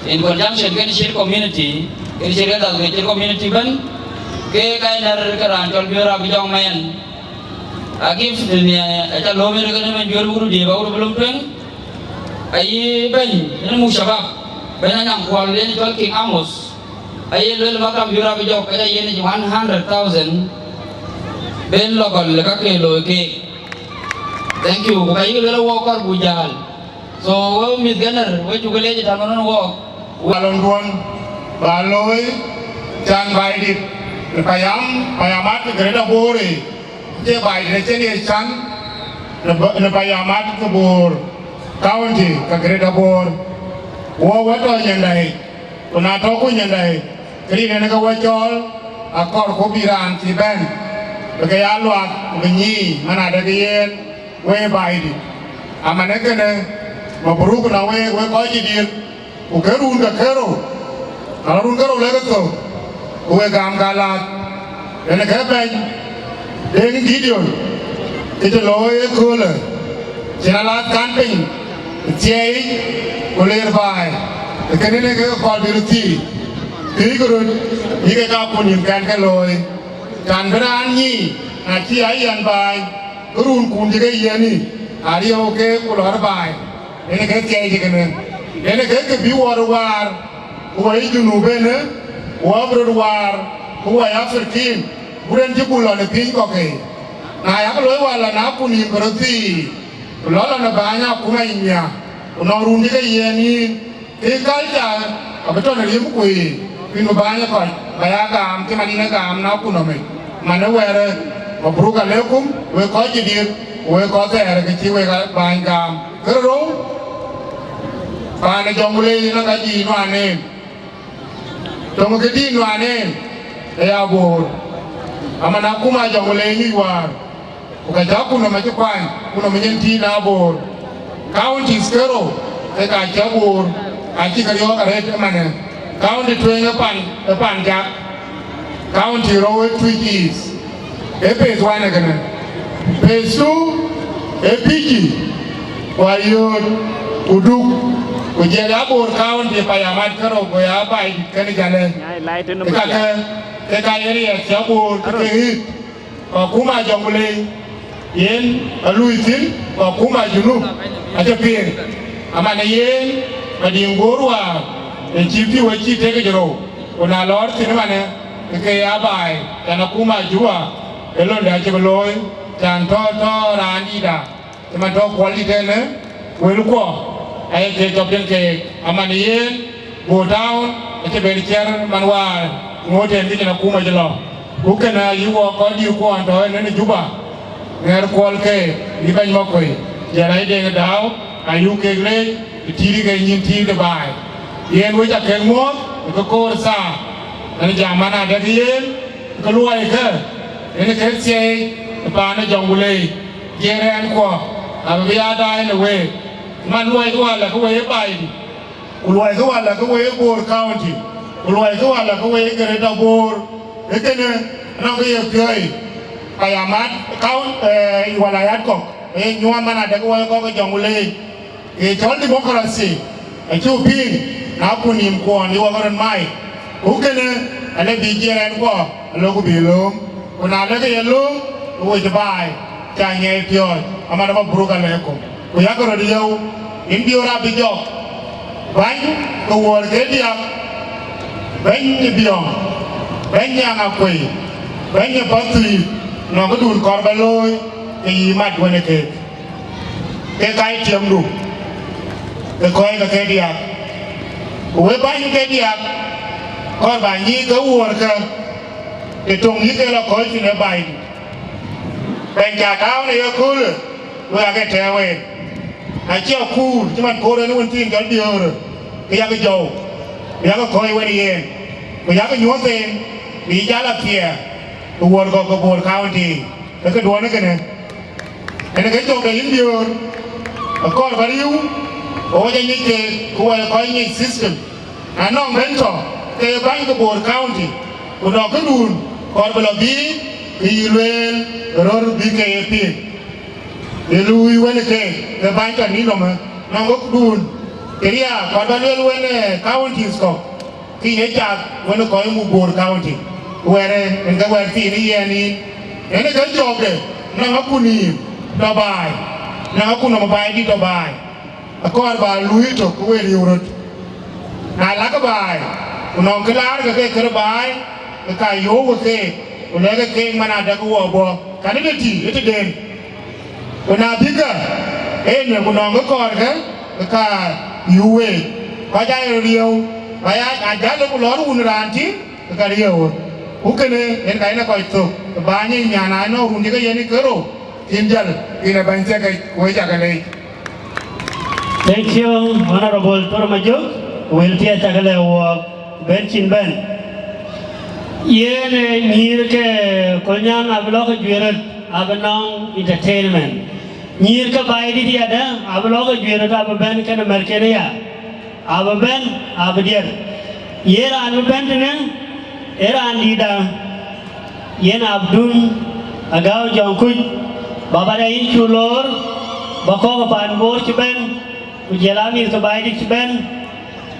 in conjunction with Chir community, kën Chir elder, Chir community ëbɛ̈n, ke ka ënɔɔnë ke raan cɔl Biöör Abijɔŋ Mayen. A gift ni, eh, aca lom yen kënë bɛ̈ny Biöör bï wur diëëp, bï wur bï lom tueŋ. Ayï bɛ̈ny, yen muk shabab, bɛ̈ny Anyaŋ Kuɔl, yen cɔl King Amos. Aye lueel maktam Biöör Abijɔŋ, ka ca yen yic one hundred thousand, ben lɔ gɔl ka ke looi keek. Thank you. Ku ka yïk lueel wɔ kɔɔr buk jäl. So, we mïth Gener, we cuk leec ëtɛ̈ɛ̈n ënɔɔnë wɔɔk. Alonduɔn ba looi, can Baidit në payam, payamat ke Greater Bor, cie Baidit acïn ye can në ba-, në payamat ke Bor County ke Greater Bor. Wɔ wɔ tɔ nyindai, ku na tɔku nyindai, ke rin en ke wɔ cɔɔl, akɔɔrku bï raan thii bɛ̈n. Ke ya luak ku ke nyiic man adek yen wei baai dït. Aman ee kënë, mabruk na wek, wek kɔc cï diël, ku ke run ke kerou, na run kerou lek thok, ku wek gam ka lath. Yen ke bɛ̈ny Deŋ Gideon, ke cï looi ëköölë, cïn alath kan piny ë thiɛɛic ku leer baai, ë kënë ne ke kɔɔr bï röt thiëëc, thiëëc ke röt, yï ke ka kun yïn kɛn ke looi. Can bï raan nyiic, na cï a yɛn baai, ke runkun cï ke yiɛ̈n ë, ariëu ke ku lɔ̈ɔ̈r baai, yen ke thiɛɛi cï kënë. Yen ke ke bï wɔ röt waar, ku wɔ yï Junub ënë, wɔ bï röt waar, ku wɔ yï Afrikin, ku rin cï buk lɔ në piny kɔ̈k ke. Na yak loi wala na kun yïn bï röt thiëëc, ku lɔ lɔ në bäny akuma yï nhiaar, ku nɔŋ run cï ke yiɛ̈n yïn, ke culture abï tɔ̈ në riɛm kuei, ku yïn bï bäny ë kɔc, ba ya gam cï man yïn ë gam në akuma mic, man ë wɛ̈ɛ̈rë, mabruk alekum, wek kɔc cï diël, ku wek kɔc thɛɛr ke cï wek bäny gam. Kërou, paan ë Jɔŋlei yen aka jïï nuan en. Töŋ ke dïït nuan en ë ya Boor, aman akuma Jɔŋlei nyuc wäär, ku ka cä kun nɔm acï kuany, kun nɔm nyin tiit na Boor. Counties kerou ke ka cä Boor acï ke riɔ̈ɔ̈k arëët ëmanë. County tueŋ ë pan, ë pan jak, county rou ë Twic East. Ee phase one ë kënë. Phase two ee Pïcï, ku Ayööt, ku Duk, ku jël ya Bor County payam mat kerou, ku ya baai dït kën jalë. Nyai lai tënɔm. Ke kakë, ke ka area cä Bor ke ke ɣit, ku akuma Jɔŋlei yen alui thïn, ku akuma Junub acï piŋ. Aman yen, Madiŋ Bor wäär, ë cï pïu acï tek ë rou, ku na lɔɔr thïn ëmanë, ke ke ya baai, can akuma Juba, ë londe acï bï looi, can tɔ̈, tɔ̈ raan dïïtda, cï man tɔ̈ kuɔl dït ënë, wëlkuɔ, aye kek tɔ̈ piŋ keek, aman yen, Bor Town, acï ben ciɛr man wäär, ŋoot en kë cïn akuma cï lɔ. Ku kënë ayï wɔ kɔc dït kuɔn tɔ̈ ënë në Juba, ŋɛ̈r kuɔl keek, yï bɛ̈ny Makuei, jɛl ayï Deŋ Dau, ayuk kek leec, ë tiit ke nyin tiit de baai. Yen wec akek muɔ̈ɔ̈th, ë ke koor thaa, ënë jam man adek yen, ke luɔi kë, ënë kek thiɛɛi ë paan ë Jɔŋlei, jiëër ɛn kuɔ, abï bï ya daai në week. Man luɔi kë wala ke wei ë baai dït, ku luɔi kë wala ke wei ë Bor County, ku luɔi kë wala ke wei ë Greater Bor, ë kënë nɔŋ ke ye piɔ̈i, payam mat kaun, eh, wala yat kɔ̈k, ë nyuɔɔn man adek wei kɔ̈k ë Jɔŋlei. Ye cɔl democracy, acï piŋ, na kun nïïm kuɔn yï wɔ ke röt mai, ku kënë, ale bï jiɛɛr ɛn kuɔ, alëku bï lööm, ku na lëkë ye lööm, ku wec baai, ca nyiɛɛi piɔ̈ɔ̈c, aman ë mabruk alekum. Ku yak röt yeu, yïn Biöör abï jɔk, bäny ke wuɔ̈ɔ̈r ke diäk, bɛ̈ny ë Biɔŋ, bɛ̈ny ë Aŋakuei, bɛ̈ny ë Pathuyith, nɔŋ këdun kɔɔr ba looi, ke yï mat wën ë keek. Ke ka ye tiɛmdu, ke kɔc ke ke diäk. Ku wek bäny ke diäk, kɔɔr ba nyic ke wuɔ̈ɔ̈rkë, ke töŋ yï ke lɔ kɔc thïn ë baai dït. Bɛ̈ny ca tääu në ye köölë, wek ake tɛ̈ɛ̈u en. Acï akuur, cï man koor en wën thiin cɔl Biöörë, ke yak jɔu, ku yak kɔ̈ɔ̈c wën yen, ku yak nyuɔ̈th en, bï jal athiɛɛr, ku wuɔ̈ɔ̈r kɔ̈k ke Bor County, ke këduɔ̈n ë kënë. Ënë ke jɔkde yïn Biöör, akɔɔr ba riëëu, ku wɔ jɔ nyic keek, ku wɔ ye kɔc nyic system. Na nɔŋ bɛ̈ny tɔ̈ ke ye bäny ke Bor County, ku nɔŋ këdun kɔɔr bï lɔ biic, ke yï lueel röör bï ke ye piŋ. Ye luui wën ë keek, ke bäny tɔ̈ nïn nɔmë, nɔŋ këdun, ke riääk kɔɔr ba lueel wën ë counties kɔ̈k. Kë ye cath wën ë kɔc muk Bor County, wɛ̈ɛ̈rë en ke wɛ̈ɛ̈r thiin ë yɛn yïn. Ënë ke jɔkde, nɔŋ akun nïïm tɔ̈ baai, nɔŋ akun nɔm baai dït tɔ̈ baai. Akɔɔr ba luui tök ke wek riëëu röt. Na lakë baai, ku nɔŋ kë laarkë ke kërë baai, ke ka yöök we keek, ku lɛ̈kë keek man adɛ̈ ke wɔ bɔ̈, ka dït ë tï, ë tëden. Ku na bïkë, ënë ku nɔŋ kë kɔɔrkë, ke ka yöök week. Kɔc aa ye riëëu, ba ya, na jäl ku lɔ̈ɔ̈r wun raan tïŋ, ke ka riëëu. Ku kënë, yen ka yen ë kɔc thök, ke bäny ë nyan aa nɔ̈k run cï ke yen ë kerou, yïn jäl, yïn ë bɛ̈ny thiëëk, ku wek cakë leec. Thank you, Honorable Toro Majok. Wël thiëëc cakë lɛ̈k wɔɔk, bɛ̈n cïn bɛ̈n. Yen, eh, nyïïr ke Kolnyaŋ abï lɔ ke juëc röt, abï nɔŋ entertainment. Nyïïr ke Baidït yadë abï lɔ ke juëc röt, abï bɛ̈n kenë märken aya, abï bɛ̈n, abï diɛt. Yen raan bï bɛ̈n tënë, ee raan dïïtda, yen Abdun Agau Jɔŋkuc, baba da yïn cuk loor, ba kɔ̈k paan Bor cï bɛ̈n, ku jɔl a mïth ke Baidït cï bɛ̈n,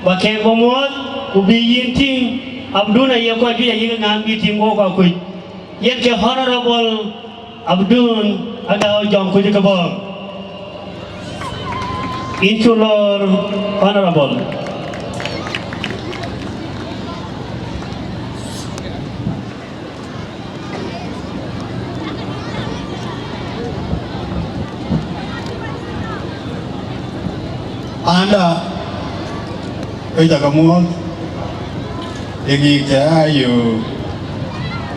ba keek bɔ̈ muɔ̈ɔ̈th, ku bï yïn tïŋ, Abdun aye kɔc juëc ayï ke ŋaŋ bï tïŋ wok akuc. Yen ke Honorable Abdun Agau Jɔŋkuc ke Bor. Yïn cuk loor, Honorable. Paanda, wek ca ke muɔ̈ɔ̈th, ë ŋic cä yök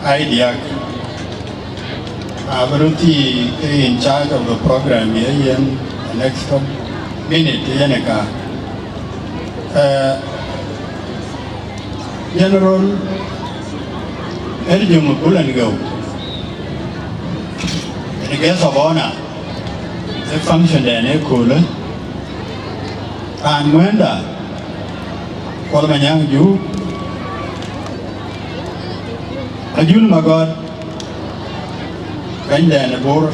ai diäk. Abï röt thii ke in charge of the program ye yen the next minute yen ë ka. Eh, General Erjong Bulan Geu, the guest of honor, the function den ë köölë, raan ŋuɛ̈nda, Kuɔl Manyaŋ Juuk, Ajul Magɔt, bɛ̈nyden ë Bor,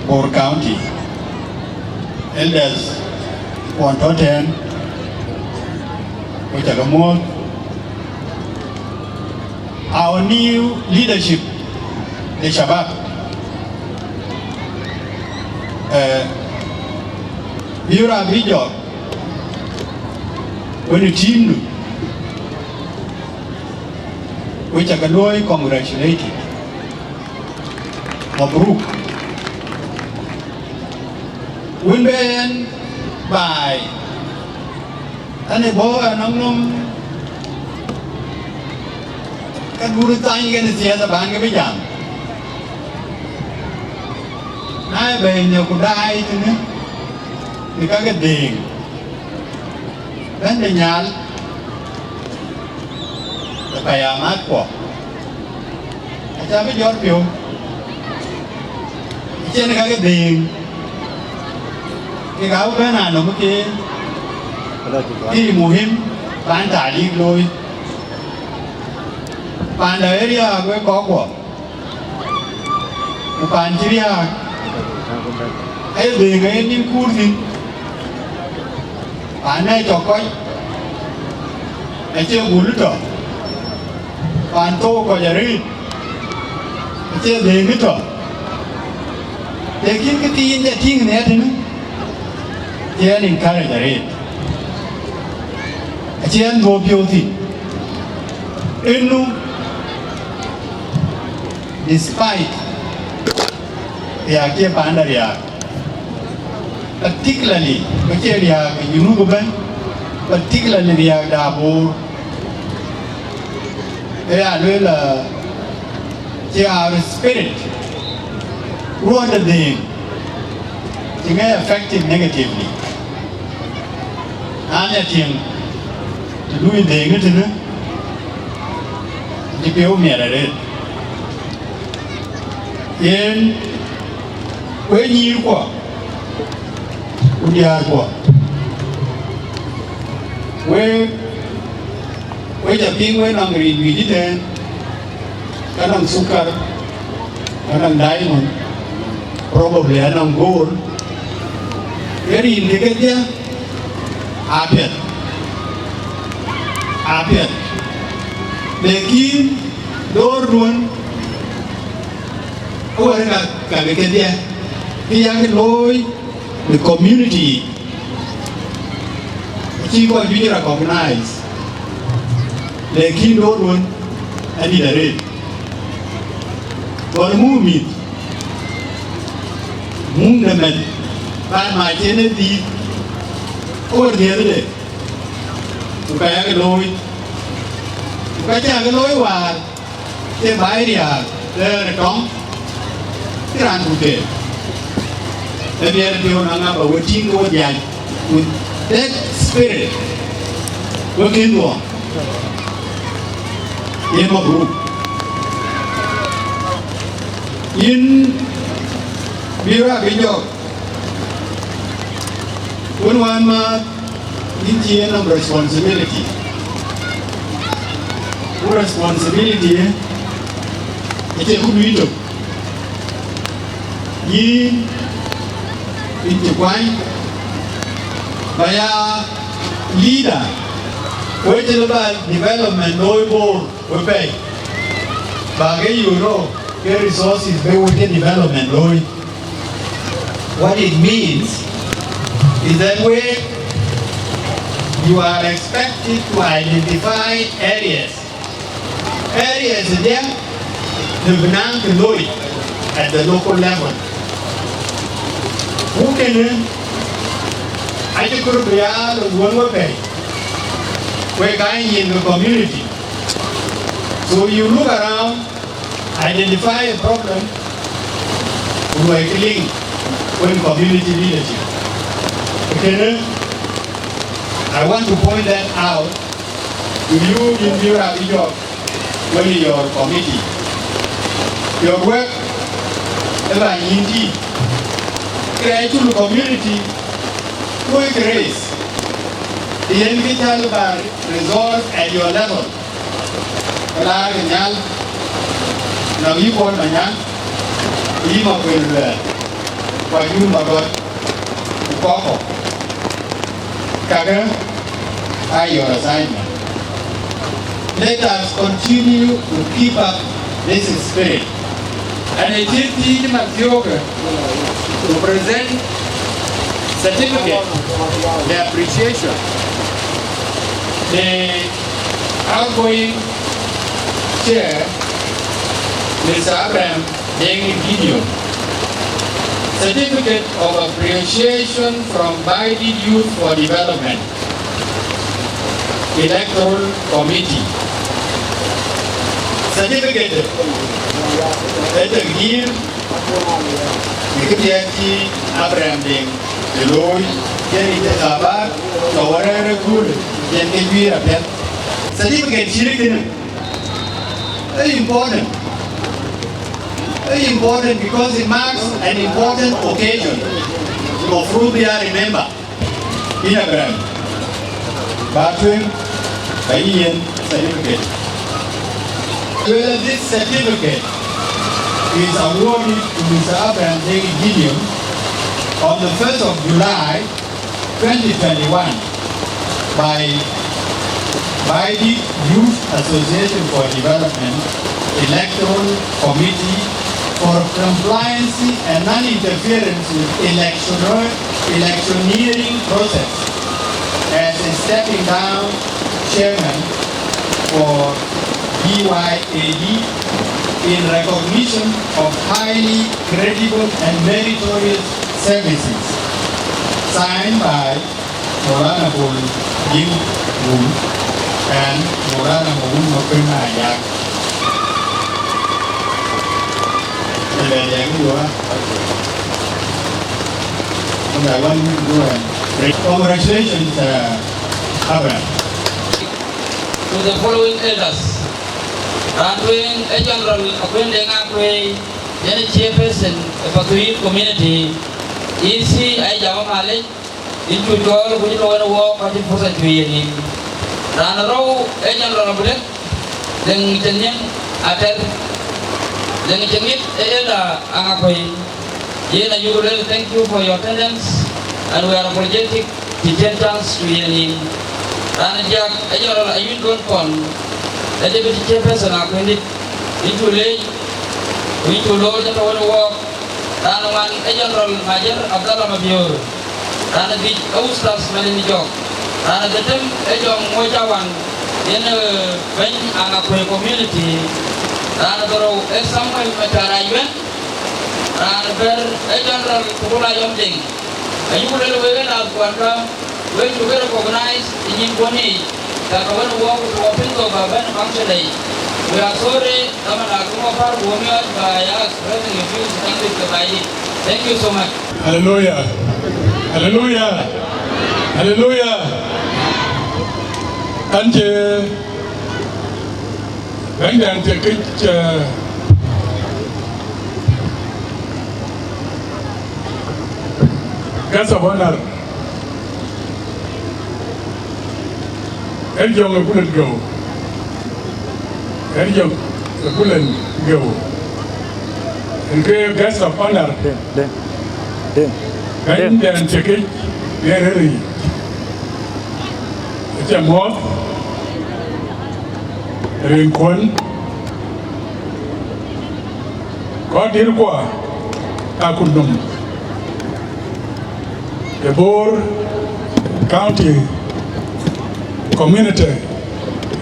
Bor County, elders kuɔn tɔ̈ tɛ̈ɛ̈n, ku ca ke muɔ̈ɔ̈th. Our new leadership, the Shabab, eh, bï raan bï jɔt, wën ë teamdu, we ca ke luɔ̈i congratulated. Mabruk. Wën bï en baai, anë bɔ̈ anɔŋ nɔm, ka dur thany kën thiëëth abän ke bï jam. Na ë bɛ̈ny në ku daai tënë, në ka ke dhëëŋ, bɛ̈n de nyal, ë payamaatkuɔ, acä bï jɔt piɔ̈u, acïn ka ke dhëëŋ, kek abï bɛ̈n anɔm ke, kë muhim, paan taalik looi, panda ë riääk wek kɔckuɔ. Ku paan cï riääk, aye dhëëŋ aye nïn kuur thïn. Paan ë cɔk kɔc, acie gul tɔ̈. Paan thou kɔc arëët, acie dhëëŋ tɔ̈. Lakin kë thiin ca tïŋ në tënë, cï en encourage arëët. Acï en dhuɔ̈k piɔ̈u thïn. Ënu, despite riääk cie panda riääk, particularly, ku cie riääk ë Junub ëbɛ̈n, particularly riääk de Bor, ë ya lueel, uh, cie our spirit, ruɔ̈n de dhëëŋ, cï ŋɛk affected negatively. Na nya tiɛŋ, të lui dhëëŋ tënë, cï piɔ̈u miɛt arëët. Yen, we nyïïrkuɔ, ku diäärkuɔ, we, we ca piŋ we nɔŋ rin wïc ëtɛ̈ɛ̈n, ka nɔŋ thukar, ka nɔŋ diamond, probably anɔŋ gold, ke rin ke kedhie, apiɛth, apiɛth. Lakin doorduön, awär ka, ka ke kedhie, kë yak looi në community, acï kɔc juëc recognize, lakin doorduön adït arëët. Gɔl muk mïth, muk në mɛn, raan ma cïn ë dhiëth, awär dhiëëthde, ku ka yak looi, ku ka cäk looi wäär, ke baai riääk, rɛ̈ɛ̈r ë tɔŋ, cï raan ku keek. Ë miɛt piɔ̈u na ŋa ba we tïŋ ke we diäny with that spirit, we kën dhuɔɔŋ. Ye mabruk. Yïn Biöör Abijɔk, wën wään määth, yïn cï ye nɔm responsibility. Ku responsibility, ë, acie këdu yï tök. Yïn, yïn cï kuany, ba ya leader, ku ë cï lë ba development looi Bor. Wëpɛ̈i, ba ke yök rɔt ke resources bï wëke development looi. What it means is that we, you are expected to identify areas, areas diɛ̈, të bï naŋ kë looi at the local level. Ku kënë acï kɔɔr bï ya lɔ wën wëpɛ̈i, wek aa nyin ke community. So you look around, identify a problem, ku luɔi kë link wën community leadership. Kënë, I want to point that out to you, yïn Biöör Abijɔk, wën your committee. Your work ë ba nyïn tïït. Kërɛɛc cul community, ku ë kërɛɛc, të yen kë cäl ba resolve at your level. Ke laar ke nhial, nɔŋ yï Kuɔl Manyaŋ, ku yï Makuei Luɛɛl, ku Ayuun Magɔt, ku kɔ̈k kɔ̈k. Kakë aa your assignment. Let us continue to keep up this spirit. And ë cï thiëc man thiɔ̈kë to present certificate the appreciation the outgoing chair, Mister Abraham Deng Gideon. Certificate of appreciation from Baidit Youth for Development. Electoral Committee. Certificate ë takdir ë këpiɛth cï Abraham Deng ë looi, yen intikhabat tɔ̈ wärɛɛr ë kööl, yen ke juiir apiɛth. Certificate cït kënë ë important. Ë important because it marks an important occasion. Mafrud ya remember. Yïn Abraham, ba tueŋ, ba yï yen certificate. Well, this certificate is awarded to Mister Abraham David Gideon on the first of July twenty twenty-one by Baidit Youth Association for Development Electoral Committee for compliance and non-interference with electoral, electioneering process as a stepping down chairman for B Y A D in recognition of highly credible and meritorious services. Signed by Maulana Bol Jim Bul and Maulana Maun Makuei Mayak. Ëbɛ̈n ya kë duɔ̈ɔ̈r. And I want you to go and pray. Congratulations, uh, Abraham. To the following elders. Raan tueŋ ë General Akuëi Deng Akuëi, yen ë chairperson ë Pathuyith Community, E C, ayï jam malec, yïn cuk cɔɔl ku cï looi në wɔɔk, ka cïn fursa cuk yiën yïn. Raan ë rou ë General Abudek, Deŋ Cïn Nyin Atɛr, Deŋ Cïn Ŋit ë Elder Aŋakuei. Yen ayuk lueel, thank you for your attendance, and we are apologetic to take chance to yiën yïn. Raan ë diäk ë General Ayuc Luɔn Kɔn, ë deputy chairperson Akuëndït, yïn cuk leec, ku yïn cuk loor cï tɔ̈ wën ë wɔɔk. Raan ë ŋuan ë General Major Abdallah Mabior. Raan ë dhïc ë Ustaz Malin Jɔk. Raan ë dhetem ë Jɔŋ Moc Awan, yen ë bɛ̈ny Aŋakuei community. Raan ë dhorou ë Samuel Macar Ayuɛn. Raan ë bɛ̈t ë General Tukul Ayɔm Deŋ. Ayuk lueel wek ë naath kuɔnkä, wek cuk recognize ë nyïnkuɔn yiic, ka ke wën ë wɔɔk ku tuɔɔk piŋ thok bä bɛ̈n ë function yic. We are sorry, dhaman akï wɔ päl ku wɔ miɔɔc bä ya expressing a views in English ke Baidit. Thank you so much. Hallelujah. Hallelujah. Hallelujah. An cï Bɛ̈nydan thiek këc, eh, guest of honor, Ɣer Jɔŋ ë Kulen Geu, Ɣer Jɔŋ ë Kulen Geu, en ke guest of honor. Bɛ̈nydan thiek këc në rëër yic, aca muɔ̈ɔ̈th rinkuɔn, kɔc dïtkuɔ, akutnhom, the Bor County Community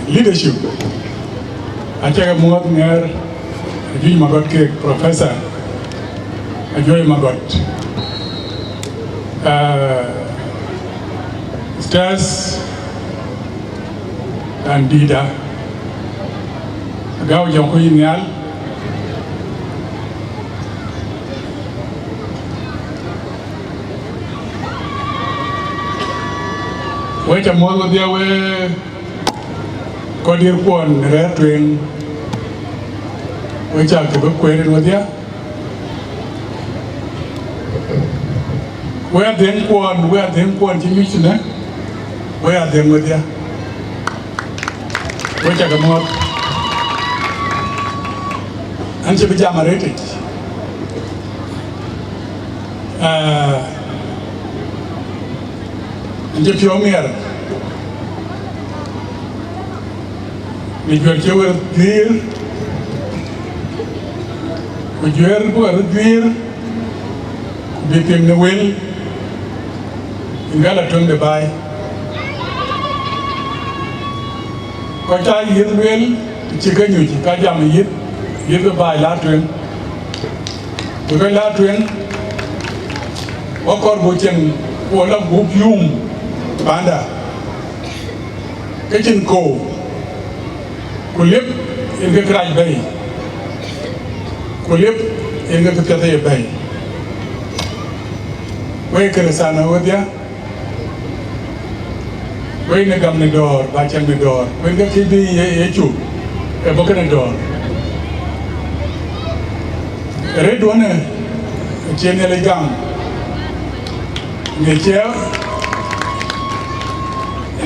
Leadership, aca ke muɔ̈ɔ̈th ŋɛɛr Ajuëc Magɔt, kek Professor Ajuëc Magɔt, uh, Stars and Dida, Agäu Jɔŋkuc Nhial. Wek ca muɔ̈ɔ̈th wedhie, wek kɔc dïtkuɔn rɛ̈ɛ̈r tueŋ, wek ca ke bï kueer rin wedhie. Wek adheŋkuɔn, wek adheŋkuɔn cï nyuc tënë, wek adheŋ wedhie. Wek ca ke muɔ̈ɔ̈th. An cï bï jam arëtic. Ah, an cï piɔ̈u miɛr në juër cï we röt guiir, ku juër bï we röt guiir, ku bï piŋ në wël, yïn ka la tueŋ de baai. Kɔc ca yith lueel, cï ke nyuc, ka jam yith, yith baai la tueŋ. Ku ke la tueŋ, wɔ kɔɔr buk cieŋ, ku wɔ la gup yum panda, ke cïn koor, ku liep yen ke kërac bɛ̈ɛ̈i, ku liep yen ke këpiɛth ye bɛ̈ɛ̈i. Wek Kërëthänooi wedhie, wek në gam në dɔ̈ɔ̈r, ba cäŋ në dɔ̈ɔ̈r, wek ke kë bï ye, Yecu ë bɔ̈ kënë dɔ̈ɔ̈r. Rëëtduɔ̈në acï Nhialic gam në ciɛɛu,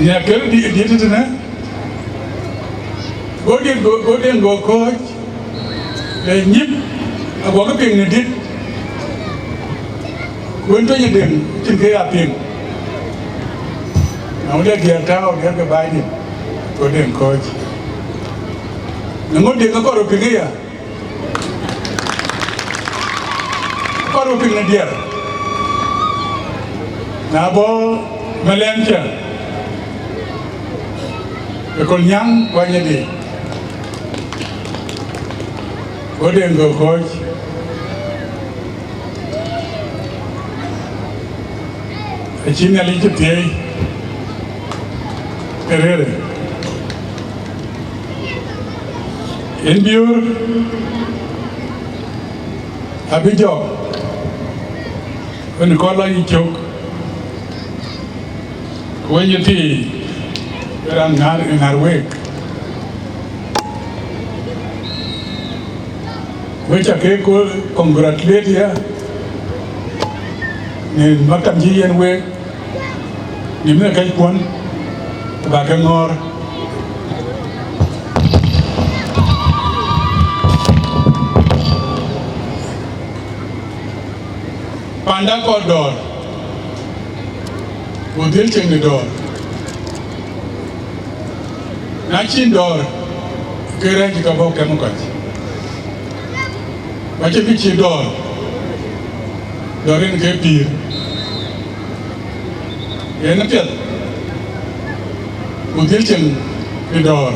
në akër dï-, dït tëtënë, go dït, go, go den go kɔ̈ɔ̈c, le nyïp, aguɔkï piŋ në dït, ku wën tɔ̈ ye den cïn kë ya piŋ. Na wën, de diɛɛr tääu, diɛɛr ke baai dït, go den kɔ̈ɔ̈c. Në ŋö den akɔɔr piŋ ëya? Kɔɔr piŋ në diɛɛr. Na bɔ̈ malɛŋcä ë Kolnyaŋ ku Anyidi, go den go kɔ̈ɔ̈c. Acï Nhialic cï thiëi ë rëërë. Yen Biöör abï jɔk, wën kɔc lɔ yï cök, ku wën yï thii, raan ŋär, ŋär week. Wek ca ke congratulate ya në maktam cï yen week, në mïthëkɔckuɔn, ku ba ke ŋɔ̈ɔ̈r. Panda kɔɔr dɔ̈ɔ̈r, ku dhil cieŋ në dɔ̈ɔ̈r. Na cïn dɔ̈ɔ̈r, ke rɛ̈ɛ̈c ka bɔ̈ kɛm kɔc. Ku acïn kë cï dɔ̈ɔ̈r, dɔ̈ɔ̈r yen ke pïïr. Yen apiɛth, ku dhil cieŋ në dɔ̈ɔ̈r,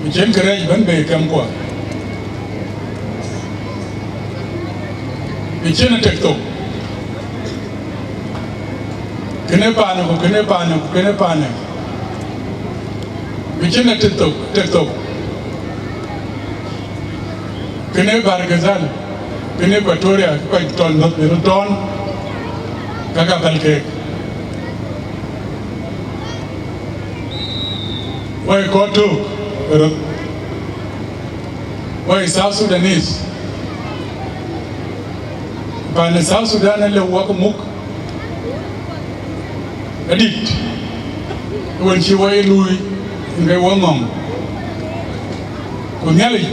ku cïn kërɛɛc bɛ̈n bei kɛmkuɔ. Bï cïn atek thok, kënë paanë, ku kënë paanë, ku kënë paanë. Bï cïn atek thok, tek thok. Kënë Bahr el Ghazal, kënë Equatoria, kɔc tɔn nɔ̈th bï röt tɔn, ka ka päl keek. Wɔ ye kɔc tök, Röt. Wai South Sudanese. Pan South Sudan le wak muk. Adit. Wen ci wai lui ngai wa ngong. Ku Nhialic.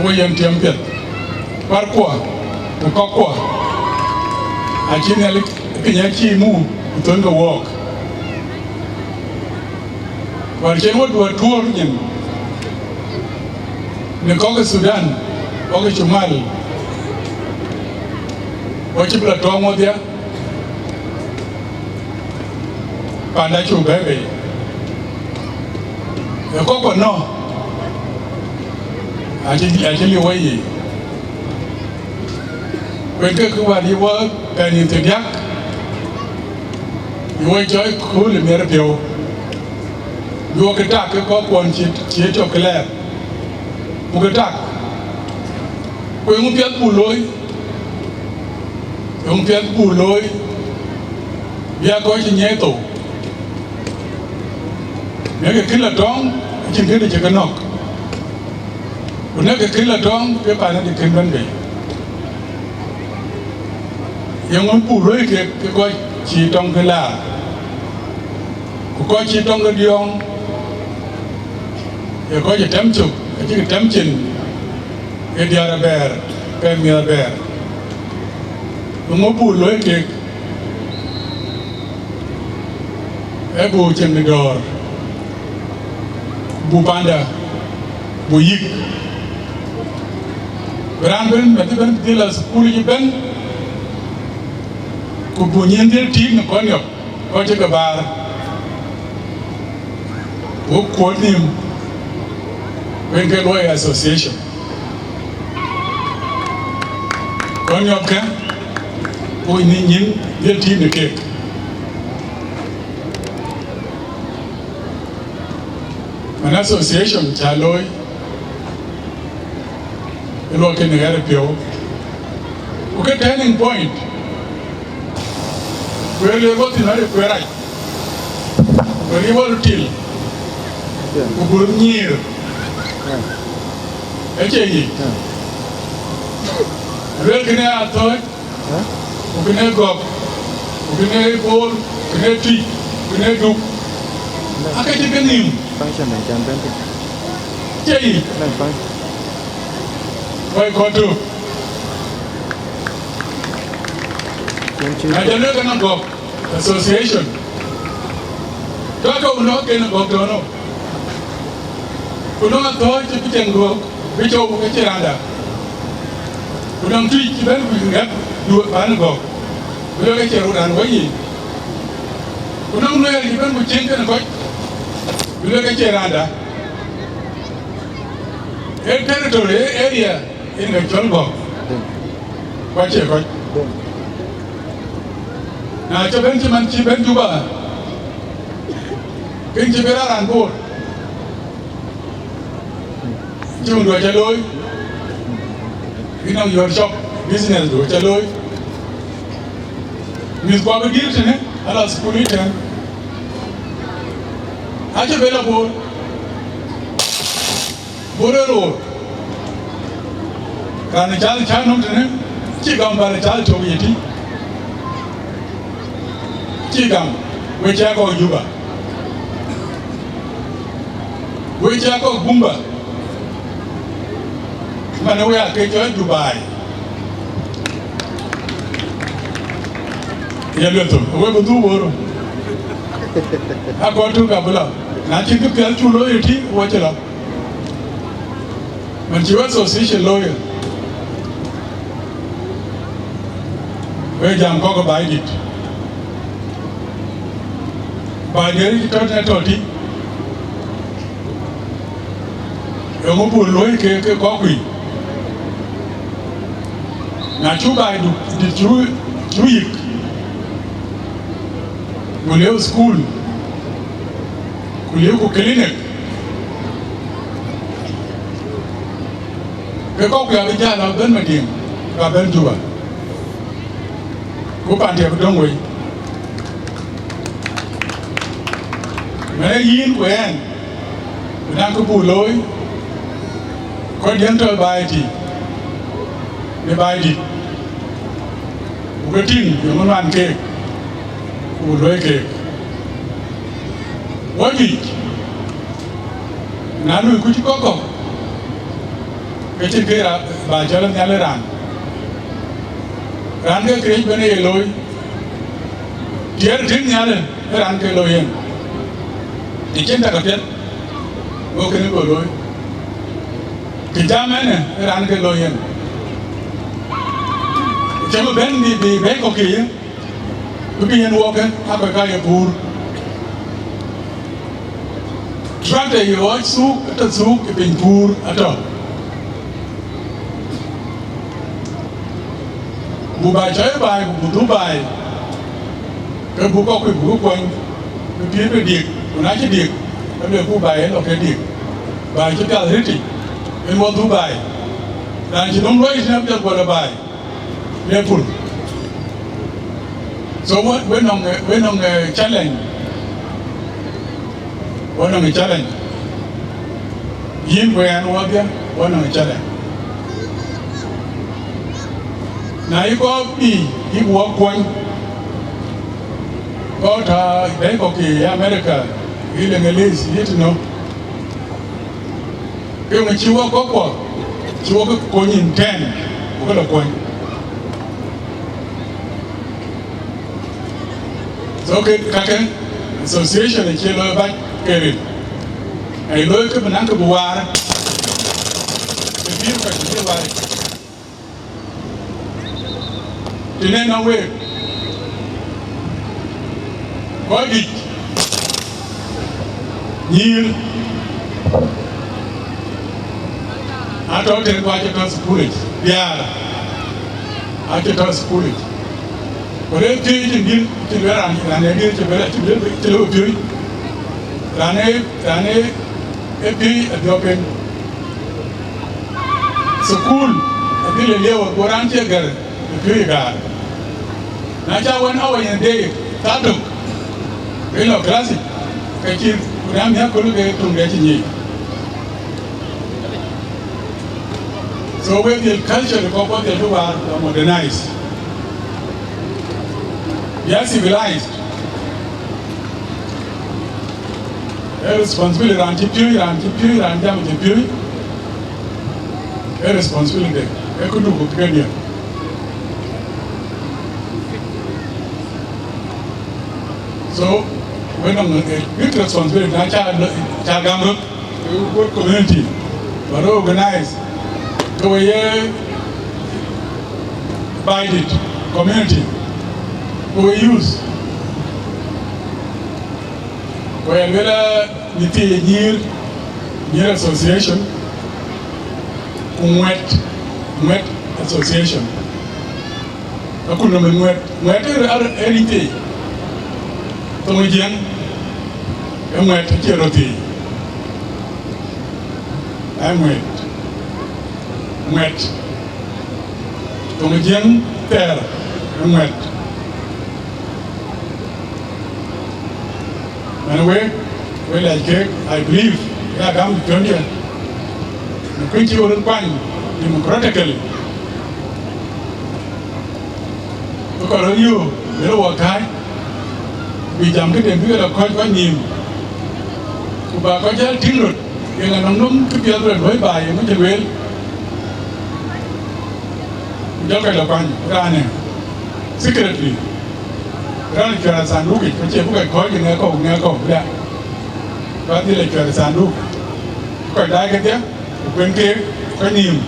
Wai yan tiam piat. Par kwa. Ku kok kwa. Aci Nhialic pinya ci mu. Ku thon ga wok. Wär cïn wä duɔ̈t tuɔ̈ɔ̈r nyin në kɔc ke Thudan, kɔc ke Cumal, wä cï bï lɔ tɔŋ wodhia, panda cuk bɛ̈ɛ̈i bei. Ë kɔc kɔ̈k nɔ̈, acï, acï liu wä yiic. Wek ke kë wär yï wä pɛ̈n yïn thiërdiäk, yï wä cɔɔc kööl ë miɛt ë piɔ̈u, bï wä ke tak ke kɔckuɔn cï, cï tök ke lɛɛr, buk ke tak. Ku eeŋö piɛth buk looi? Eeŋö piɛth buk looi? Bï a kɔc cï nyiɛɛi thou, në ke kën lɔ tɔŋ, acïn kënë cï ke nɔ̈k. Ku në ke kën lɔ tɔŋ, ke paan adï kën bɛ̈n bei. Yeŋö buk luɔ̈i kek ke kɔc cï tɔŋ ke laar, ku kɔc cï tɔŋ ke diɔ̈ɔ̈ŋ, ee kɔc ë tɛm cök, acï ke tɛm cin, ee diäär abɛɛr, ke miɛth abɛɛr. Yeŋö buk luɔ̈i kek? Ee buk cieŋ de dɔ̈ɔ̈r, buk panda, buk yïk. Bï raan bɛ̈n, mɛnh bɛ̈n dhil la thukul yic bɛ̈n, ku buk nyin dhil tiit në kɔn yɔ̈k, kɔc cï ke baar. Wok kuɔ̈t nhïïm, wen ke luɔi association. Kɔn yɔ̈kkë, ku nyin, nyin dhil tiit në keek. An association ca looi, ë luɔk kën ɣɛɛr ë piɔ̈u. Ku ke turning point, kueer le bɔ̈ thïn ade kueer rac, ku ri wal til, ku bur nyïïr. Ë cie yic. Luel kënë athɔ̈ɔ̈c, ku kënë gɔ̈k, ku kënë bor, kënë twic, kënë duk. Ake cï ke nïïm. Function na can bɛ̈n thïn. Cie yic. Naŋ function. Wai kɔ̈k tök. Cïn cï. Na jɔ luel ke nɔŋ gɔ̈k association, tɔ̈ tɔ̈ nɔ̈k kën gɔ̈k tɔ̈ nɔ̈k. Ku nɔŋ athɔ̈ɔ̈c cï bï cieŋ duɔ̈k, bï cɔu ke cï randa. Ku nɔŋ twic cï bɛ̈n ku ŋɛk duɔ̈k bän gɔ̈k, bï luel ke cie röt raan wei yic. Ku nɔŋ Nuɛɛr cï bɛ̈n ku cieŋ kën kɔc, bï luel ke cie randa. Ee territory, ee area, yen ke cɔl gɔ̈k, ku acie kɔc. Na cï bɛ̈n cï man cï bɛ̈n Juba, kën cï bï raan raan Bor. Cï wun duɔ̈c ca looi, bï nɔŋ your shop, business duɔ̈c ca looi. Mïth kuɔ bï dïr tënë, ala thukul ëtɛ̈ɛ̈n. Acï bï la Bor. Bor ë roor. Raan ë cal cä nöm tënë, cï gam bä cal cök ye tïŋ. Cï gam, we cä kɔ̈k Juba. We cä kɔ̈k Gumba. Man, we aa ke cɔl Dubai. Ye luel thok, we bï dhuk Bor. Akɔ̈l tök abï la. Na cïn kë piɛth cuk looi ye tïŋ, we cï la. Man cï wek association looi, wek jam kɔ̈k ë baai dït. Baai dït tɔ̈ tënë tɔ̈ tï, eeŋö buk luɔ̈i ke, ke kɔ̈k kuc? Na cuk baai dït cuk, cuk yïk, ku lieu school, ku lieu ku clinic, ke kɔ̈k kuc abï jäl abï bɛ̈n Madiŋ, ka bɛ̈n Juba, ku pan tiɛp döŋ wei. Mɛn ee yïn ku ɛn, Na kë buk looi, kɔc diɛ̈n tɔ̈ baai tï, në baai dït, ku ke tïŋ yeŋö nuan keek, ku buk luɔ̈i keek. Wɔ juëc, na lui kuc kɔ̈k kɔ̈k, ke cïn kë ra-, ba cɔl Nhialic raan. Raan ke këriëëc bɛ̈n ë ye looi, tiɛɛr tïŋ Nhialic ë raan ke looi yen, të cïn tak apiɛth, go kënë go looi. Kë jam ɛn ë raan ke looi yen, cä bï bɛ̈n bï, bï bɛ̈i kɔ̈k ke ye, bï bï yen wɔk ë, akɔc ka ye puur. Tractor ye ɣɔc thuuk, atɔ̈ thuuk ë piny puur atɔ̈. Buk ba cɔɔi baai, ku buk dhuk baai, ke buk kɔc kuc buk kuɔny, bï pïïr bï diëk, ku na cï diëk, ke luelku baai ë lɔ ke diëk. Baai cï piath rëtic, yen wɔ dhuk baai. Raan cï nɔm luɔi tënë piɛth guɔ lɔ baai, le pul. So we, we nɔŋ, we nɔŋ, eh, challenge. Wɔ nɔŋ ë challenge. Yïn ku ɣɛn wɔdhia, wɔ nɔŋ ë challenge. Na yï kɔɔr bï yï wɔ kuɔny, kɔɔr tɔ̈ bɛ̈i kɔ̈k ke America, yï Leŋelith, yï tënɔ, ke ŋö cï wɔ kɔ̈k kuɔ, cï wɔ ke kony in tɛ̈n, wɔ ke lɔ kuɔny. So ke kakë, association acie looi bac ke rin. Ai looi ke bï naŋ ke bï waar, ke bï ka cï bï waar. Të nɛn na week, kɔc juëc, nyïïr, atɔ̈ tënë ku acï tɔ̈ thukulic, diäär acï tɔ̈ thukulic. Ku le piööc cïn dït, cïn lueel raan, raan ee dït cï bï, cï bï, cï lëu piööc. Raan ee, raan ee, ee piööc adhiɔp en. Thukul abï le lieu, ago raan cie gɛ̈r ë piööc ë gaar. Na cä wën hour in a day, thaa tök, ke lɔ class, ke cï ku na miäk köl ke töŋ de cï nyic. So we dhil culture kɔ̈k wɔ dhil bï waar, uh, modernize. We are civilized. Ee responsibility raan cï piööc, raan cï piööc, raan jam cï piööc. Ee responsibility, ee këdu ku këdiɛ̈. So, we nɔŋ a big responsibility, na cä, cä gam röt, ke we community, ba rɔ organize, ke we ye baai dït community, ke we youth. Ku ë luel, ë, mïth ye Nyïïr, Nyïïr Association, ku Ŋuɛt, Ŋuɛt Association. Akut nɔm ë Ŋuɛt, Ŋuɛt ë, ë, ë ric thii, thoŋ ë Jiëŋ, ë Ŋuɛt acie röt thii. Ë Ŋuɛt, Ŋuɛt. Thoŋ ë Jiëŋ thɛɛr ë Ŋuɛt. Mɛn wek, wek lɛc kek, I believe, ya gam piɔ̈ndiɛ̈, në kuc cï wek röt kuany democratically, bï kɔc röt yöök, bï röt wɔ kääc, bï jam këden bï ke lɔ kɔc kɔc nïïm, ku ba kɔc jäl tïŋ röt, yeŋa nɔm nɔm këpiɛth röt luɔi baai, yeŋö cï lueel, ku jɔl kɔc lɔ kuany raanë secretly, raan cuɛ̈ɛ̈r ë thanduk yic, acie bï kɔc kɔ̈ɔ̈c ë ŋɛk kɔ̈u, ŋɛk kɔ̈u, la, ku adhil lɔ cuɛ̈ɛ̈r ë thanduk, bï kɔc daai kedhie, ku kuen keek kɔc nïïm,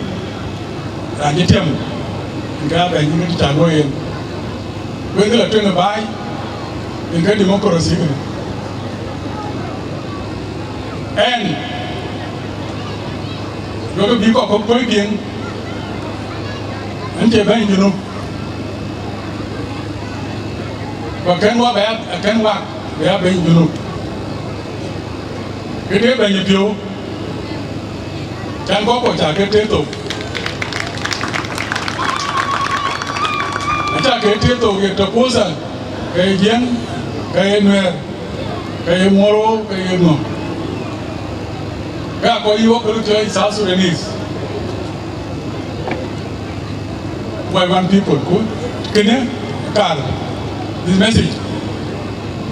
raan cï tiam, yen ke abɛ̈ny cï ŋic cä luɔi yen. Wek lɔ tueŋ ë baai, yen ke democracy kënë. Ɛn, duɔ̈kï bï kɔc kɔ̈k kuöc piŋ, ɛn cie bɛ̈ny Junub. Ku akën wak bɛ ya, akën wak bɛ ya bɛ̈ny Junub. Këde bɛ̈ny ë piɔ̈u, can kɔc kɔ̈k ca ke tëë thok. Aca ke tëë thok, ye tɔ̈ puɔ̈th, ke ye Jiëŋ, ke ye Nuɛɛr, ke ye Moro, ke ye ŋö. Ka kɔc yï wok kë cɔl South Sudanese. Why one people ku kënë kar this message.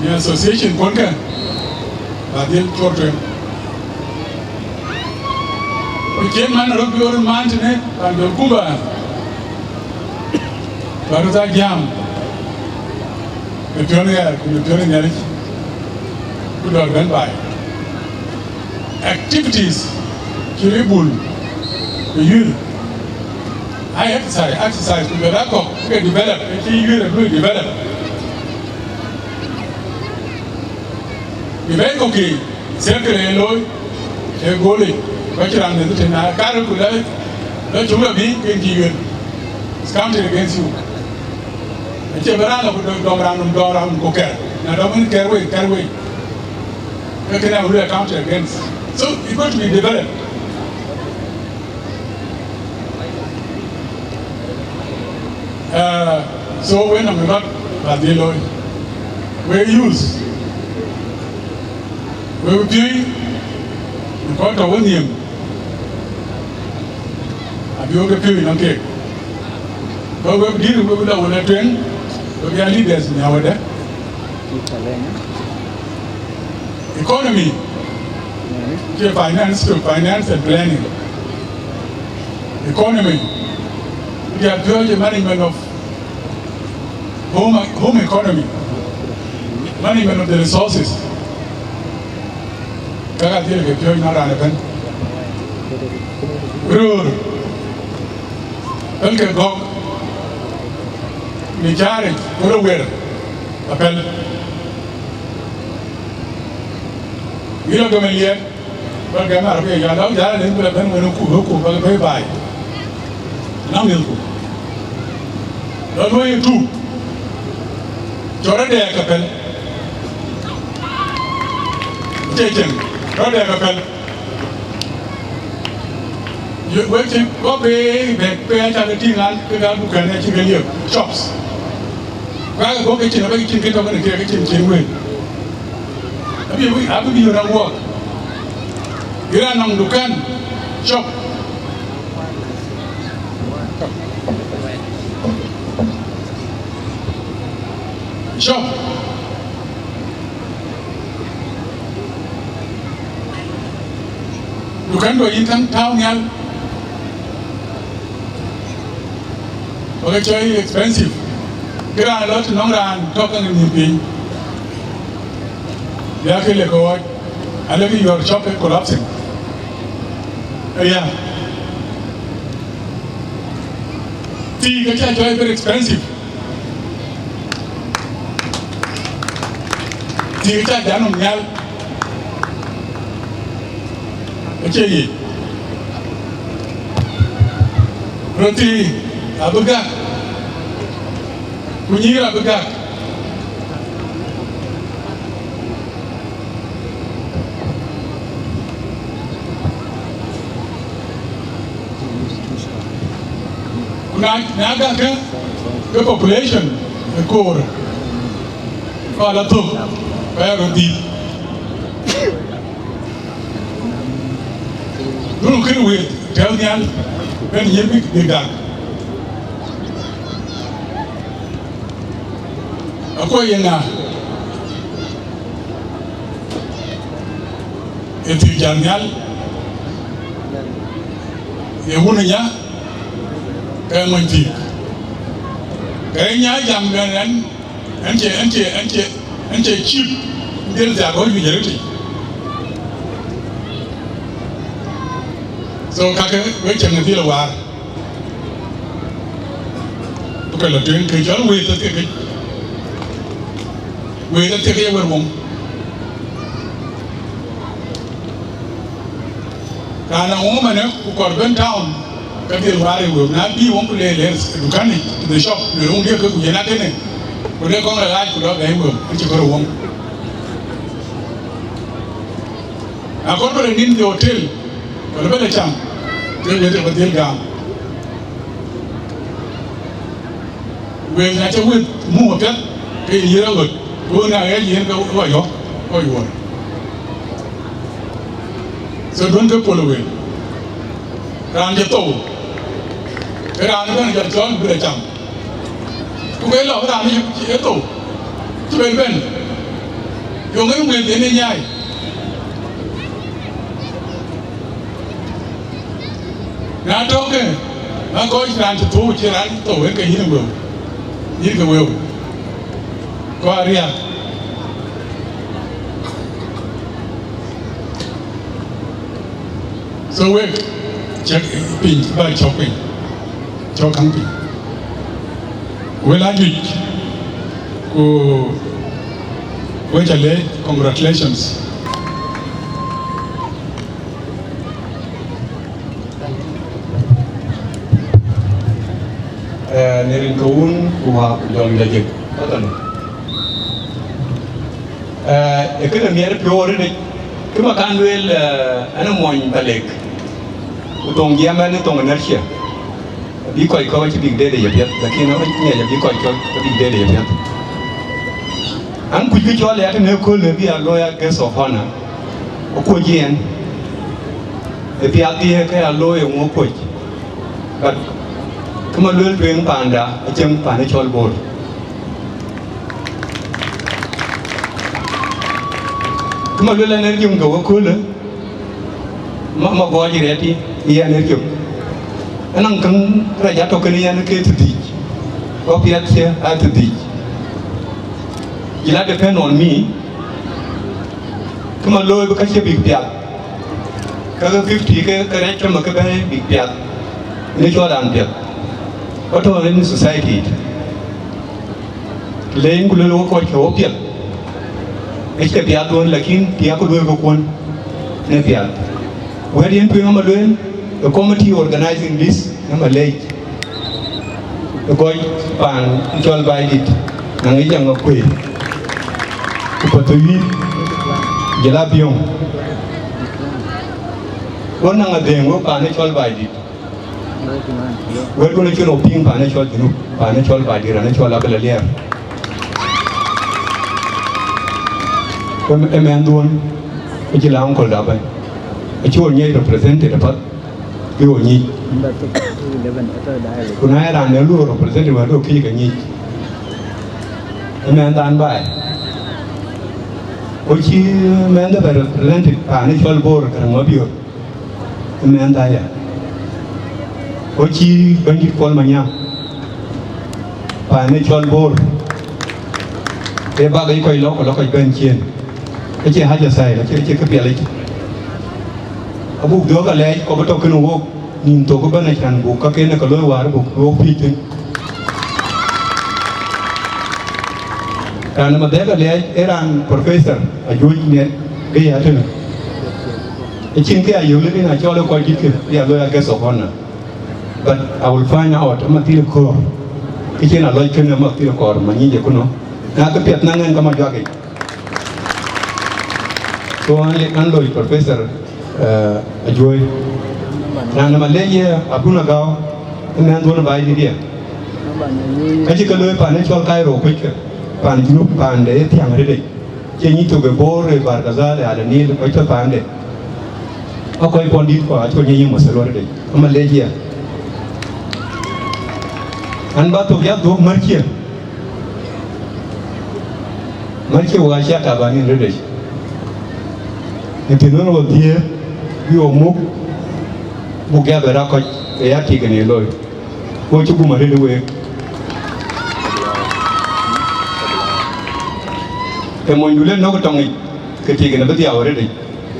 Në association kɔn kë ba dhil cuɔr tueŋ. Ku cien man röt biöör man tënë pan jɔl Kuba. Ba röt a jam në piɔ̈n ɣɛɛr ku në piɔ̈n Nhialic, ku dɔ̈ɔ̈r bɛ̈n baai. Activities cï ribul ku yuël. Ai exercise, exercise ku bɛ la kɔ̈k ke develop, ke cï yuël ë lui develop. Bï bɛ̈i kɔ̈k ke circle ë looi, ë goal yic, ku acïn raan meth tënë, na kar ku la, la cuk la bï, ke cï yuël. It's counted against you. Acie bï raan la ku dɔm raan nɔm, dɔm raan nɔm ku kɛr. Na dɔm en kɛr wei, kɛr wei. Ke kënë abï luel counted against. So it's going to be developed. Uh, so we nɔm rɔt ba dhil looi. We youth, we piööc, në kɔc tɔ̈ wenhïïm, abï wek ke piööc nɔm keek. Bä wek dït, wek la wën ë tueŋ, wek ya leaders në awädë. Economy, ke finance to finance and planning. Economy, ke piööc management of home, home economy, management of the resources. Ka ka dhil ke piööc na raan ëbɛ̈n. Röör, pälkë gɔ̈k në caaric, ku röt wer apɛl. Yïn lɔ gäm ë liɛɛt, bä gäm arabia, ya lɔ jäl alen, ku la bɛ̈n wën ë ku, ë ku bä bɛ̈i baai. Naŋ mïthku. Lɔ luɔi ë tuk. Cɔl rɔt dɛɛk apɛl. Cï cieŋ, rɔt dɛɛk apɛl. Ye wek cï kɔ̈k ke bɛ̈k ke acä ke tïŋ an, ke ka dukan acï ke liep, shops. Ku ka ke kɔ̈k ke cin, abä ke cin ke tɔ̈ ke ke cin cin wël. Abï, abï, abï bï rɔt wuɔk. Yïn raan nɔŋ dukan, shop. Shop. Dukan do yïn kan tääu nhial. Bä ke cɔl expensive. Ke raan lɔ të nɔŋ raan tɔ̈ ke nhïïm piny. Ya ke le ke ɣɔc. Alë ke your shop is collapsing. Aya. Thii ke cä cɔl very expensive. Thii ke cä jam nɔm nhial. Acie yic. Röt thii abï gak. Ku nyïïr abï gak. Ku na, na gäkkë, ke population ë koor, ku ala thök, ku aya röt dhil. Dun kënë wëët tɛ̈ɛ̈u nhial, bɛ̈n yiëk bïk bï gak. Akuɔ ye ŋa? Ë thïn jäl nhial, ye wun ë nya, ke mony thïn. Ke nya jam bɛ̈n ɛn, ɛn cie, ɛn cie, ɛn cie, ɛn cie cïp dhil thiak ɣɔ̈c juëc arëtic. So kakë wek cäŋ ë dhil ë waar. Bï ke lɔ tueŋ ke cɔl wëët athiek, wëët athiek ye wër wom. Raan awom ënë ku kɔɔr bɛ̈n town, ka dhil waar ë wëu. Na bï wom ku le, le dukani, to the shop, le wom diëk ke ku yen akënë, ku le kɔŋ la ɣaac ku lɔ bɛ̈ɛ̈i wëu, acï kɔɔr wom. Na kɔɔr bï lɔ nïn the hotel, wala bï lɔ cam, ke wëët ë bä dhil gam. Wël na cä wël muk apiɛth, ke ye yiëër aɣöt, ku na ɣɛɛc yen ke ɣɔc ɣɔ̈k, ɣɔc wuɔ̈r. So duɔ̈n ke pol wël. Raan cï thou, ke raan ëbɛ̈n jɔl cɔl bï lɔ cam. Ku ke lɔ raan ë thou, cï bɛ̈n bɛ̈n, yöŋ ë wël yen ë nyaai. Na tɔ̈ ke, na kɔc raan cï thou, cï raan cï thou, ë ke yïn wëu, yïn ke wëu. Kɔc ariääk. So wek, cïk piny, ba cɔk piny, cɔk käŋ piny. Wek la juëc, ku wek ca leec, congratulations. Eh, në rin ke Wun ku Wät ku Jɔŋdït Lajik. Tafadhal. Eh, ë kënë miɛt piɔ̈u arëëtic, kë ma kan lueel, eh, ɣɛn ë mony Palek, ku thoŋ jiɛɛm ɣɛn ë thoŋ ë Nurcia. Abï kɔc kɔ̈k acï bïk deet ë yepiɛth, lakin ɣɛn ŋiɛc abï kɔc kɔ̈k abïk deet ë yepiɛth. An, kuc kë cɔl ya tënë ëkööl ë bï a looi a guest of honor. Akuöc yen, ë piath bï ke a looi eeŋö kuöc? But kë ma lueel tueŋ paanda, acïn paan ë cɔl Bor. Kë ma lueel ɣɛn ë riöŋ ke wek köölë, ma, ma gɔɔc rɛɛt ë yɛn ë riöŋ. Ënɔŋ käŋ rac atɔ̈ kënë yɛn ke thiërdhïc, ku apiɛth cï a thiërdhïc. Yïn la depend on me, kë ma looi bï ka cï bïk piath. Ka ke fifty ke, ke rɛc tëmë ke bɛ̈ɛ̈i bïk piath. Në cɔl raan piɛth. Ku tɔ̈ në society yic. Leeny ku luel wek kɔc ke wɔ piɛth. Ë cï piath duɔ̈n, lakin piath ku duëër ke kuɔ̈n në piath. Wɛ̈t yen tueŋ ama lueel, the committee organizing this, ama leec. Ë kɔc paan cɔl Baidït, na ŋic Aŋakuei, ku Pathuyith, jɔl a Biöŋ. Wek naŋ adhëëŋ wek paan cɔl Baidït. Wek duɔ̈n acïn rɔt piŋ paan cɔl Junub, paan cɔl Baidït, raan cɔl Abel Aliɛɛr. Ë, ë mɛnhduɔ̈n, ë cï la uncle da bɛ̈ny. Acï ɣo nyiɛc represented apath. Bï ɣo nyic. Ku na ye raan ë luɔ̈k represented wën, duɔ̈k këc ke nyic. Ë mɛnhdan baai. Ku cï mɛnhde bɛ represented paan cɔl Bor Garaŋ Mabiöör. Ë mɛnhda ya. Ku cï Bɛ̈nydït Kuɔl Manyaŋ. Paan cɔl Bor. Ee bak yic kɔc lɔ, ku lɔ kɔc bɛ̈n ciëën. Acie haja sahil, acie, acie kë piɛlic. Abuk dhiɔ̈k alɛɛc, ku bï tɔ̈ kënë wok, nïn thok ëbɛ̈n, acän buk käkken ke looi wäär buk wok piööc thïn. Raan ë ma dhiɔ̈k alɛɛc ee raan Professor Ajuɔc Miɛt Gëya tënë. Acïn kë ya yök, lakin acɔl ë kɔc dït kë ya looi a guest of honor. But I will find out, ë ma thil kɔɔr. Kë cïn a lɔc kënë ë ma thil kɔɔr, ma nyic ë kënë. Na kë piɛth na ŋɛn ka ma juak yic. So an, an loi Professor, eh, Ajuɔ̈i. Raan ë ma leec ye Abuna Gau, ë mɛnhduɔ̈n Baidït ye. Ka cï ke looi paan ë cɔl Cairo kuc ke, paan Junub, paan de ë thiäŋ arëëtic. Cie nyic thok ë Bor, ë Bahr el Ghazal, ë Al Nil, kɔc tɔ̈ paande. Aa kɔc kuɔn dït kua, acï kɔc nyic yï mosel arëëtic. Ama leec ya. An ba thok ya dhuɔ̈k mär cië. Mär cië wä cia tabanin rëëtic. Në tïn wën wä dhiëëth, bï wä muk, buk ya bɛ rak kɔc, ë ya tik ënë looi. Ku cï gum arëët week. Ee monydu le nɔ̈k tɔŋ yic, ke tik ënë bï dhiau arëëtic.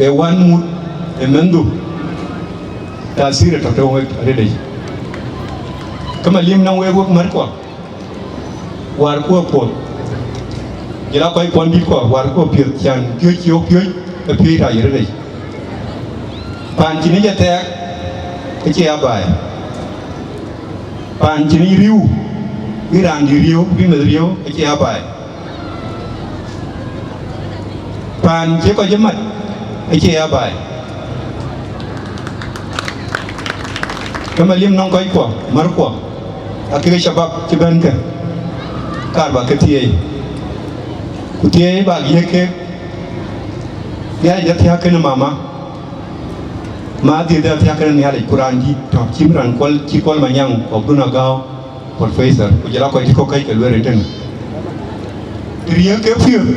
Ee wän mut ë mɛnhdu, tathir ë tɔ̈ tɔŋ wek arëëtic. Ke ma lim nɔŋ week wek märkua, warku apuɔth. Jɔl a kɔc kuɔn dït kua, warku apiöth, cän piööc cï ɣok piööc, ë piööc rac arëëtic. Paan cïn yic athɛɛk, ke cie abaai. Paan cïn yic riëëu, bï raan dït riëëu, bï meth riëëu, ke cie abaai. Paan cï kɔc ë mat, ke cie abaai. Ke ma lim nɔŋ kɔckuɔ, märkuɔ, akek shabab cï bɛ̈n ke, kaar bä ke thieei. Ku thieei bä yiëk kek, bï a jɔ thiääk kënë mama. Ma dhiëëth athiäk kënë Nhialic, ku raan dït tɔ̈ cïm raan Kuɔl, cï Kuɔl Manyaŋ, ku Abdun Agäu, Professor, ku jɔl a kɔc dït kɔ̈k kɛ̈c ke lueel rin tënë. Të riëëk ke piɔ̈ɔ̈th,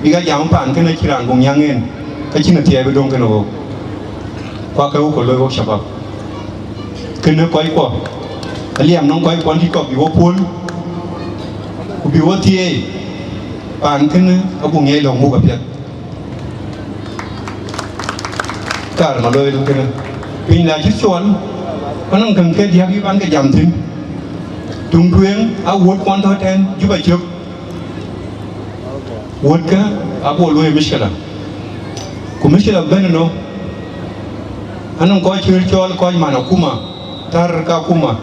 bïk a jam paan kënë cï raan buk nyääŋ en, ka cïn athiɛɛi bï döŋ kënë ɣok. Ku akë ɣok ke loi ɣok shabab. Kënë kɔckuɔ, aliɛm nɔŋ kɔckuɔn dït kɔ̈k bï wo puɔ̈l, ku bï wo thieei, paan kënë abuk ŋiɛc lɔ̈ŋ muk apiɛth. Kar ma looi kënë, piny na cï cuɔl, anɔŋ käŋ ke diäk yï ban ke jam thïn. Tuŋ tueŋ, a wuɔ̈t kuɔn tɔ̈ tɛ̈n, Juba cök. Wuɔ̈tkë, abuk luɔi mishkila. Ku mishkila bɛ̈n ënɔ, anɔŋ kɔc cï röt cɔɔl kɔc man akuma, thär ke akuma.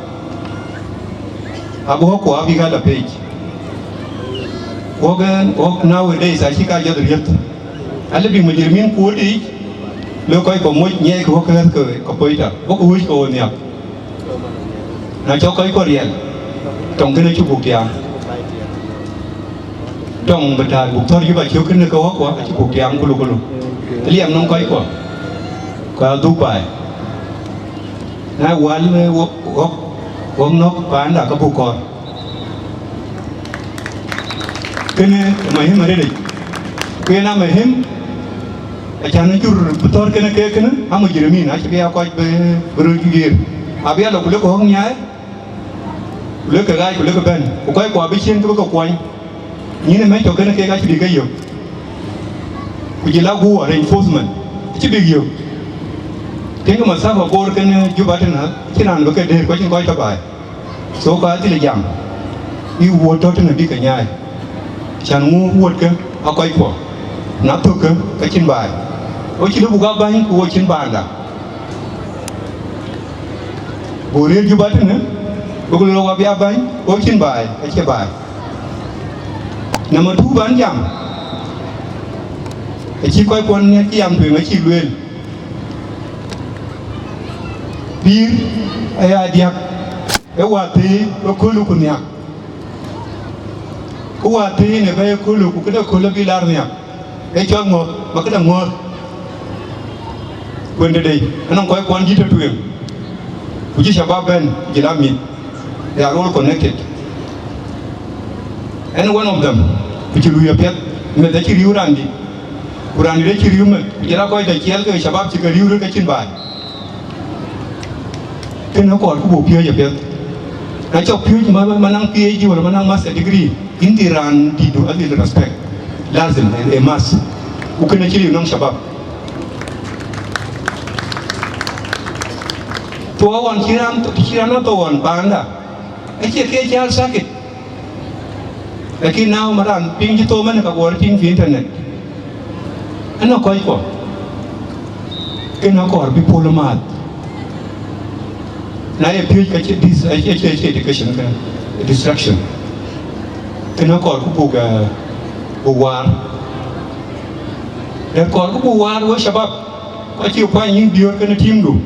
Abï ɣɔ̈k ku abï ka la pec. Ɣɔ̈k ɛn, ɣɔ̈k nowadays acï ka jɔt riëth. Alë bï mujrimin kuɔ̈t yiic, le kɔc kɔ̈k moc nyiɛɛi ke ɣɔ̈k ke ɣäth ke, ke poita, bɔ̈ ke wëc ke ɣo nhiak. Na cɔk kɔc kɔ̈k riɛl, tɔŋ kënë acï buk tiaam. Tɔŋ bï taar buk thɔ̈r Juba cök kënë ke ɣɔ̈k kuɔ, acï buk tiaam kulu kulu. Aliɛm nɔŋ kɔc kuɔ, ku adhuk baai. Na wäl, eh, wok, wok, wok nɔ̈k paanda ka buk kɔɔr. Kënë mahim arëëtic. Ku yen a mahim, acan jur bï thɔ̈r kënë ke kënë, a mujrimin, acï bï a kɔc bï, bï röt guiir. Abï a lɔ ku lek ɣɔ̈k nyaai, ku lek ke ɣaac, ku lek ke bɛ̈n. Ku kɔc kuɔ abï ciëŋ ke bï ke kuɔny. Nyïn ë mɛc tɔ̈ kënë kek acï bï ke yök. Ku jɔl a guɔ reinforcement, acï bïk yök. Tiɛŋkë masafa bor kënë Juba tënë, acïn raan bï ke dëër, ku acïn kɔc tɔ̈ baai. So, ka dhil jam, bï wuɔ̈t tɔ̈ tënë bï ke nyaai. Can ŋu wuɔ̈tkë a kɔc kuɔ, na thökkë ka cïn baai. Wo cï lëu buk a bäny ku wo cïn baanda. Go rëër Juba tënë, buk lëu abï a bäny, wo cïn baai, acie baai. Number two ban jam, acï kɔc kuɔn ŋiɛc cï yam tueŋ acï lueel. Pïïr aya diäk, ë wäthii ë kööl ku nhiak. Ku wäthii në bɛ̈i ë kööl ku këde kööl abï lar nhiak. Ë cɔl ŋuɔ̈th, ma këde ŋuɔ̈th. Kuën tëde, anɔŋ kɔc kuɔn dït tɔ̈ tueŋ. Ku cï shabab bɛ̈n, ku jɔl a mïth. They are all connected. Any one of them, ku cï lui apiɛth, meth acï riëëu raan dït. Ku raan dït acï riëëu meth, ku jɔl a kɔc tɔ̈ ciɛɛl ke shabab cï ke riëëu röt ke cïn baai. Kënë akɔɔr ku buk piɔ̈ɔ̈c apiɛth. Na cɔk piɔ̈ɔ̈c ma, ma naŋ P H D wala ma naŋ master degree, yïn dhil raan dïtdu adhil respect. Lazim, a, a must. Ku kënë acï riëëu nɔŋ shabab. Thuɔɔu ɣɔn cï raan, cï raan a thuɔɔu ɣɔn paanda. Acie ke cɔl sakit. Lakin na wën raan piŋ cï thom ënë, ka guɔ rɔt tïŋ fi internet. Ënë kɔc kuɔ. Kënë akɔɔr bï puɔ̈l maath. Na ye piööc ka cï dis-, acie, acie, acie education ka, distraction. Kënë akɔɔr ku buk, eh, buk waar. Dɛ̈t kɔɔr ku buk waar wo shabab. Ku acï kuany yïn diöör kënë team du.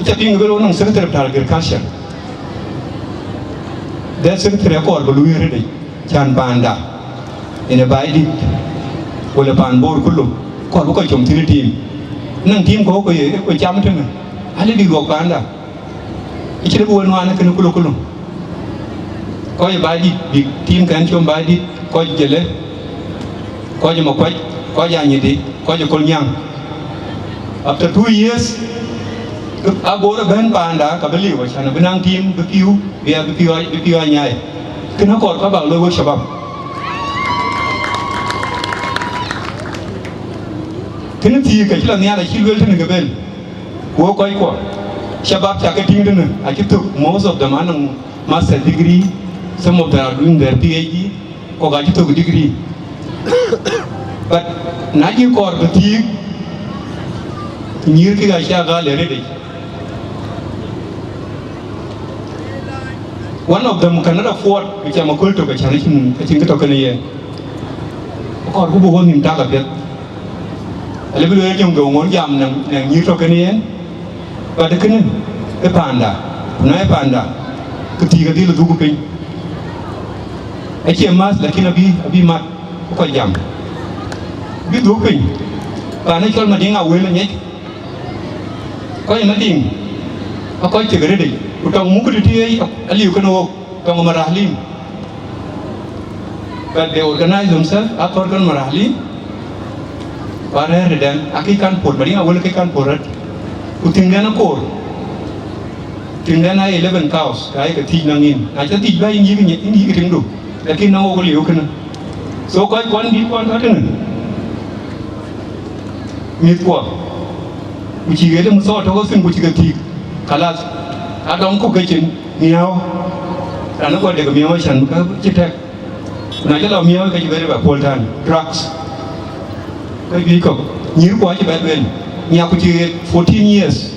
Aca piŋ bï lɔ nɔŋ secretary bï agriculture. Dɛ̈t secretary akɔɔr bï luui rëëtdë, can paanda, yen ë Baidït, wala paan Bor kulu, akɔɔr bï kɔc com thïn ë team. Nɔŋ team kɔ̈u ku ye, ku cam tënë, alë bï luɔk paanda. Acï lëu bï we nuan kënë kulu kulu. Kɔc ë Baidït, bïk team kɛn com Baidït, kɔc Jëlë, kɔc ë Makuac, kɔc ë Anyidi, kɔc ë Kolnyaŋ. After two years, abor ë bɛ̈n paanda, ka bï liu, acan bï naŋ team, bï pïu, bï, bï pïu, bï pïu a nyaai. Kënë akɔɔr ka bäk loi wek shabab. Kënë thiëëk acï lɔ nhial, acï lueel tënë ke bɛ̈n. Ku wek kɔc kuɔ, shabab ca ke tïŋ tënë, acï thök, most of them anɔŋ master degree, some of them are doing their P H D, kɔ̈k acï thök degree. But na cï kɔɔr bï thiëëk, nyïïr kek acï a gal ë rëëtdë. One of them cannot afford bï cam aköl tök, acan acïn, acïn kë tɔ̈ kënë yen. Akɔɔr ku buk wo nhïïm tak apiɛth. Alë bï lueel nyɔŋ ke ŋuɔ̈t jam nɛŋ, nɛŋ nyïïr tɔ̈ kënë yen, but kënë ë paanda, ku na ë paanda, ke thiëëk adhil dhuk piny. Acie math, lakin abï, abï mat ku kɔc jam. Bï dhuk piny, paan ë cɔl Madiŋ Awël aŋiɛc, Kɔc Madiŋ, a kɔc cïk rëëdic, ku tɔŋ muk tëtï aliu kënë wok, tɔŋ marahlin. But they organize themselves, a thɔ̈r kën marahlin, ku arɛ̈ɛ̈r tëdɛn, akëc kan pol, Madiŋ Awel akëc kan pol rɔt. Ku thiŋdɛn akoor, thiŋdɛn aa eleven cows, ka ye ke thiëc naŋ yïn. Na cä thiëc bä yïn yïk, yïn yïk tiŋdu, lakin naŋ wok liu kënë. So kɔc kuɔn dït kuɔn tɔ̈ tënë mïthkuɔ, ku cï ɣet ë muthoor tɔ̈ ke thïn ku cï ke thiëk, kalas, adɔm kɔ̈k ke cin miääu. Raan ë guɔ dek miääu acan bï ka cï tɛ̈k. Ku na cï lɔ miääu ke cï bɛ rëër bɛ puɔl tän, drugs. Ke juëc kɔ̈k, nyïïr kuɔ acï bɛ lueel, miäk ku cï ɣet fourteen years.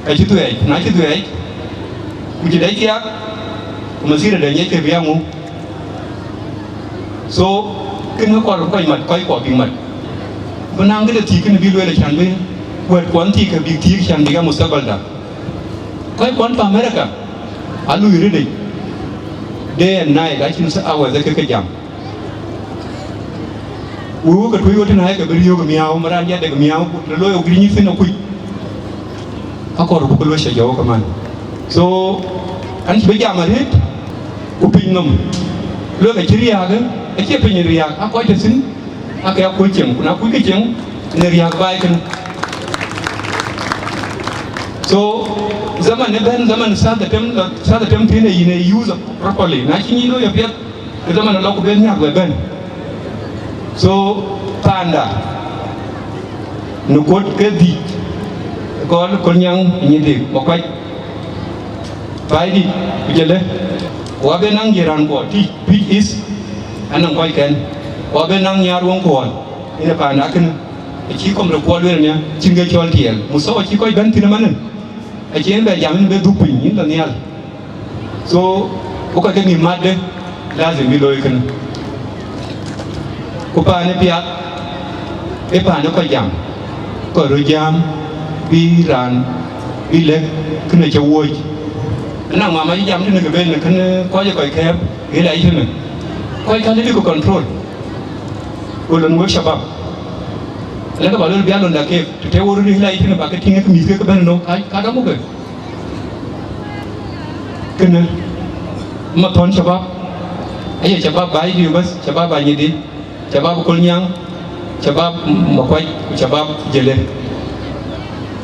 Acï dhuɛɛc, na cï dhuɛɛc, ku cï dɛc thiaak, ku mathira dɛ̈ ŋiɛckë bï aŋu. So, kënë kɔɔr kɔc mat, kɔc kuɔ bïk mat. Bï naŋ këde thiëk kënë bï lueel acan bï wɛ̈t kuɔn thiëk ke bïk thiëk can bïk a mustakbalda. Kɔc kuɔn pa America, a lui rëëdic, day and night, acïn hours ë ke ke jam. Wëu ke tuɔ̈c ɣöt tënë ayeke bï riöök ë miääu, mï raan ya dek miääu, ku të looi ɣok rinyï thïn akuc. Akɔɔr buk luɔ̈c ca jɔu këman. So, an cï bï jam arëët, ku piny nɔm. Luek acï riääk, acie piny riääk, a kɔc tɔ̈ thïn, ake akuc cieŋ, ku na kuckë cieŋ, në riääk baai kënë. So, zaman ëbɛ̈n, zaman thath atem, thath atem thïn ë yïn ë use properly. Na cï yïn looi apiɛth, ke zaman alɔ ku ben nhiäk bɛ bɛ̈n. So, panda, në kuɔt ke dhïc, kɔn Kolnyaŋ Nyidik, Makuac, Baidit, ku Jëlë, ku abï naŋ jiran kuɔ, Twic, Twic East, anɔŋ kɔckɛn, ku abï naŋ Nyarweŋ kuɔn, ënë panda kënë, acï komrade kuɔ lueel nia, cïn ke cɔl tiɛɛl. Muthoor acï kɔc bɛ̈n thïn ëmanë, acï en bɛ jam, en bï dhuk piny, yïn lɔ nhial. So, ku kɔc ke nhïïm matde, lazim bï looi kënë. Ku paan ë piath, ë paan ë kɔc jam, kɔc röt jam, bï raan, bï lëk kënë cä wuɔ̈c. Ënɔŋ mama cï jam tënë ke ben kënë kɔc ë kɔc kɛ̈ɛ̈p, ɣël ayï tënë. Kɔc ka lëdï ku control. Ku lon wek shabab. Lëkë ba luel bï alonda keek, të të wo röt ɣël ayï tënë ba ke tïŋ ë ke mïth ke ke ben ënɔŋ, ka, ka dɔm wek. Kënë, ma thɔ̈n shabab, aye shabab Baidit bas, shabab Anyidi, shabab Kolnyaŋ, shabab Makuac, ku shabab Jëlë.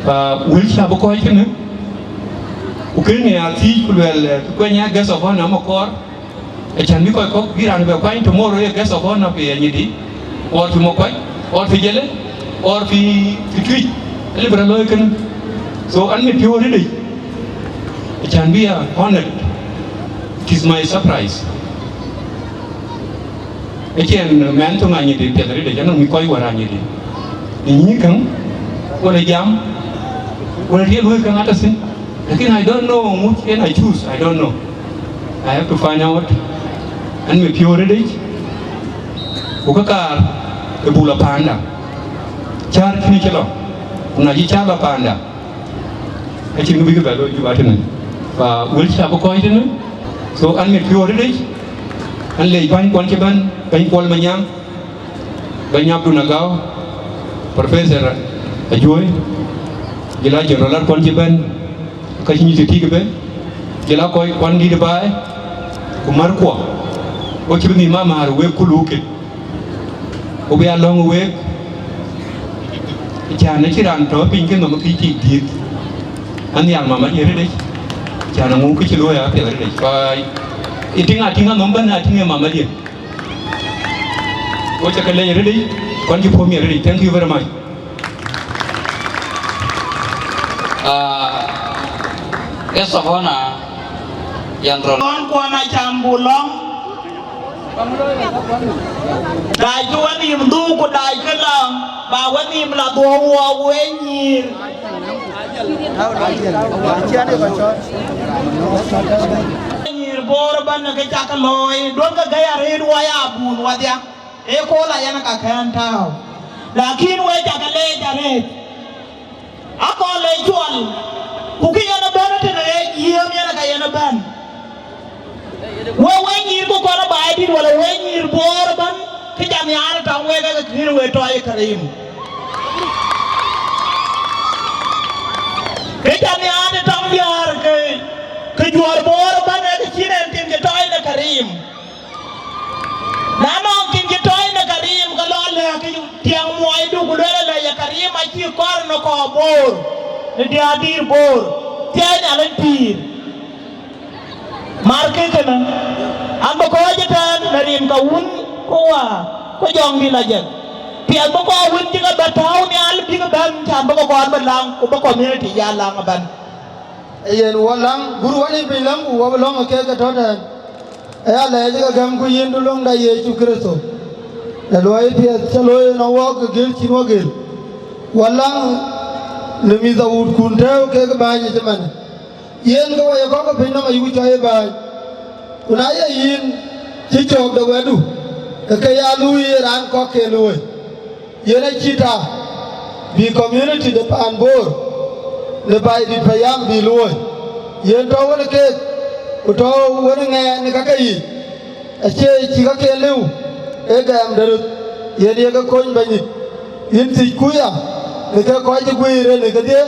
Fa wël cä bï kɔc kënë, ku kënë aa thiëc ku luɛl, eh, kuɛny aa guest of honor Makɔɔr, acän bï kɔc kɔ̈k bï raan bɛ kuany tomorrow ye guest of honor fi Anyidi, or fi Makuac, or fi Jëlë, or fi, fi Twic, alëu bï rɔt looi kënë. So, an mit piɔ̈u arëëtic, acän bï a honored. It is my surprise. Acïn mɛnh töŋ Anyidi piɛth arëëtic, anɔŋ mit kɔc wär Anyidi. Në nyïïr käŋ, wala jam, wala riɛl wëu käŋ atɔ̈ thïn. Lakin I don't know ŋuc yen I choose, I don't know. I have to find out. An mit piɔ̈u arëëtic, ku ka kaar ë buk lɔ panda. Cäär kënë cï lɔ, ku na cï cäär lɔ panda, acïn kë bï kë bɛ looi Juba tënë. Fa wël cä bï kɔc tënë. So, an mit piɔ̈u arëëtic, an lec bäny kuɔn cï bɛ̈n, bɛ̈ny Kuɔl Manyaŋ, bɛ̈ny Abdul Nagau, Professor Ajuɔ̈i, jɔl a General Lat kuɔn cï bɛ̈n, ka cï nyuc ë tik ëbɛ̈n, jɔl a kɔc kuɔn dït baai, ku märkuɔ, wo cï bï nhïïm a määr wek kulu kët. Ku bï a lɔ̈ŋ wek, cän acïn raan tɔ̈ piny ke nɔm kë cï tik dhiëëth. Anhiar mama diën arëëtic, cän aŋu kë cï looi apiɛth arëëtic. Fa ë tïŋ a tïŋ anɔm bɛ̈n a tïŋ ë mama diën. Wo cä ke lec arëëtic, kuɔn cï puɔ̈u miɛt arëëtic. Thank you very much. Ah, guest of honor, General. Lɔn kuɔn acam bu lɔŋ. Dac kë wenhïïm dhuk ku dac kë lɔ, ba wenhïïm la dhuɔ̈k wuɔɔk wek nyïïr. Nyïïr Bor ëbɛ̈n ke cak looi, duɔ̈nkë gäi arëët wɔ ya bun wadhia. Ee kol a yɛn ka kɛ̈n tääu. Lakin wek cak leec arëët. Akɔn le cuɔl, ku kë yen ëbɛ̈n tënë ɣeec, yiëëm yen ka yen ëbɛ̈n. We, we nyïïr ku kɔn ë Baidit, wala we nyïïr Bor ëbɛ̈n, kë ca nhiaar ë tɔŋ wek, ke kën we tɔc ë Karim. Ke ca nhiaar ë tɔŋ diäär ke, ke juɔ̈ɔ̈r Boor ëbɛ̈n, ee ke cïn en tiŋ cï tɔɔi në Karim. Na nɔŋ tiŋ cï tɔɔi në Karim, ke lɔ lɛ̈k ke tiɛŋ muɔɔcdu, ku lueel ëlä, ye Karim acï kɔɔr në kɔɔr Boor, në diäär dïïr Boor, thiëëc Nhialic pïïr. Mar kë kënë, an, bï kɔc ëtɛ̈ɛ̈n në rin ke Wun ku Wä ku Jɔŋdït Lajik. Piɛth bï kɔc wën cï ke bɛ tääu nhial bïk bɛ̈n, cän bï ke kɔɔr bï laŋ, ku bï community ya laŋ ëbɛ̈n. Ee yen wɔ läŋ, gur wɔ nin piny läŋ, ku wɔ bï lɔ̈ŋ ë kek ke tɔ̈ tɛ̈ɛ̈n. Aya lɛɛc ke gɛ̈mku yïn du löŋda Yecu Kërtho, në luɔi piɛth cä looi ënɔɔnë wɔɔk ke gël cïn wɔ gël. Wɔ läŋ në mïth awuutkun tɛ̈ɛ̈u kek bääny ëmënë. Yen ke wɔ ye kɔ̈k ke piny nɔm ayï cɔɔl ë bääny. Ku na ye yïn cï cɔɔk de wɛ̈tdu, ke ke ya luui ye raan kɔ̈k ke luöi. Yen acï ta bï community de paan Boor në Baidït Payam bï luöi. Yen tɔ̈ wën keek, ku tɔ̈ wën ŋɛɛn në käke yiic. Acie cï käken lëu, ee gɛɛm de röt, yen ye ke kony Bɛ̈nydït. Yïn thiëcku ya, në ke kɔc cï guiir en në kedhie,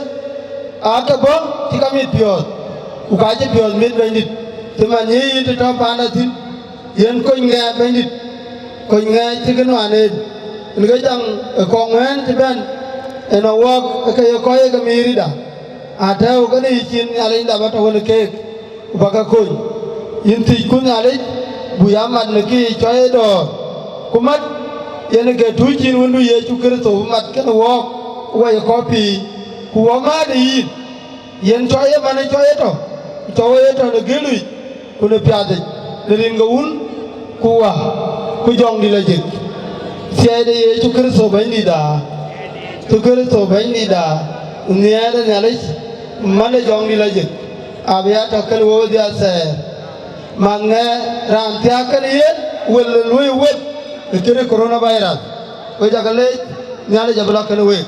aake bɔ̈ cï ka mit piɔ̈ɔ̈th, ku ka cï piɔ̈ɔ̈th mit Bɛ̈nydït, cï man ye yïn të tɔ̈ paanda thïn. Yen kony ŋɛɛc Bɛ̈nydït, kony ŋɛɛc cï kë nuan en, në ke caŋ ë kɔŋ wɛ̈ɛ̈n cï bɛ̈n, en awɔɔk ë ke ye kɔc ë ke miirida, atɛ̈ɛ̈u kenë yï cin Nhialic dap atɔ̈ wën keek, ku bä ke kony. Yïn thiëcku Nhialic, buk ya mat në kë cɔɔi ë dɔ̈ɔ̈r, ku mat yen ke tuuc cin Wëndu Yecu Kërtho bï mat kenë wɔɔk, wɔ ye kɔc piic, ku wɔ määt ë yïn. Yen cɔɔi ëmën ë cɔɔi ë tɔ̈, ku cɔɔi ë tɔ̈ në gël yic, ku në piath yic, në rin ke Wun, ku Wä, ku Jɔŋdït Lajik. Thiɛɛi de Yecu Kërtho Bɛ̈nydïïtda, Yecu Kërtho Bɛ̈nydïïtda, nhiɛɛr ë Nhialic, man ë Jɔŋdït Lajik, abï ya tɔ̈ kenë wek wedhie athɛɛr. Manh ŋɛɛ raan thiääk kenë yen, wël ë luöi wek ë këde coronavirus. Wek ca ke leec, Nhialic abï lɔ kenë wek.